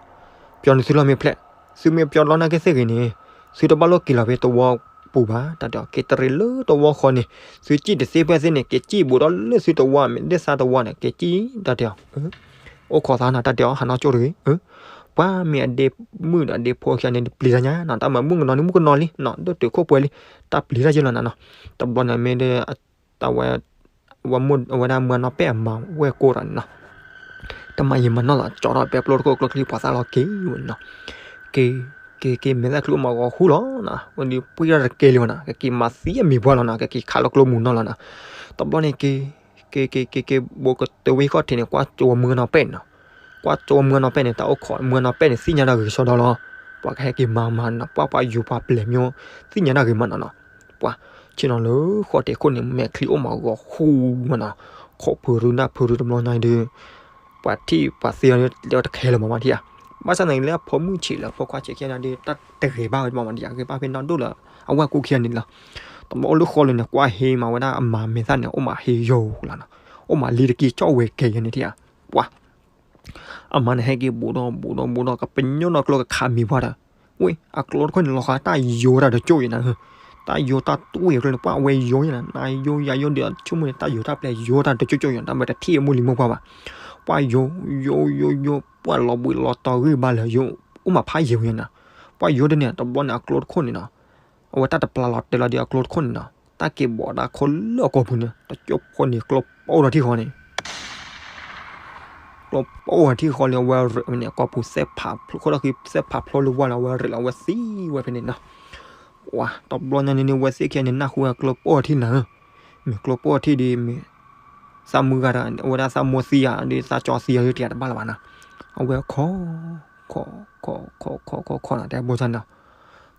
ပျီနသုလီၢ်မ့ၢ်ဖျဲး, သုမ့ၢ်ပျီလီၢ်နာ်က့သ့ၣ်ဂ့ၤန့ၣ်, သုတဘၣ်လိၣ်က့ၤလီၤဖဲသဝီပူၤဘၣ် တၢ်တဲအီၤ, က့ၤတရံးလၢသဝီဃီန့ၣ်, သုစံၣ်တသ့ဖဲသ့ၣ်န့ၣ် က့ၤစံၣ်ဘူးဒီးလၢသုသဝီ မ့ၢ်လၢသးသဝီန့ၣ် က့ၤစံၣ် တၢ်တဲအီၤ, အိၣ်ခိးသးနီၤ တၢ်တဲအီၤ ဟးနီၣ်ကၠိၣ်တဂ့ၤ, ပှၤမ့ၢ်အဒ့မုၣ်ဒီးဒ့ဖိခံဂၤန့ၣ် တပျံၤတၢ်ညါနီၤ, တၢ်မၤမုၣ်ကနီၤန့ၣ် မုၣ်ကနီၤလံနီၤ, ဒိၣ်တုာ်ခိၣ်ပှဲၤလံ, တၢ်ပျံၤတၢ်ယဲၢ်လီၤနၤနီၤ, တဘျီန့ၣ်မ့ၢ်လၢ တၢ်ဝဲ ဝဲမ့ၢ်အဝဲဒၣ်မုၢ်အနီၢ်ပဲၢ်အမၤဝဲၢ်ကိၢ်ဒီးန့ၣ်နီၤ, တမၤယံာ်မၤနီၢ်လီၤ ကၠီထီၣ်ပဲပျိတခိၣ်ကျိချံ ပှၤသၣ်လီၤက့ၤဝဲန့ၣ်နီၤ, က့ၤ က့ၤက့ၤမဲာ်သၣ်ချံအိၣ်မးဂီၤဃူလီၤနီၤ, ဝဲဒုးပှ့ၤထီၣ်တကဲလံဝဲနီၤ, ကက့ၤမၤသံအမံၤပှၢ်လီၤနီၤ, ကက့ၤခးလီၤကျိမုၢ်နီၤလီၤနီၤ. တဘျီန့ၣ်က့ၤ က့ၤက့ၤက့ၤက့ၤ ဘူးကတၢၢ်ဝဲဃီၣ်ထံးန့ၣ် ကွၢ်ကၠိဝဲမုၢ်ကနီၤပဲၣ်န့ၣ်နီၤ, ကွၢ်ကၠိဝဲမုၢ်ကနီၤပဲၣ်န့ၣ် တၢ်အိၣ်ခိးမုၢ်ကနီၤပဲၣ်န့ၣ် သ့ၣ်ညါတၢ်ဂ့ၤကစီဒီလီၤ. ပှၤကဟဲက့ၤမၤမၤနီၤ, ပှၤပှၤယိၤပှၤပျဲၤမၠိ သ့ၣ်ညါတၢ်ဂ့ၤမးနီၤနီၤ. ပှၤဆ့ၣ်နီၤလၢဃီၣ်ထံးခိၣ်န့ၣ် မဲာ်ချံအိၣ်မးဂီၤဃူမးနီၤ, ခိးဖုးရူနၢ်ဖုးရူတဘျီညါဒီး ပှၤထံၣ်ပှၤသ့အီၤလၢတခဲလၢာ်မးမးထံၣ်ဧါ. ဘၣ်ဆၣ်သနာ်က့လၢအဖိမုၣ်ဆံးလၢ အဖိခွါဆံးခံဂၤန့ၣ်ဒီး တၢ်တဂ့ၤဘၣ်ဝဲမးမးဒံးဧါ, ဂ့ၤဘၣ်ဖဲနီၢ်ဒိၣ်လၢ အဝဲၢ်ကူခံဂၤန့ၣ်လီၤ. တဘျီအိၣ်လၢဃီလၢာ်န့ၣ် ကွၢ်ဟ့မးဝဲဒၣ်အမၤမဲာ်သၣ်န့ၣ် အိၣ်မးဟ့ယိၤလီၤနီၤ, အိၣ်မးလံတက့ၢ်ကၠီၣ်ဝဲၤကဲၤယဲန့ၣ်ထံၣ်ဧါ. ပှၤ အမါန့ၣ်ဟဲက့ၤဘူးဒီးဘူးဒီးဘူးဒီး ကပညိၣ်နီၢ်ကျိကခးမံၤပှၢ်ဒီး ဝဲ အကျိတခိၣ်န့ၣ် လီၤဃာ်တၢ်ယိၤတၢ်တကၠိၣ်ယဲနီၤ, တၢ်ယိၤတၢ်တဝ့ၢ်အကျိန့ၣ် ပှၤအဝဲယိၤယဲနီၤ, နယိၤယၤယိၤဒီး ဆိကမိၣ်န့ၣ် တၢ်ယိၤတၢ်ပျဲယိၤတၢ်တကၠိၣ်ကၠိၣ်ယဲနီၤ, တၢ်မ့ၢ်တထံၣ်အမိၢ်လံၤမိၢ်ပှၢ်ဘၣ်. ပှၤယိၤ ယိၤ ယိၤ ယိၤ ပှၤလီၤဘှံးလီၤတီၤဂံၢ်ဘါလၢာ်ယိၤ အိၣ်မးဖးယံာ်ဝဲယဲနီၤ. ပှၤယိၤဒ်န့ၣ် တဘျီန့ၣ် အကျိတခိၣ်န့ၣ်နီၤ အဝဲတၢ်တပျၢ်လီၤတဲာ်လီၤဒီးအကျိတခိၣ်န့ၣ်နီၤ, တၢ်က့ၤဘိးဒၣ်ခိၣ်လၢအကိာ်ပူၤန့ၣ် တကၠိၣ်ဖိန့ၣ် ကျိပိၢ်ထီၣ်ထံၣ်ဃီန့ၣ် ကျိပိၢ်ထီၣ်ထံၣ်ဃီလၢအဝဲရဲၣ်ဝဲန့ၣ် အကိာ်ပူၤစဲးဖး ခိၣ်ဒီၣ်ဃံစဲးဖးဖျိလၢဝဲလီၤ အဝဲရဲၣ်လီၤ အဝဲသံဝဲဖဲန့ၣ်နီၤ. ဝါ တဘျီညါန့ၣ်န့ၣ် ဝဲသ့ၣ်ခံဂၤန့ၣ် နၢ်ဟူဝဲကျိပိၢ်ထီၣ်ထံၣ်လၢ မ့ၢ်ကျိပိၢ်ထီၣ်ထံၣ်ဒီး မ့ၢ်သးမုၢ်ဂၤဒီး အဝဲဒၣ်သးမိၢ်သံဧါ ဒီးသးကၠီသံဧါ တယၤတဘၣ်လၢၤဘၣ်နီၤ. အဝဲခိး ခိး ခိး ခိး ခိး ခိး ခိး တဲပိၢ်ဆၣ်န့ၣ်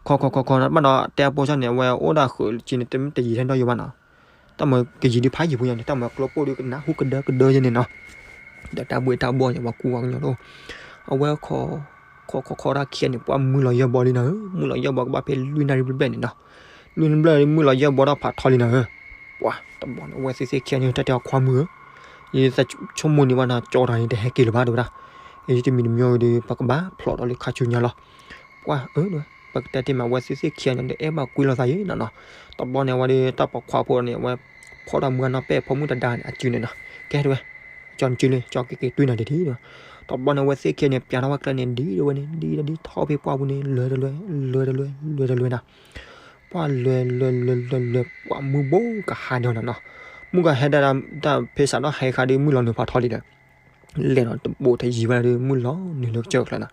ခိး ခိး ခိး ခိး ဘၣ်ဒီး တဲပိၢ်ဆၣ်န့ၣ် အဝဲအိၣ်ဒၣ်ဃုာ်က့န့ၣ် တမ့ၢ်တယံာ်ထဲဒီးယိၤဘၣ်နီၤ. တၢ်မၤကယံာ်ဒုးဖးယံာ်ဖိညါန့ၣ် တၢ်မၤကျိပိၢ်ဒုးကနၢ်ဟူကဒၢကဒၢယဲန့ၣ်နီၤ. ဒီးတၢ်ဘှ့ၣ်တၢ်ဘှီၣ်န့ၣ် ပှၤကူပှၤကညီတအိၣ်. အဝဲခိး ခိး ခိး ခိး တၢ်ခံဂၤန့ၣ် ပှၤမုၢ်လီၤယဲၢ်ဘီလံနီၤဧၢ, မုၢ်လီၤယဲၢ်ဘီကဘၣ်ဖဲလွံၢ်နၣ်ရံၣ်ဘျဲၣ်ဘျဲၣ်န့ၣ်နီၤ. လွံၢ်နၣ်ရံၣ်ဘျဲၣ် မုၢ်လီၤယဲၢ်ဘီဒီးဖးထီလံနီၤဧၢ. ပှၤတဘျီန့ၣ် အဝဲသ့ၣ်သ့ၣ်ခံဂၤန့ၣ် တၢ်တဲအီၤခွါမုၣ်ဧၢ, ယဆိကမိၣ်န့ၢ်ဘၣ်နီၤ ကၠီတဂၤန့ၣ် တဟဲက့ၤလၢၤဘၣ်တဲဝဲဒၣ်. ယတမံၤတမံၤဒီး ပကဘၣ်ဖျိးဒီးလၢခါဆူညါလီၤ. ပှၤအၢ ပကတဲတ့ၢ်မး အဝဲသ့ၣ်သ့ၣ်ခံဂၤန့ၣ် ဒီးအဲၣ်ဘၣ်ကွံလီၤသးယဲနီၤနီၤ. တဘျီန့ၣ် အဝဲဒီးတၢ်ပိာ်ခွါဖိန့ၣ် အဝဲဖီၣ်ဒီးမုၢ်ဂၤနီၢ်ပဲၣ် ဖိမုၣ်တဒါန့ၣ် အစုန့ၣ်နီၤ. ကဲတဲဝဲ ကၠီနစုလံ ကၠီက့ၤက့ၤတွံၢ်နၤတထံၣ်ဒီး တဘျီန့ၣ် အဝဲသ့ၣ်ခံဂၤန့ၣ် ပျးထီၣ်ဝဲကျဲန့ၣ် ဒ်ဒီးဝဲန့ၣ် ဒ်ဒီးဒ်ထီၣ်ဖဲပှၢ်ပူၤန့ၣ် လဲၤတလဲၤ လဲၤတလဲၤ လဲၤတလဲၤနီၤ. ပှၤလဲၤလဲၤလဲၤလဲၤလဲၤ ပှၤမုၢ်ဘိကဟါဒီးနီၤနီၤ. မုၢ်ကဟဲဒၣ်တၢ်ဖဲစးထီၣ်ဟဲခါဒီး မုၢ်လီၤနုာ်ဖးထီလံဒီး လဲၤနီၤတဘိးထယံၤဝဲဒၣ်ဒီး မုၢ်လီၤနုာ်လၢကစၢၢ်ချၢနီၤ.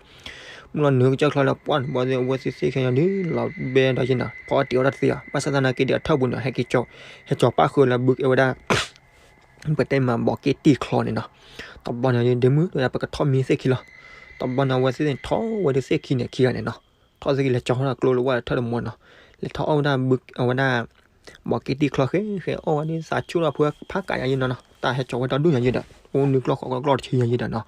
မုၢ်လီၤနုာ်လၢကစၢၢ်ချၢလၢ ပှၢ်န့ၣ်ဘီသ့ၣ် အဝဲသ့ၣ်သ့ၣ်ခံဂၤန့ၣ် လီၤဘဲဒီးယဲနီၤ ဖီအီၣ်တ့ၤအီၣ်တၢ်တသ့ဘၣ်. ဘၣ်ဆၣ်သနာ်က့ဒီး အထၢၣ်ပူၤန့ၣ် ဟဲက့ၤကၠီ ဟဲကၠီပၣ်ဃုာ်လၢဘုကဲဝဲဒၣ် ပတဲမး ဘီးက့တံၢ်ချီန့ၣ်နီၤ. တဘျီန့ၣ် ဒ့မုၣ်တဲဝဲဒၣ် ပကထီၣ်မံသ့ၣ်ခံလီၤ. တဘျီန့ၣ် အဝဲသ့ၣ်န့ၣ် ထီၣ်ဝဲဒၣ်သ့ၣ်ခံန့ၣ်ခံဂၤန့ၣ်နီၤ. ထီၣ်သ့ၣ်ခံ လဲၤကၠီထီၣ်ကျိလၢဝဲထၢၣ်တမီၤနီၤ. လဲၤထီၣ်အီၣ်ဝဲဒၣ်ဘု အဝဲဒၣ် ဘီးက့တံၢ်ချီဃဲဃဲ အီၣ်ဝဲဒၣ်သးဆူၣ်ထီၣ်ဖုဖးကးညါယဲနီၤနီၤ. တၢ်ဟဲကၠီဝဲဒီဒူၣ်ညါယဲဒီး အိၣ်နုာ်ကျီၢ်ဃီကျီၢ်တဆံညါယဲဒီးနီၤ.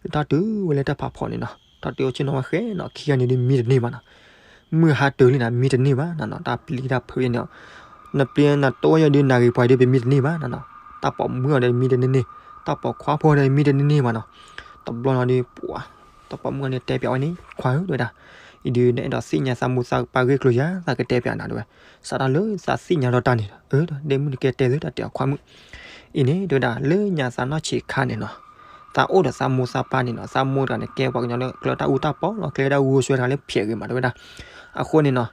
လၢတၢ်တုၤဝဲလၢတၢ်ဖးဖီန့ၣ်နီၤ တၢ်တုၤအိၣ်ဆ့ၣ်နီၤဝဲဃဲနီၤ ခံဂၤန့ၣ်ဒီး မံတန့ၢ်ဘၣ်နီၤ. မုၢ်ဟါတုၤလံနီၤ မံတန့ၢ်ဘၣ်နီၤနီၤ. တၢ်ပျံၤတၢ်ဖုးယဲန့ၣ် နပျံၤနတိၢ်ယဲဒီး နၢ်ဂ့ၤပှၤဒီး ပမံတန့ၢ်ဘၣ်နီၤနီၤ. တၢ်ပိာ်မုၣ်အီၤဒီး မံတန့ၢ်န့ၢ်, တၢ်ပိာ်ခွါဖိဒီး မံတန့ၢ်န့ၢ်ဘၣ်နီၤ. တဘျီနီၤဒီး ပှၤ တၢ်ပိာ်မုၣ်အီၤန့ၣ် တဲပျးဝဲန့ၣ် ခွါဧၢ တဲဝဲဒၣ်, အံၤဒုး နအဲၣ်ဒိးသ့ၣ်ညါသးမိၢ်သးပၢ်ဂ့ၢ်ကျိၤယၤ သးကတဲပျးနၤတဲဝဲ, စးထီၣ်လၢသးသ့ၣ်ညါဒီးတၢ်န့ၣ် အၢ ဒ့မုၣ်န့ၣ်ကဲတဲသုတၢ်တဲအီၤခွါမုၣ်, အံၤန့ၣ် တဲဝဲဒၣ် လၢညါသးနီၢ်ဆံးခါန့ၣ်နီၤ, သးအိၣ်ဒီးသးမိၢ်သးပၢ်န့ၣ်နီၤ, သးမိၢ်တဂၤန့ၣ် ကဲပှၤကညီလၢကျၢၤတၢ်အူတၢ်ပီလီၤ, ကျဲဒၣ်ဂိၢ်စွဲတဂၤလၢဖျဲးဂ့ၤမး တဲဝဲဒၣ်. အဃိန့ၣ်နီၤ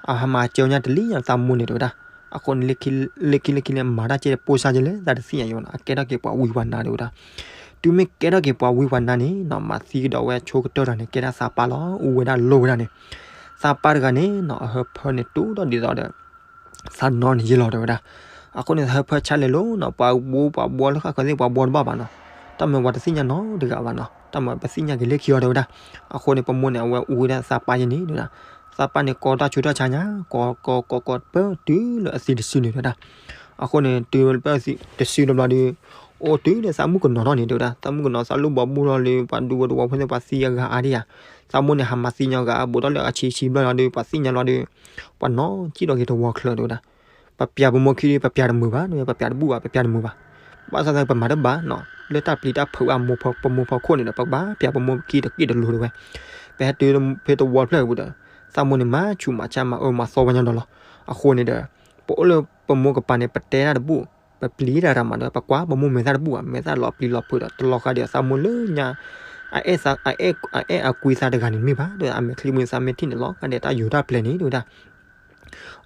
အဟးမၤစၢၤညါတလံညါသးမိၢ်န့ၣ် တဲဝဲဒၣ်. အဃိန့ၣ် လၢခံလၢခံန့ၣ် မၤတၢ်ကဲပိၢ်စၢ်ကဲလဲၣ် သးတသ့ၣ်ညါယဲဘၣ်နီၤ, အကဲထီၣ်က့ၤပှၤဝံပှၤနါ တဲဝဲဒၣ်. တုၤမ့ၢ်ကဲထီၣ်က့ၤပှၤဝံပှၤနါန့ၣ်နီၤ, မၤသံကဒီးဝဲဆိကတၢၢ်တဂၤန့ၣ် ကဲဒၣ်သးပၢ်လီၤ, အူဝဲဒၣ်လိၣ်ဝဲဒၣ်န့ၣ်, သးပၢ်တဂၤန့ၣ်နီၤ အဟၢဖၢန့ၣ်တူၢ်ထီၣ်ဒ်သိးဒီး သးနီၤန့ၣ်ယဲလီၤ တဲဝဲဒၣ်. အဃိန့ၣ် သးဟၢဖၢဆါလဲၤလိၤနီၤ, ပှၤဘှီပှၤဘှီလၢဃၣ်ဃၢၤသ့ၣ် ပှၤဘှီတဘၣ်ဘၣ်နီၤ, တၢ်မၤပှၤတသ့ၣ်ညါနီတဂၤဘၣ်နီၤ, တၢ်မၤပသ့ၣ်ညါက့ၤလၢခံအီၤ တဲဝဲဒၣ်. အဃိန့ၣ် ပမိၢ်န့ၣ် အဝဲအူဝဲဒၣ်သးပၢ်ယဲန့ၣ် တဲဝဲဒၣ်. သးပၢ်န့ၣ် ကီတၢ်ဆူးတၢ်ဆါညါ ကီကီကီကီပၢတုၤလၢအသံတစုန့ၣ် တဲဝဲဒၣ်. အဃိန့ၣ် တုၤလၢအသံတစုတဘျီဒီး အိၣ်တုၤလၢသးမုၣ်ကနီၤထီၣ်န့ၣ် တဲဝဲဒၣ်, သးမုၣ်ကနီၤ သးလူၢ်ဘီဘူၣ်လီၤလၢ ပှၤဒူဝဲတဝီဖိသ့ၣ် ပှၤသံအဂၤအါဒံးဧါ, သးမိၢ်န့ၣ် ဟးမၤသံညီဂၤအါ ဘူးထီၣ်လၢအဆံးဆံးဘျီလီၤဒီး ပှၤသ့ၣ်ညါလီၤဒီး ပှၤနီၤကံၣ်ထီၣ်က့ၤတဝီချၢ တဲဝဲဒၣ်. ပပျးပမိၢ်ခံဒီး ပပျးတမုာ်ဘၣ်, ပပျးတဘူၣ်ဘၣ်, ပပျးတမုာ်ဘၣ်. ဘၣ်ဆၣ်သနာ်က့ ပမၤတဘၣ်နီၤ, လၢတၢ်ပျံၤတၢ်ဖုးဘၣ် ပမိၢ်ဖီခိၣ်န့ၣ်ဒီး ပကဘၣ်ပျးပမိၢ်ခံတက့ၢ်တလိၤ တဲဝဲ. ပဟဲတုၤဖဲတဝီဖျၢၣ်ပူၤဒီး သးမိၢ်န့ၣ် မၤဆူးမၤဆါ မၤအၢမၤသီဝဲညီဒီးလီၤ. အဃိန့ၣ်ဒီး ပအိၣ်လၢပမိၢ်ကပၤန့ၣ် ပတဲတၢ်တဘူၣ်, ပပျံၤတၢ်တမးဒီး ပကွၢ်ပမိၢ်မဲာ်သၣ်တဘူၣ်ဘၣ်, မဲာ်သၣ်လီၤပျံၤလီၤဖုးဒီး တလီၤဃာ်ဒီးသးမိၢ်လၢညါ အအဲၣ်အကွံသးတဂၤန့ၣ်မ့ၢ်ဘၣ်, ဒီးအမဲာ်ချံမုၢ်သးမဲာ်ထံၣ်န့ၣ် လီၤဃာ်ဒီးတၢ်ယိၤတၢ်ပျဲၤန့ၣ် တဲဝဲဒၣ်.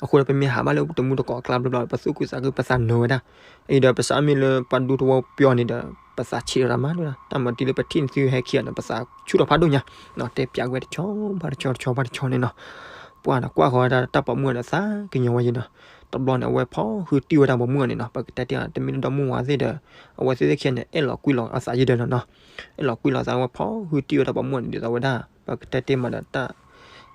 အဃိဒီး ပမ့ၢ်ဟးဘၣ်လၢတမူတကိးအကျါဘျီဘျီ ပသူၣ်ခုသးခု ပသးနၢၤဝဲဒၣ်. အံၤဒီး ပစးမ့ၢ်လၢပှၤဒူသဝီပျီန့ၣ်ဒီး ပသးဆံးတၢ်မးဒၣ် တၢ်မၤတုၤလၢပထံၣ်န့ၢ်သုဟဲခံဂၤန့ၣ် ပသးဆူၣ်ထီၣ်ဖးဒိၣ်ညါ, တဲပၠးဝဲတဆီဘၣ်တဆီ တဆီဘၣ်တဆီန့ၣ်နီၤ. ပှၤဒီးကွၢ်ဃီၤဝဲဒၣ်တၢ်ပိာ်မုၣ်ဒီး သးကညီၤဝဲယဲနီၤ. တဘျီန့ၣ် အဝဲဖီၣ်ဃုတံၢ်ဝဲဒၣ်ပိာ်မုၣ်န့ၣ်နီၤ, ပကတဲတ့ၢ် တမ့ၢ်လၢဒီမုၣ်ဝၤသ့ၣ်ဒီး အဝဲသ့ၣ်သ့ၣ်ခံဂၤန့ၣ် အဲၣ်လီၤကွံလီၤအသးယဲဒီးနီၤနီၤ. အဲၣ်လီၤကွံလီၤအသး အဝဲဖီၣ်ဃုတံၢ်ဝဲဒၣ်ပိာ်မုၣ်န့ၣ် ဒ်သိးဝဲဒၣ် ပကတဲတ့ၢ်မးဒီးတၢ်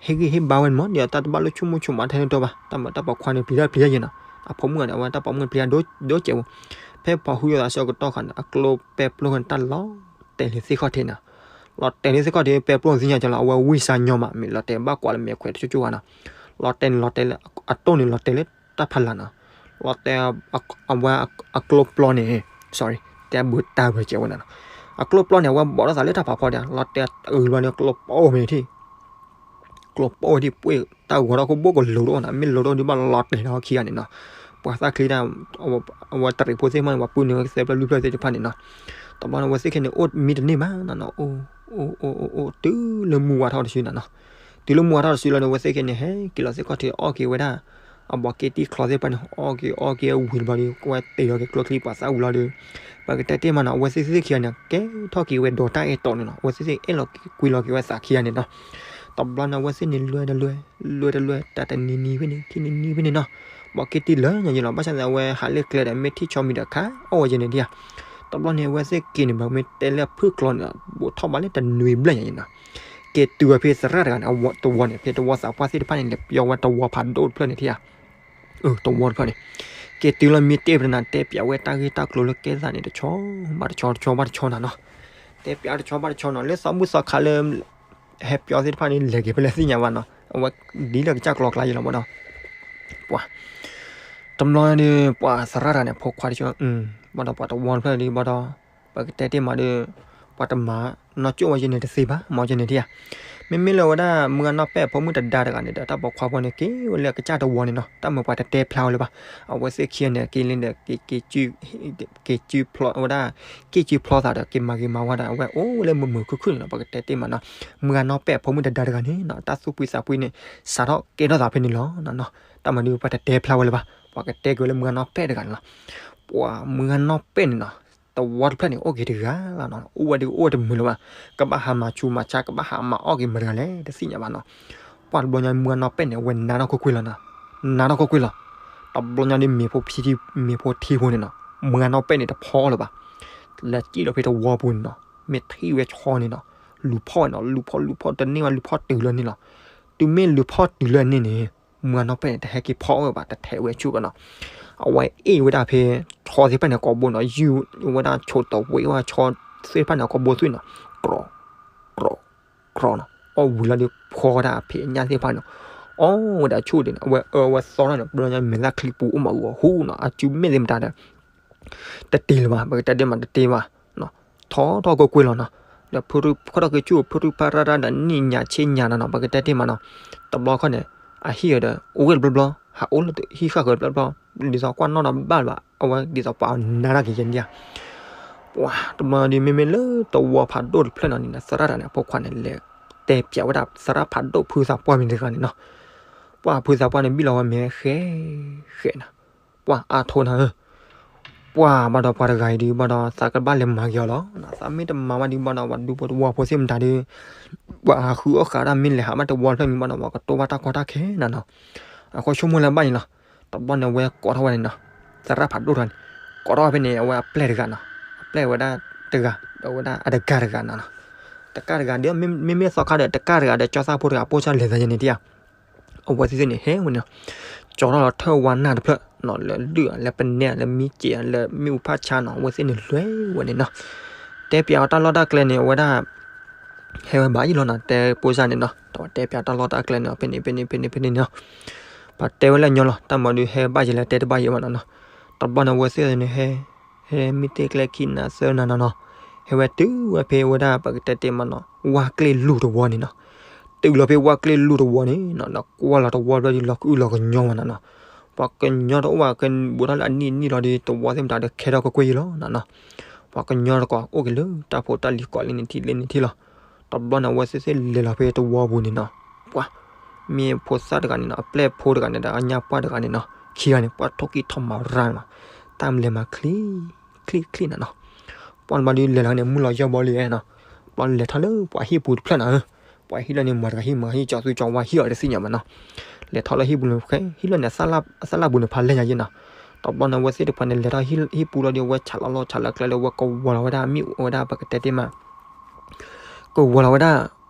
ဟ့ၣ်ဂံၢ်ဟ့ၣ်ဘါဝဲန့ၣ်မး ဒ်သိးတၢ်တဘၣ်လိၣ်ဆိကမိၣ်ဆိကမးထဲန့ၣ်တအိၣ်ဘၣ်. တၢ်မၤတၢ်ပိာ်ခွါန့ၣ် ပျံၤတၢ်ပျံၤတၢ်ယဲနီၤ. အဖိမုၣ်န့ၣ် အဝဲတၢ်ပိာ်မုၣ်န့ၣ် ပျံၤတၢ်ဒိၣ်ကဲးဝဲ. ဖဲဖီၣ်ဃုအသးဆၢကတီၢ်ခါန့ၣ် အကျိပဲပျိန့ၣ် တၢ်လီၤတဲာ်လံသ့ၣ်ခီၣ်ထံးနီၤ. လီၤတဲာ်လံသ့ၣ်ခီၣ်ထံး ပဲပျိသ့ၣ်ညါကလီၤ အဝဲဝံသးညီမး မ့ၢ်လီၤတဲာ်ဘၣ်ကွၢ်လၢမဲာ်ခွဲးတကၠိကၠိဧါနီၤ. လီၤတဲာ်န့ၣ်လီၤတဲာ်လၢ အတိၢ်န့ၣ် လီၤတဲာ်လၢတၢ်ဖးလၢ်နီၤ. လီၤတဲာ် အဝဲအကျိပျိန့ၣ် sorry တဲဘုးတၢ်ဘုးကဲးဝဲနီၤနီၤ. အကျိပျိန့ၣ် အဝဲဘိးထီၣ်သးလၢတၢ်ဖးဖီဒၣ် လီၤတဲာ်အုးလီၤန့ၣ် ကျိပျိဝဲထံၣ် ကျိပျိဝဲထံၣ် ပှ့ၢ်တၢ်ဂီၤထီၣ်ခိၣ်ဘိၣ်ကလိၤတအိၣ်နီၤ, မ့ၢ်လိၤတအိၣ်ဒုးဘၣ်လီၤတဲာ်ထီၣ်ခံဂၤန့ၣ်နီၤ. ပှၤသၣ်ချ့တၢ် အဝဲတရံးဖိသ့ၣ်တဖၣ်န့ၣ် ပှၤပုၢ်နုာ်ဝဲကသဲဖျၢၣ်လွံၢ်ဖျၢၣ်သ့ၣ်တဖၣ်န့ၣ်နီၤ. တဘျီန့ၣ် အဝဲသ့ၣ်ခဲန့ၣ် အိၣ်မံတန့ၢ်ဘၣ်နီၤနီၤ, အိၣ် အိၣ် အိၣ် အိၣ် တုၤလၢမုၢ်ဝါထီၣ်တစုနီၤနီၤ. တုၤလၢမုၢ်ဝါထီၣ်တစုလီၤန့ၣ် အဝဲသ့ၣ်ခဲန့ၣ် ဟဲက့ၤလီၤသ့ၣ်ခီၣ်ထံး အီၣ်က့ၤဝဲဒၣ် အဘီးက့တံၢ်ချီသ့ၣ်တဖၣ်န့ၣ် အီၣ်က့ၤအီက့ၤအဝံၤတဘျီဒီး ကဝဲတ့ၢ်လီၤက့ၤကျိချံပှၤသၣ်ဝံၤလီၤဒီး ပကတဲတ့ၢ်မးနီၤ အဝဲသ့ၣ်သ့ၣ်ခံဂၤန့ၣ် ကဲထီၣ်က့ၤဝဲဒီးတၢ်အဲၣ်တီန့ၣ်နီၤ. အဝဲသ့ၣ်သ့ၣ်အဲၣ်လီၤကွံလီၤက့ၤဝဲသးခံဂၤန့ၣ်နီၤ. တဘျီန့ၣ် အဝဲသ့ၣ်န့ၣ်လွဲဒီးလွဲ လွဲဒီးလွဲ တၢ်တနံၤနံၤဖဲန့ၣ် ခံနံၤနံၤဖဲန့ၣ်နီၤ. ဘီးက့တံၢ်လၢညါယံၤလီၤ ဘၣ်ဆၣ်သနာ်က့ အဝဲဟးလၢကျဲဒီး မ့ၢ်ထံၣ်ဆီမံၤဒီးခးအီၣ်ဝဲယဲန့ၣ်ဒံးဧါ. တဘျီန့ၣ် အဝဲသ့ၣ်က့ၤန့ၣ် ပမ့ၢ်တဲလၢအဖုၣ်ကျိၤန့ၣ် ဘူးထီၣ်ဘၣ်လၢတနွံဘျဲၣ်ညါယံၤနီၤ. က့ၤတုၤဝဲဖဲသရၣ်တဂၤန့ၣ် အဝဲတဝီန့ၣ် ဖဲတဝီသးပှၢ်သ့ၣ်တဖၣ်န့ၣ် လဲၤပျီဝဲတဝီဖးဒိၣ်တဖျၢၣ်န့ၣ်ထံၣ်ဧါ. အၢ တဝီတဖျၢၣ်န့ၣ် က့ၤတုၤလီၤမ့ၢ်တဲပတနၤ တဲပၠးဝဲတၢ်ဂ့ၢ်တၢ်ကျိၤလၢကဲသးန့ၣ် တဆီဘၣ်တဆီ တဆီဘၣ်တဆီနီၤနီၤ. တဲပၠးတဆီဘၣ်တဆီနီၤ လၢသီဘူၣ်သီခါလၢ ဟဲပျီသ့ၣ်တဖၣ်န့ၣ် လဲၤက့ၤဖဲလဲၣ်သ့ၣ်ညါဘၣ်နီၤ. အဝဲဒ်လၢကစၢ်ကျီကျါယံၤလီၤဘၣ်ဒီး ပှၤ တဘျီဒီး ပှၤသရၣ်တဂၤန့ၣ် ဖိခွါတဆီ ဘၣ်ဒီးပှၤတဝီတဖျၢၣ်ဒ်ဘၣ်ဒီး ပကတဲတ့ၢ်မးဒီး ပှၤတမၤနီၢ်ကၠိၣ်ဝဲယဲန့ၣ်တသ့ဘၣ် မ့ၢ်ယဲန့ၣ်ထံၣ်ဧါ. မ့မ့ၢ်လၢဝဲဒၣ် မုၢ်ဂၤနီၢ်ပဲၣ်အဖိမုၣ်တဒါတဂၤန့ၣ်ဒီး တၢ်ပိာ်ခွါဖိန့ၣ် က့ၤဝဲလၢကစၢ်တဝီန့ၣ်နီၤ တၢ်မၤပှၤတတဲဖျါဝဲလၢၤဘၣ်. အဝဲသ့ၣ်ခံဂၤန့ၣ် က့ၤလၢဒီး က့ၤစုဖျီဝဲဒၣ် က့ၤစုဖျီသးဒီး က့ၤမၤဂ့ၤမၤဝါဒီး အဝဲအိၣ်လၢမုာ်မုာ်ခုၣ်ခုၣ်န့ၣ်နီၤ ပကတဲတ့ၢ်မးနီၤ. မုၢ်ဂၤနီၢ်ပဲၣ်အဖိမုၣ်တဒါတဂၤန့ၣ်နီၤ တၢ်သူၣ်ဖှံသးဖှံန့ၣ် စးထီၣ်ကဲထီၣ်သးဖဲန့ၣ်လီၤနီၤနီၤ. တၢ်မၤဒုးပှၤတတဲဖျါဝဲလၢၤဘၣ် ပှၤကတဲက့ၤဝဲလၢမုၢ်ဂၤနီၢ်ပဲၣ်တဂၤန့ၣ်လီၤ. ပှၤမုၢ်ဂၤနီၢ်ပဲၣ်န့ၣ်နီၤ တဝီတဖျၢၣ်န့ၣ် အိၣ်က့ၤတဂၤလီၤနီၤ အိၣ်ဝဲဒုးအိၣ်ဝဲတမုာ်လၢၤဘၣ်. ကဘၣ်ဟးမၤဆူးမၤဆါ ကဘၣ်ဟးမၤအီၣ်က့ၤမတၤတဂၤလဲၣ် တသ့ၣ်ညါဘၣ်နီၤ. ပှၤတဘျီညါမုၢ်ဂၤနီၢ်ပဲၣ်န့ၣ် အဝဲနါထီၣ်ခိၣ်ကွ့ၢ်လီၤနီၤ. နါထီၣ်ခိၣ်ကွ့ၢ်လီၤ. တဘျီညါဒ်မ့ၤဖိထံဖိန့ၣ်နီၤ မုၢ်ဂၤနီၢ်ပဲၣ်န့ၣ်တဖီလၢၤဘၣ်. လဲၤစံၣ်လီၤဖဲတဝီပူၤန့ၣ်နီၤ မ့ၢ်ထံၣ်ဝဲဆီန့ၣ်နီၤ လူၤဖီၣ်ဝဲနီၤ လူၤဖီၣ်လူၤဖီၣ် တန့ၢ်ဝဲလူၤဖီၣ်တုၤလၢန့ၣ်လီၤ. တုၤမ့ၢ်လူၤဖီၣ်တုၤလၢန့ၣ်န့ၣ် မုၢ်ဂၤနီၢ်ပဲၣ်န့ၣ် တဟဲက့ၤဖီၣ်ဝဲဘၣ် တထဲးဝဲဆူၣ်ဘၣ်နီၤ. အဝဲအ့ၣ်ဝဲဒၣ်ဖဲ ဆီသ့ၣ်တဖၣ်န့ၣ်ကိာ်ဘိနီၤ ယုၢ်ဝဲဒၣ်ဆိးတဝ့ၣ်ဝဲဆီသ့ၣ်တဖၣ်န့ၣ်ကိာ်ဘိသွံၣ်နီၤ ကြီ ကြီ ကြီနီၤ အီၣ်ဝံၤလီၤဒီးဖီဝဲဒၣ်ဖဲညၣ်သ့ၣ်တဖၣ်န့ၣ် အီၣ်ဝဲဒၣ်ဆူၣ်ဒံးန့ၣ် အဝဲအၢဝဲသီထီၣ်န့ၣ် ဘျီညါမဲာ်သၣ်ချံပူၤအိၣ်မးဂီၤဟူနီၤ အစုမ့ၢ်သ့ၣ်မတၤဒီး တတ့လၢၤဘၣ် ပကတဲဒ်မးတတ့ဘၣ် ထီထီၣ်ကွ့ၢ်ကွ့ၢ်လီၤနီၤ. ဒီးဖုရူခီၣ်ထီၣ်က့ၤဆူၣ် ဖုရူဖးရၣ်ရၣ်ဒီးနံၣ်ညါဆ့ညါနီၤနီၤ ပကတဲတ့ၢ်မးနီၤ. တဘျီခီၣ်န့ၣ် အဟံၣ်အဒီး အိၣ်ဝဲတဘျီဘျီ ဟးအိၣ်လၢဟံၣ်ဃၣ်ဃၢၤတဘျီဘျီ ဒ်သိးကွၢ်နီၣ်ဒီးဘၣ်လၢၤဘၣ် အဝဲဒ်သိးပှၤနါတၢ်က့ၤယဲန့ၣ်ဧါ. ပှၤတဘျီဒီး မ့မ့ၢ်လၢတဝီဖးဒိၣ်တဖျၢၣ်နီၤန့ၣ် သရၣ်တဂၤန့ၣ် အဖိခွါန့ၣ် လဲၤတဲပၠးဝဲဒၣ်သရၣ်ဖးဒိၣ်ဖုသးပှၢ်မံၤတဂၤန့ၣ်နီၤ. ပှၤဖုသးပှၢ်န့ၣ် ဘံၣ်လီၤဝဲမဲာ်ဃဲး ဃဲးနီၤ ပှၤအါထိနၤဧၢ ပှၤဘၣ်ဒီးပှၤတဂၤအံၤဒုးဘၣ်ဒီး သးကဘၣ်လဲၤမၤက့ၤအီၤလီၤ. သးမ့ၢ်တမၤဘၣ်ဒုးဘၣ်ဒီး ပှၤဒူဖိတဝီဖိသ့ၣ်မတၤဒီး ပှၤဟးဃုအီၣ်ဃာ်ဒၣ် မ့ၢ်လဲၤဟးဘၣ်တဝီတဖျၢၣ်မံၤဘၣ်ဒီး ပှၤကတိၢ်ဘၣ်တၢ်ကီတၢ်ခဲနၤနီၤ. အဃိဆိကမိၣ်လၢဘၣ်န့ၣ်လီၤ. တဘျီန့ၣ် အဝဲကိးထီၣ်ဝဲန့ၣ်နီၤ သရၣ်ဖးဒိၣ်တဂၤန့ၣ် ကိးထီၣ်ဝဲဖဲန့ၣ် အဝဲအပျဲၢ်တဂၤနီၤ အပျဲၢ်ဝဲဒၣ်တဂၤ ဒီးဝဲဒၣ်အတကၢ်တဂၤနၤနီၤ. တကၢ်တဂၤဒီး မ့မ့ၢ်သီခါဒီး တကၢ်တဂၤဒီး ကၠီသၣ်ဖိတဂၤ ပိၢ်စၢ်လဲၤသးယဲန့ၣ်ဒံးဧါ. အဝဲသ့ၣ်န့ၣ်ဟဲဝဲန့ၣ် ကၠီထီၣ်လီၤထၢၣ်ဝါနၢ်တဖျၢၣ်နီၤ လၢဒုၣ်ဧါ လၢပနဲၣ် လၢမံကဲး လၢမ့ၣ်အူဖၣ်ဆါနီၤ အဝဲသ့ၣ်န့ၣ်လွဲဝဲန့ၣ်နီၤ. တဲပၠးအီၤတၢ်လီၢ်တၢ်ကျဲန့ၣ် အဝဲဒၣ် ဟဲဝဲဘၣ်ယံၤလီၤနီၤ တဲပိၢ်စၢ်န့ၣ်နီၤ တဲပၠးတၢ်လီၢ်တၢ်ကျဲန့ၣ် ဖဲန့ၣ် ဖဲန့ၣ် ဖဲန့ၣ် ဖဲန့ၣ်နီၤ. ပှၤတဲဝဲလၢညီလီၤ တၢ်မၤဒုးဟဲဘၣ်ယံၤလၢတဲတဘၣ်ယံၤဘၣ်နီၤနီၤ. တဘျီန့ၣ် အဝဲသ့ၣ်န့ၣ်ဟဲ ဟဲမ့ၢ်တ့ၢ်ကျဲခံနၤသၢနၤနီၤနီၤ ဟဲဝဲတုၤဝဲဖဲဝဲဒၣ် ပကတဲတ့ၢ်မးနီၤ ဝၢ်ကျ့ၣ်လူၢ်တဝီန့ၣ်နီၤ. တုၤလီၤဖဲဝၢ်ကျ့ၣ်လူၢ်တဝီန့ၣ်နီၤ ဒီးကွၢ်လီၤတဝီဘျီဒုး လီၤကအုၣ်လီၤကညီမးနီၤနီၤ. ပှၤကညီတအိၣ်ဘၣ် ကဘူးထီၣ်လၢအနံၣ်နံၣ်လီၤဒီး တဝီသ့ၣ်မတၤဒီး ခဲထီၣ်ကွ့ၢ်ကွ့ၢ်ယံၤလီၤနီၤနီၤ. ပှၤကညီတကိးအိၣ်က့ၤလၢတၢ်ဖိတၢ်လံၤ ကိးလၢန့ၣ်ထံၣ်လၢန့ၣ်ထံၣ်လီၤ. တဘျီန့ၣ်အဝဲသ့ၣ်သ့ၣ်လဲၤလီၤဖဲတဝီပူၤန့ၣ်နီၤ ပှၤ မ့ၢ်ဖိသၣ်တဂၤန့ၣ်နီၤ အပျဲၢ်ဖိတဂၤန့ၣ်ဒီး အညၣ်ပှၢ်တဂၤန့ၣ်နီၤ ခံဂၤန့ၣ် ပှၤထိၣ်ကံၢ်ထီၣ်မၤရၢ်န့ၣ်နီၤ တၢ်လဲၤမၤချံ ချံချံန့ၣ်နီၤ. ပှၢ်တဘျီဒီးလဲၤလီၤန့ၣ် မုၢ်လီၤယီၢ်ဘီလံနီၤ, ဘျီလဲၤထီၣ်လၢပှၤဟံၣ်ပူၤတဖျၢၣ်နီၤ, ပှၤဟံၣ်လီၢ်န့ၣ် မၤတဂၤဟံၣ်မၤဟံၣ် ကၠီသူကၠီဝါဟံၣ်အီၤတသ့ၣ်ညါဘၣ်နီၤ, လဲၤထီၣ်လၢဟံၣ်ပူၤန့ၣ် ဟံၣ်လီၢ်န့ၣ် အသၣ်လၢ်ပူၤန့ၣ် ဖးလဲၢ်ညါယဲနီၤ, တဘျီန့ၣ် အဝဲသ့ၣ်တဖၣ်န့ၣ် လဲၤထီၣ်ဟံၣ်ပူၤလီၤဒီး အဝဲဆးလီၤလီၤဆးလီၤကျဲလၢ အဝဲကဝီၤလီၤဝဲဒၣ်မ့ၣ်အူဝဲဒၣ် ပကတဲတ့ၢ်မး ကဝီၤလီၤဝဲဒၣ်,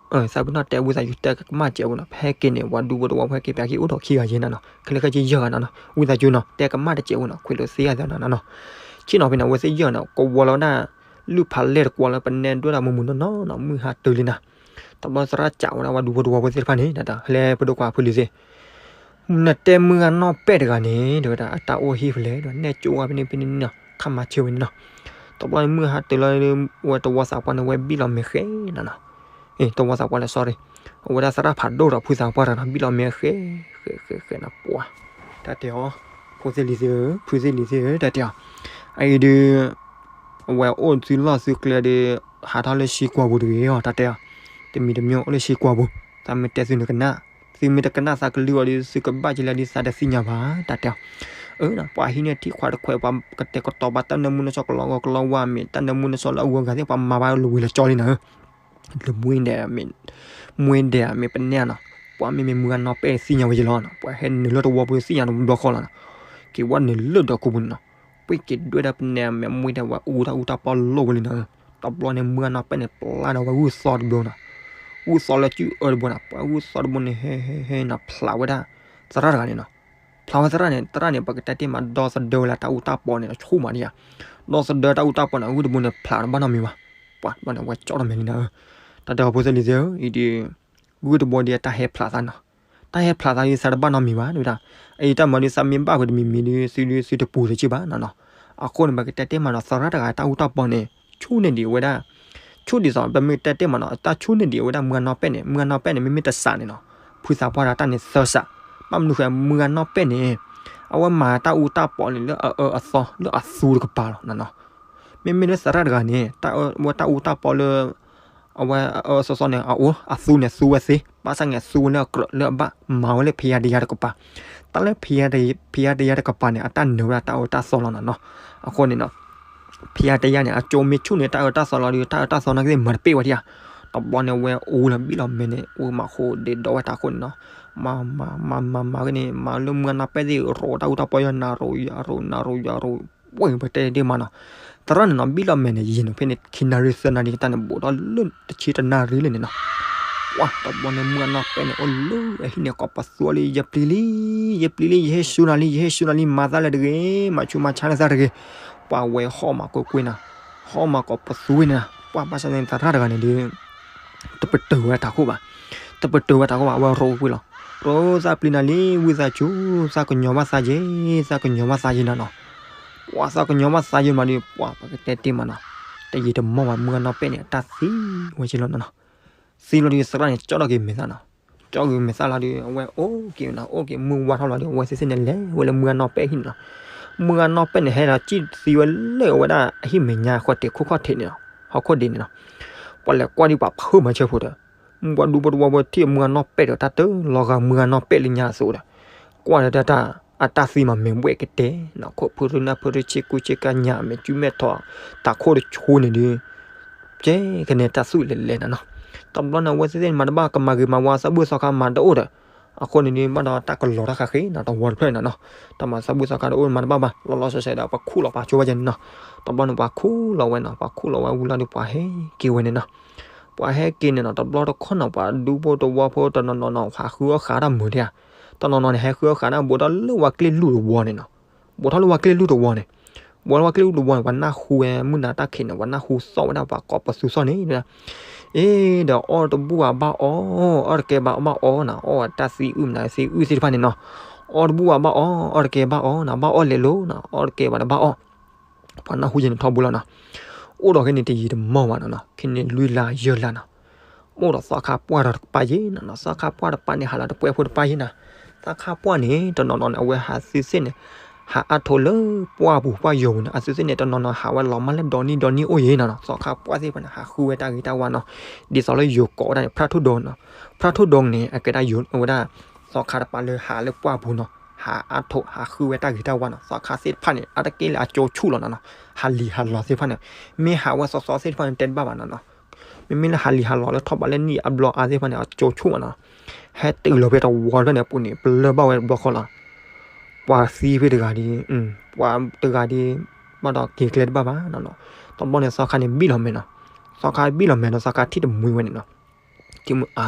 သးပ့ၤနီၣ်တဲဝံသးစူၤ တဲကမၣ်စဲးဖိနီၤ, ဖဲဟဲက့ၤန့ၣ် ပှၤဒူဖိတဝီဖိဟဲက့ၤ ပှၤဟဲက့ၤအိၣ်ဒီးခံဂၤယဲနီၤနီၤ, ခဲလၢာ်ခဲဆ့ယဲၢ်ဂၤနီၤနီၤ, ဝံသးစူၤနီၤ တဲကမၣ်တစဲးဖိနီၤ, ခွဲးလိာ်သ့ဂၤသ့နီၤနီၤ, ဆ့ၣ်နီၤဖဲန့ၣ် အဝဲသ့ၣ်ယဲၢ်ဂၤနီၤ ကဝီၤလီၤဝဲဒၣ် လုၢ်ဖးလဲၢ်တကွီၤလၢပနဲဒွဲၣ်ဒီးမုၢ်မုၢ်နီၢ်နီၢ်နီၤ, မုၢ်ဟါတုၤလံနီၤ, တဘျီသရၣ်စံးဝဲဒၣ် ပှၤဒူဖိတဝီဖိသ့ၣ်တဖၣ်န့ၣ် ဟဲလဲပဒိၣ်ခွါဖုလံၤသ့ၣ် နတဲမုၢ်ဂၤနီၢ်ပဲၣ်တဂၤန့ၣ် တဲဝဲဒၣ် အတၢ်အိၣ်ဟံၣ်ဖဲလဲၣ်ဒီး နဲၣ်ကၠိဝဲဖဲန့ၣ်ဖဲန့ၣ်နီၤ, ခါမၤဆၢဝဲန့ၣ်နီၤ, တဘျီန့ၣ်မုၢ်ဟါတုၤလီၤ ဝဲတဝီသးပှၢ်န့ၣ် ဝဲဘံၣ်လီၤမဲာ်ဃဲနီၤနီၤ, တဝီသးပှၢ်လဲၣ် sorry, အဝဲဒၣ်သရၣ်ဖးဒိၣ်ဒီးဖုသးပှၢ်တဂၤနီၤ ဘံၣ်လီၤမဲာ်ဃဲ ဃဲဃဲဃဲနီၤ ပှၤ တၢ်တဲအီၤ, ဖိသ့ၣ်လံၤသ့ၣ်ဧၢ ဖုသ့ၣ်လံၤသ့ၣ်ဧၢ တၢ်တဲအီၤ, အအံၤဒုး အဝဲအိၣ်သုလီၢ်သုကျဲဒီး ဟးထီၣ်လၢစ့ကွီၤပူၤတဂ့ၤအီၤ တၢ်တဲအီၤ, တမံၤတမံၤအိၣ်လၢစ့ကွီၤပူၤ, သးမ့ၢ်တဲသုန့ၣ်ကနၣ်, သုမ့ၢ်တကနၣ်သးကလုၢ်အီၤဒီး သုကဘၣ်က့ၤလၢဒ်သးတသ့ၣ်ညါဘၣ် တၢ်တဲအီၤ, အၢ ပှၤဟံးန့ၢ်ထံခွးတခွဲး ပှၤကတဲာ်ကတီၤပှၤတၢ်နၢမူနၢဆှီကလီကလီဝါမ့ၢ် တၢ်နၢမူနၢဆှီလၢအဂုၤအဂၤသ့ၣ် ပှၤမၤဘၣ်လၢဝံၤလၢကၠီလံနီၤဧၢ လၢမွ့ဒဲးမ့ၢ်, မွ့ဒဲးမ့ၢ်ပနဲနီၤ, ပှၤမ့မ့ၢ်မုၢ်ဂၤနီၢ်ပဲၣ်သ့ၣ်ညါဝဲယလီၤနီၤ, ပှၤဟဲနုာ်လၢတဝီပူၤသ့ၣ်ညါတဘျီဃီလီၤနီၤ, က့ၤဝဲနုာ်လၢဒီးခိပူၤန့ၣ်နီၤ, ပှ့ၤက့ၤဒွဲၣ်ဒၣ်ပနဲမ့ၢ်မွ့ဒဲးဝဲ အူတၢ်အူတၢ်ပီလိၣ်ဝဲလံနီၤ, တဘျီန့ၣ်မုၢ်ဂၤနီၢ်ပဲၣ်န့ၣ် ပျၢ်ဒီးဝဲဂုၢ်သီတဘျီနီၤ, ဂုၢ်သီလၢကုၢ်အၢတဘျီနီၤ, ပှၤဂုၢ်သီတဘျီန့ၣ် ဟဲဟဲဟဲနီၤ ဖျးဝဲဒၣ် သရၣ်တဂၤန့ၣ်နီၤ, ဖျးဝဲသရၣ်န့ၣ် သရၣ်န့ၣ် ပကတဲတ့ၢ်မး ဒီသဒၢဝဲလၢတၢ်အူတၢ်ပီန့ၣ် အဆူၣ်မးဒံးဧါ, ဒီသဒၢတၢ်အူတၢ်ပီန့ၣ် အဂုၢ်တဘိန့ၣ် ဖျးတဘၣ်နီတမံၤဘၣ်, ပှၤတဘျီန့ၣ် အဝဲကၠီထီၣ်မဲာ်လံနီၤ, တၢ်တဲအီၤဖိသ့ၣ်လံၤသ့ၣ်ဧၢ, အံၤဒုး ဂုၢ်တဘိဒီးတၢ်ဟဲဖျးသးနီၤ, တၢ်ဟဲဖျးသးဒ်သးတဘၣ်နီတမံၤဘၣ် တဲဝဲဒၣ်, အအံၤတၢ်မၤဒ်သးမ့ၢ်ဘၣ်ဝဲတမံၤမံၤဒီး သုဒုးသုတပူၤတက့ၢ်ဘၣ်နီၤနီၤ, အဃိန့ၣ် ပကတဲတ့ၢ်မးနီၤ သရၣ်တဂၤတၢ်အူတၢ်ပီန့ၣ် ဆူၣ်န့ၢ်ဒံးဝဲဒၣ်, ဆူၣ်ဒံးသိး ပမ့ၢ်တဲတ့ၢ်မးနီၤ တၢ်ဆူၣ်န့ၢ်ဒံးဝဲဒၣ်မုၢ်ဂၤနီၢ်ပဲၣ်န့ၣ် မုၢ်ဂၤနီၢ်ပဲၣ်န့ၣ် မ့မ့ၢ်တစးန့ၣ်နီၤ, ဖုသးပှၢ်တၢ်န့ၣ်သၢစး, ဘၣ်မနုၤဃိ မုၢ်ဂၤနီၢ်ပဲၣ်န့ၣ် အဝဲမၤတၢ်အူတၢ်ပီန့ၣ် လၢအအၢအသီလၢအသူတကပၤလီၤနီၤနီၤ, မ့မ့ၢ်လၢသရၣ်တဂၤန့ၣ် တၢ်အဝဲတၢ်အူတၢ်ပီလၢ အဝဲအအၢအသီန့ၣ် အအိၣ် အသူန့ၣ်သူဝဲသ့, ဘၣ်ဆၣ်န့ၣ် အသူဝဲလၢအကြၢးလၢအဘၣ်မၤဝဲလၢဖယါတယါတကပၤ, တၢ်လၢ ဖယါတယါတကပၤန့ၣ် အတၢ်နၢၤဝဲဒၣ်တၢ်အၢတၢ်သီလီၤနီၤနီၤ, အဃိန့ၣ်နီၤ ဖယါတယါန့ၣ် အကၠိမ့ၢ်ဆူၣ်န့ၢ်တၢ်အၢတၢ်သီလီၤဒီး တၢ်အၢတၢ်သီနာ်က့သ့ၣ်မၤတပ့ၢ်ဝဲဒံးဧါ, တဘျီန့ၣ် အဝဲအူလီၤဘံၣ်လီၤမဲာ်န့ၣ် အူမးဃိဒ့ဒီဝဲတၢ်အဃိန့ၣ်နီၤ, မၤမၤမၤမၤမၤဂ့ၤန့ၣ် မၤလၢမုၢ်ဂၤနီၢ်ပဲၣ်သ့ၣ် ရိးတၢ်အူတၢ်ပီယီၤ နၤရိးယၤရိး နၤရိးယၤရိး ဝဲပတဲဒ့ၣ်မးနီၤ, သရၣ်န့ၣ်နီၤ ဘံၣ်လီၤမဲာ်န့ၣ် ယံာ်နီၤ ဖဲန့ၣ် ခံနၣ်ရံၣ်သၢနၣ်ရံၣ်ကတၢၢ်န့ၣ် ဘူးဒီးလၢတဆံတနၣ်ရံၣ်လံန့ၣ်နီၤ, ပှၤတဘျီန့ၣ် မုၢ်ဂၤနီၢ်ပဲၣ်န့ၣ် အိၣ်လၢအဟံၣ်န့ၣ် ကိးပသူအီၤလံ ယပျံၤလံ, ယပျံၤလံ ယဟ့ၣ်ဆူနၤလံ ယဟ့ၣ်ဆူနၤလံ မၤသးလၢတဂ့ၤ မၤဆူးမၤဆါလၢသးတဂ့ၤ, ပှၤဝဲဟီၣ်မးကွ့ၢ်ကွ့ၢ်နီၤ, ဟီၣ်မးကိးပသူဝဲန့ၣ်နီၤ, ပှၤဘၣ်ဆၣ်သနာ်က့ သရၣ်တဂၤန့ၣ်ဒီး တပတုာ်ဝဲတၢ်ခိၣ်ဘၣ်, တပတုာ်ဝဲတၢ်ခိၣ်ဘၣ် အဝဲရိးကွ့ၢ်လီၤ, ရိးသးပျံၤနၤလံ ဝံသးစူၤ သးကညီၤဘၣ်သးယဲ သးကညီၤဘၣ်သးယဲနီၤနီၤ, ပှၤသးကညီၤဘၣ်သးယဲမးဒီး ပှၤပကတဲတ့ၢ်မးနီၤ, တယံာ်တမီၢ်ဘၣ် မုၢ်ဂၤနီၢ်ပဲၣ်န့ၣ် အတၢ်သံဝဲက့ၤလီၤနီၤနီၤ, သံလီၤဒီးသရၣ်န့ၣ် ကၠီထီၣ်က့ၤမဲာ်သၣ်နီၤ, ကၠီက့ၤမဲာ်သၣ်လီၤဒီး အဝဲအိၣ်က့ၤနီၤ အိၣ်က့ၤမုၢ်ဝါထီၣ်လီၤဒီး အဝဲသ့ၣ်သ့ၣ်န့ၣ် လဲၤဝဲလၢမုၢ်ဂၤနီၢ်ပဲၣ်ဟံၣ်န့ၣ်နီၤ, မုၢ်ဂၤနီၢ်ပဲၣ်န့ၣ် ဟဲဒီးစံၣ်သံဝဲလၢအဝဲဒၣ်အဟံၣ်မဲာ်ညါ ဃီတဲာ်ခိၣ်ခီၣ်ထံးန့ၣ်နီၤ, ဟီၣ်ခိၣ်ဒံးန့ၣ်နီၤ, ပှၤလဲၤကွၢ်ဒံးပှၤဖုမၤဆၢဖိဒီး ပှၤဒူဖိတဝီဖိထံၣ်မုၢ်ဂၤနီၢ်ပဲၣ်ဒီးတၢ်တလီၤဂာ်မုၢ်ဂၤနီၢ်ပဲၣ်လၢညါအသိးဒီး ကွၢ်ဒီးတၢ် အတၢ်သံမးမ့ၢ်ဘှဲၣ်ကတဲနီၤ ခိၣ်ဖုရူနၢ်ဖုရူဆ့ကူဆ့ကၤညၣ် မဲာ်ကူမဲာ်ထီၣ် တၢ်ခိၣ်တဆိန့ၣ်ဒီး ကဲကန့ၣ်တၢ်သူၣ်လဲၤလဲၤနီၤနီၤ, တဘျီန့ၣ် အဝဲသ့ၣ်သ့ၣ်မၤတဘၣ် ကမၤဂ့ၤမၤဝါ သးဘုၣ်သီခါမၤတအိၣ်ဒီး အဃိန့ၣ်ဒီး ဘၣ်ဒီးတၢ်ကလီၤတၢ်ဃးဃ့နီၤ တဝီတဖျၢၣ်နီၤနီၤ, တၢ်မၤသးဘုၣ်သီခါတအိၣ်မၤတဘၣ်ဘၣ် လီၤလီၤဆဲးဆဲးဒီး ပှၤခူၣ်လီၤပှၤဆိဝဲကဲန့ၣ်နီၤ, တဘျီန့ၣ် ပှၤခူၣ်လီၤဝဲနီၤ ပှၤခူၣ်လီၤဝဲဝံၤလီၤဒီး ပှၤဟဲက့ၤဝဲန့ၣ်နီၤ, ပှၤဟဲက့ၤန့ၣ်နီၤ တဘျီတခီၣ်နီၤ ပှၤဒူဖိတဝီဖိတနီၤနီၤနီၤ ဟးဃုအီၣ်ဃာ်တၢ်မုာ်ဒံးဧါ, တနီၤနီၤန့ၣ် ဟဲဃုအီၣ်ဃာ်တၢ်ဘူးထီၣ်လၢဝဲကျ့ၣ်လူၢ်တဝီန့ၣ်နီၤ, ဘူးထီၣ်လၢဝဲကျ့ၣ်လူၢ်တဝီန့ၣ်, ဘူးထီၣ်ဝဲကျ့ၣ်လူၢ်တဝီန့ၣ် ပှၤနၢ်ဟူဝဲမုၢ်နၤတၢ်ခံးန့ၣ် ပှၤနၢ်ဟူသီၣ်ဝဲဒၣ်ပှၤကိးပသူသီၣ်န့ၣ်, အ့ ဒီးအီၣ်တဘူၣ်အဘၣ်အီၣ်, အီၣ်တကဲဘၣ်အီၣ်ဘၣ်အီၣ်နီၤ, အီၣ်ဝဲတၢ်သံအုၣ်မနုၤသံအုၣ်သ့ၣ်တဖၣ်န့ၣ်နီၤ, အီၣ်တဘူၣ်အဘၣ်အီၣ်, အီၣ်တကဲဘၣ်အီၣ်နီၤ, ဘၣ်အီၣ်လဲၤလိၤနီၤ, အီၣ်တကဲဘၣ်တဘၣ်အီၣ်, ပှၤနၢ်ဟူယဲန့ၣ်ထီဘိလီၤနီၤ, အိၣ်ဒီးခဲန့ၣ်တယံာ်တမီၢ်ဘၣ်နီၤနီၤ, ခဲန့ၣ်လွံၢ်လါယဲၢ်လါနီၤ အိၣ်ဒီးသီခါပှၢ်ဒီးတကပၤယဲနီၤနီၤ, သီခါပှၢ်တကပၤန့ၣ် ဟးလီၤတပှဲၤဖိတပၤယဲနီၤ, သီခါပှၢ်န့ၣ် တနီၤနီၤန့ၣ် အဝဲဟးသုသ့ၣ်န့ၣ် ဟးအါထိးလၢပှၢ်ပူၤပှၢ်ယိာ်ပူၤန့ၣ် အသုသ့ၣ်န့ၣ် တနီၤနီၤဟးဝဲလီၤမၢ်လၢဒီနံၣ်ဒီနံၣ်အိၣ်ယဲနီၤနီၤ, သီခါပှၢ်သ့ၣ်တဖၣ်န့ၣ် ဟးဃုဝဲတၢ်ဂ့ၤတၢ်ဝါနီၤ, ဒ်သိးလၢယိၤကိးဝဲဒၣ်န့ၣ် ဖရၣ်ထူၣ်ဒီနီၤ, ဖရၣ်ထူၣ်ဒီန့ၣ် အကဲဒၣ်ယိၤဝဲဒၣ် သီခါတပၤလၢဟးလၢပှၢ်ပူၤနီၤ, ဟးအါထိး ဟးဃုဝဲတၢ်ဂ့ၤတၢ်ဝါနီၤ. သီခါသ့ၣ်တဖၣ်န့ၣ် အါတက့ၢ်လၢအကၠိဆူၣ်လီၤနီၤနီၤ. ဟးလံၤဟးလီၤသ့ၣ်တဖၣ်န့ၣ် မ့ၢ်ဟးဝဲသီသီသ့ၣ်တဖၣ်န့ၣ် တဲတဘၣ်ဘၣ်နီၤနီၤ. မ့မ့ၢ်လၢဟးလံၤဟးလီၤလၢထီၣ်ဘးလၢနံၣ်အဘျီအါသ့ၣ်တဖၣ်န့ၣ် အကၠိဆူၣ်မးနီၤ. ဟဲတုၤလီၤဖဲတဝီတဖျၢၣ်န့ၣ်အပူၤန့ၣ် ပလၢၢ်ဘၣ်ဝဲတဘျီဃီလီၤ. ပှၤသံဖဲတဂၤဒီး ပှၤတဂၤဒီး ဘၣ်ဒီးက့ၤကျဲတဘၣ်ဘၣ်နီၤနီၤ. တဘျီန့ၣ် သီခါန့ၣ်ဘံၣ်လီၤမဲာ်နီၤ. သီခါဘံၣ်လီၤမဲာ်ဒီး သီခါထံၣ်တမှံဝဲန့ၣ်နီၤ. ထံၣ်မုၢ်အါ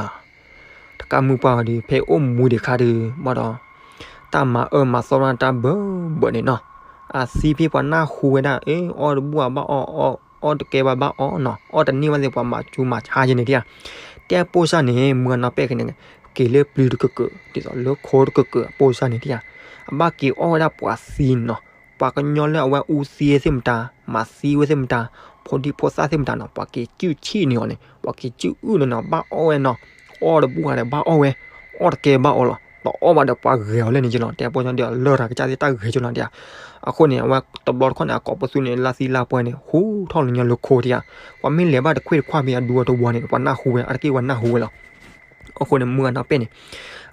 တကးမုၢ်ပှၢ်ဒီး ဖဲအိၣ်မူဒံးခါဒီး ဘၣ်ဒီး တၢ်မၤအၢမၤသီတၢ်ဘၢဘၢန့ၣ်နီၤ. အသံဖဲပှၤနၢ်ဟူဝဲဒၣ် အ့ အီၣ်တဘူၣ်အဘၣ်အီၣ်, အီၣ်တကဲဘၣ်ဘၣ်အီၣ်နီၤ, အီၣ်တန့ၢ်ဘၣ်သ့ၣ် ပှၤမၤစူၤမၤဆါယဲန့ၣ်ဒံးဧါ. တဲပိၢ်စၢ်န့ၣ် မုၢ်ဂၤနီၢ်ပဲာ်က့ၤန့ၣ် က့ၤလၢပျုၤတကၢၢ်ကၢၢ် ဒ်သိးလၢခိတကၢၢ်ကၢၢ်အပိၢ်စၢ်န့ၣ်ဒံးဧါ. အဘၣ်က့ၤအီၣ်ဝဲဒၣ်ပှၤသံနီၤ. ပှၤကညီလၢအဝဲအူသံသ့ၣ်မတၤ, မၤသံဝဲသ့ၣ်မတၤ, ဖိဒံဖိသၣ်သ့ၣ်မတၤနီၤ, ပှၤက့ၤစုၣ်ဆံၣ်န့ၢ်အီၤန့ၣ် ပှၤက့ၤစုၣ်အုၣ်န့ၣ်နီၤ, ဘၣ်အီၣ်ဝဲနီၤ. အီၣ်တဘူၣ်ဂၤဒီးဘၣ်အီၣ်ဝဲ, အီၣ်တကဲဘၣ်အီၣ်လီၤ. တအီၣ်ဘၣ်ဒီးပှၤဂဲၤအီၤလဲၣ်န့ၣ်ကလီၤ. တဲပိၢ်စၢ်ဒီးလၢၢ်တၢ်ကစၢ်သ့ၣ်တၢ်ဂဲၤကလီၤဒံးဧါ. အဃိန့ၣ် အဝဲတဘျီတခီၣ်န့ၣ် အကိးပသူန့ၣ် လါသံလါပှဲၤန့ၣ် ဟူထီၣ်လၢညါလၢခိဒံးဧါ. ပှၤမ့ၢ်လဲၤဘၣ်တခွ့ၣ်တခွါဖဲအဒူအတဝီန့ၣ် ပှၤနၢ်ဟူဝဲ, အါတက့ၢ်ပှၤနၢ်ဟူဝဲလီၤ. အဃိန့ၣ် မုၢ်ဂၤနီၢ်ပဲာ်န့ၣ်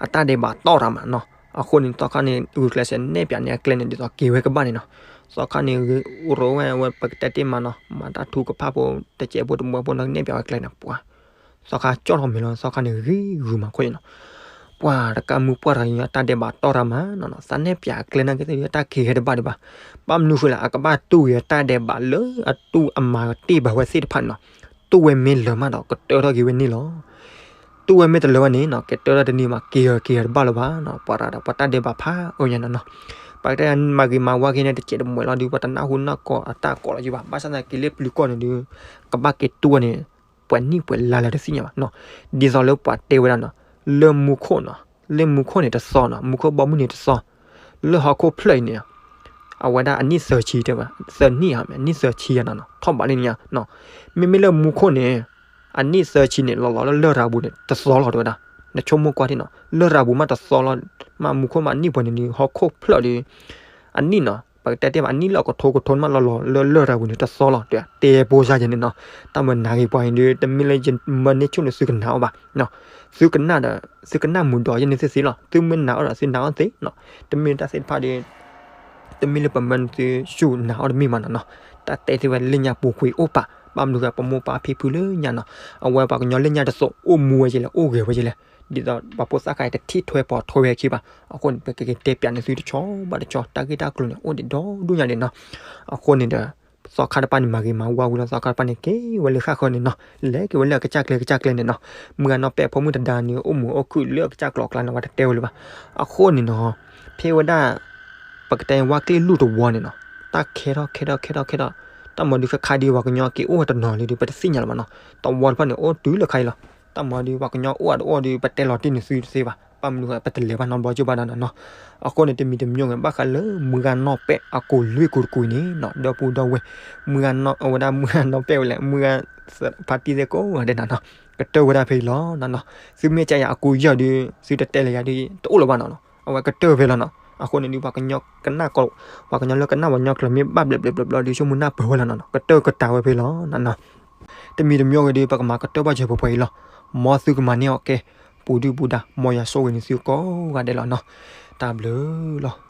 အတၢ်ဒဲးဘးတီၣ်တၢ်မးနီၤ. အဃိန့ၣ် သီခါန့ၣ် ဂုာ်ကျဲးစၢးနဲၣ်ပၠးန့ၢ်အကျဲန့ၣ် ဒ်သိးက့ၤဝဲကဘၣ်န့ၣ်နီၤ. သီခါန့ၣ် ရိဝဲဝဲပကတဲတ့ၢ်မးနီၤ, မၤတၢ်ထူကဖၣ်ဖိ တစဲးဖိတမှဲဖိန့ၣ် နဲၣ်ပၠးဝဲကျဲန့ၣ် ပှၤ သီခါကၠီၣ်ထီၣ်မဲာ်လီၤ. သီခါန့ၣ်ဂ့ၤဂုာ်မးခိၣ်န့ၣ်နီၤ. ပှၤတကးမုၢ်ပှၢ်တဂၤအံၤ အတၢ်ဒဲးဘးတီၣ်တၢ်မးနီၤနီၤ. သးနဲၣ်ပၠးအကျဲနာ်က့သ့ၣ်ဒီး တၢ်က့ၤဟဲတဘၣ်ဒံးဘၣ်. ဘၣ်မနုၤဃိလဲၣ်, အကဘၣ်တူၢ်ဂ့ၤအတၢ်ဒဲးဘးလၢအတူၢ်အမၤတ့ၢ်ဘၣ်ဝဲသ့ၣ်တဖၣ်န့ၣ်နီၤ. တူၢ်ဝဲမ့ၢ်လၢာ်မးဒီး ကတၢထီၣ်က့ၤဝဲန့ၣ်လီၤ. တူၢ်ဝဲမ့ၢ်တလၢာ်ဝဲန့ၣ်နီၤ ကတၢထီၣ်တန့ၢ်ဘၣ်, က့ၤဟဲက့ၤဟဲတဘၣ်လၢၤဘၣ်နီၤ. ပှၤတၢ်ဒီးပှၤတၢ်ဒဲးဘးဖးအၢညါနီၤနီၤ. ပှၤကတဲမၤဂ့ၤမၤဝါက့ၤန့ၣ် တစဲးတမှဲလီၤဒီး ပှၤတနၢ်ဟူနီၢ်ကီၢ်အတၢ်ကိးလီၤယဘၣ်. ဘၣ်ဆၣ်သနာ်က့လၢပျုၤကီၢ်န့ၣ်ဒီး ကဘၣ်က့ၤတူၢ်ဝဲန့ၣ် ပှဲၤနံၣ်ပှဲၤလါလၢတသ့ၣ်ညါဘၣ်နီၤ. ဒ်သိးလၢပှၤတဲဝဲဒၣ်နီၤ, လၢမူခိၣ်နီၤ, လၢမူခိၣ်န့ၣ်တသီနီၤ, မူခိၣ်ဘီမုၢ်န့ၣ်တသီ, လၢဟီၣ်ခိၣ်ဖျၢၣ်အံၤန့ၣ် အဝဲဒၣ်အနံၣ်သၢဆံတဲဝဲ, သၢနံၣ်ဧါ, အနံၣ်သၢဆံယါနီၤနီၤ, ထီၣ်ဘးလၢညါနီၤ. မ့မ့ၢ်လၢမူခိၣ်န့ၣ် အနံၣ်သၢဆံန့ၣ် လီၤလီၤလၢလရာ်ပူၤန့ၣ် တသီလီၤတဲဝဲဒၣ်. နဆိကမိၣ်ကွၢ်ထံၣ်နီၤ, လရာ်ပူၤမးတသီလီၤ, မ့ၢ်မူခိၣ်မးအနံၣ်ပှဲၤန့ၣ်ဒီး ဟီၣ်ခိၣ်ဖျၢၣ်ဒီး အနံၣ်နီၤ, ပကတဲတ့ၢ်မး အနံၣ်လၢအကထိကထိန့ၣ်မး လီၤလီၤလၢလရာ်ပူၤန့ၣ် တသီလီၤတဲဝဲ, တဲပိၢ်စၢ်ယဲန့ၣ်နီၤ. တၢ်မၤနၤဂ့ၤပှၤအံၤဒီး တမ့ၢ်လၢယမၤန့ၢ်ဆိၣ်န့ၣ် သုကနၣ်အီၤဘၣ် သုကနၣ်ဒီး သုကနၣ်မုာ်ဒီးယဲန့ၣ်သ့သ့လီၤ. သုမ့ၢ်နၢ်အီၤဒီး သုနၢ်အီၤသ့နီၤ. တမ့ၢ်တၢ်သ့ၣ်တဖၣ်ဒီး တမ့ၢ်လၢပမၤန့ၢ်သုဆူၣ်နၢ်အီၤတမ့ၢ်မးနီၤနီၤ. တၢ်တဲသ့ဝဲလၢညါပူၤကွံာ်အိၣ်ပာ်, ဘၣ်မနုၤဃိ ပမိၢ်ပၢ်ဖံဖုလၢညါနီၤ, အဝဲပှၤကညီလၢညါတစိၤ အိၣ်မူဝဲကလဲၣ်, အိၣ်ဂဲၤဝဲကလဲၣ်, ဒ်သိးပှၤဖိသၣ်ခါအံၤ တထံၣ်ထွဲပိာ်ထွဲဝဲအခံဘၣ်. အဃိန့ၣ် ပကက့ၤတဲပၠးန့ၢ်သုတဆီဘၣ်တဆီ, တၢ်ဂ့ၢ်တၢ်ကျိၤန့ၣ် အိၣ်ဒံးဒီဒူၣ်ညါဒံးနီၤ. အဃိန့ၣ်ဒီး သီခါတဖၣ်န့ၣ် မၤဂ့ၤမၤဝါဝံၤလီၤ. သီခါတဖၣ်န့ၣ် က့ၤဝဲလၢဃၣ်ဃၢန့ၣ်နီၤ, လဲၤက့ၤဝဲလၢအကစၢ်ကျဲကစၢ်ကျဲန့ၣ်နီၤ. မုၢ်ဂၤနီၢ်ပဲာ်ဖိမုၣ်တဒါန့ၣ် အိၣ်မူအိၣ်ခုၣ်လၢအကစၢ်ကျိၤအကျါန့ၣ် ဝဲတတဲဝဲလၢၤဘၣ်. အဃိန့ၣ်နီၤ, ဖဲဝဲဒၣ် ပကတဲဝါကျ့ၣ်လူၢ်တဝီန့ၣ်နီၤ, တၢ်ခဲထီၣ်ခဲထီၣ်ခဲထီၣ်ခဲထီၣ်, တၢ်မၤဒုးခါခါဒုး ပှၤကညီက့ၤအိၣ်ဝဲတနီၤလံဒီး ပတသ့ၣ်ညါလၢၤဘၣ်နီၤ. တဝီတဖၣ်န့ၣ် အိၣ်တုၤလၢခါအံၤလီၤ. တၢ်မၤဒုး ပှၤကညီအိၣ်အတအိၣ်ဒီး ပတဲလီၤတံၢ်န့ၢ်သုတသ့ဘၣ်. ဘၣ်မနုၤဃိ ပတလဲၤဘၣ်နီတဘျီကၠိဘၣ်ဒၣ်နီၤနီၤ. အဃိန့ၣ် တမံၤတမံၤဂ့ၤ ဘၣ်ဃးလၢမုၢ်ဂၤနီၢ်ပဲာ်အကိာ်လွံၢ်ကိာ်တကိာ်အံၤန့ၣ်နီၤ, ဒီပုၢ်ဒီဝဲၢ်, မုၢ်ဂၤနီၢ် အဝဲဒၣ်မုၢ်ဂၤနီၢ်ပဲာ်ဝဲလဲၣ်, မုၢ်ဂၤဖါတံၢ်သ့ၣ်ကိးဂၤဒဲးနီၤနီၤ, ကတၢၢ်ဝဲဒၣ်ဖဲအံၤလီၤနီၤနီၤ. သုမ့ၢ်ကယၤအကူယၢ်ဒီး သုတတဲလၢၤယၤဒီး တအိၣ်လၢၤဘၣ်နီၤနီၤ. အဝဲကတၢၢ်ဖဲလီၤနီၤ. အဃိန့ၣ်ဒုး ပှၤကညီကနၣ်ကီး, ပှၤကညီလၢကနၣ်ပှၤကညီကျိာ်မ့ၢ်ဘၣ်ဘျဲးဘျဲးဘျီဘျီဒီး ဆိကမိၣ်နၢ်ပၢၢ်ဝဲလီၤနီၤနီၤ, ကတၢၢ်ကတၢၢ်ဝဲဖဲလီၤနီၤနီၤ. တမံၤတမံၤဂ့ၤဒီး ပကမၤကတၢၢ်ဘၣ်စၢၤပှဲၤပှဲၤအံၤလီၤ. မ်သုကမၤန့ၢ်အီၤကဲ ပူၤဒုၣ်ပူၤဒါ မ်ယွၤဆိၣ်ဂ့ၤန့ၢ်သုကိးဂၤဒဲးလီၤနီၤ. တၢ်ဘျုးလီၤ.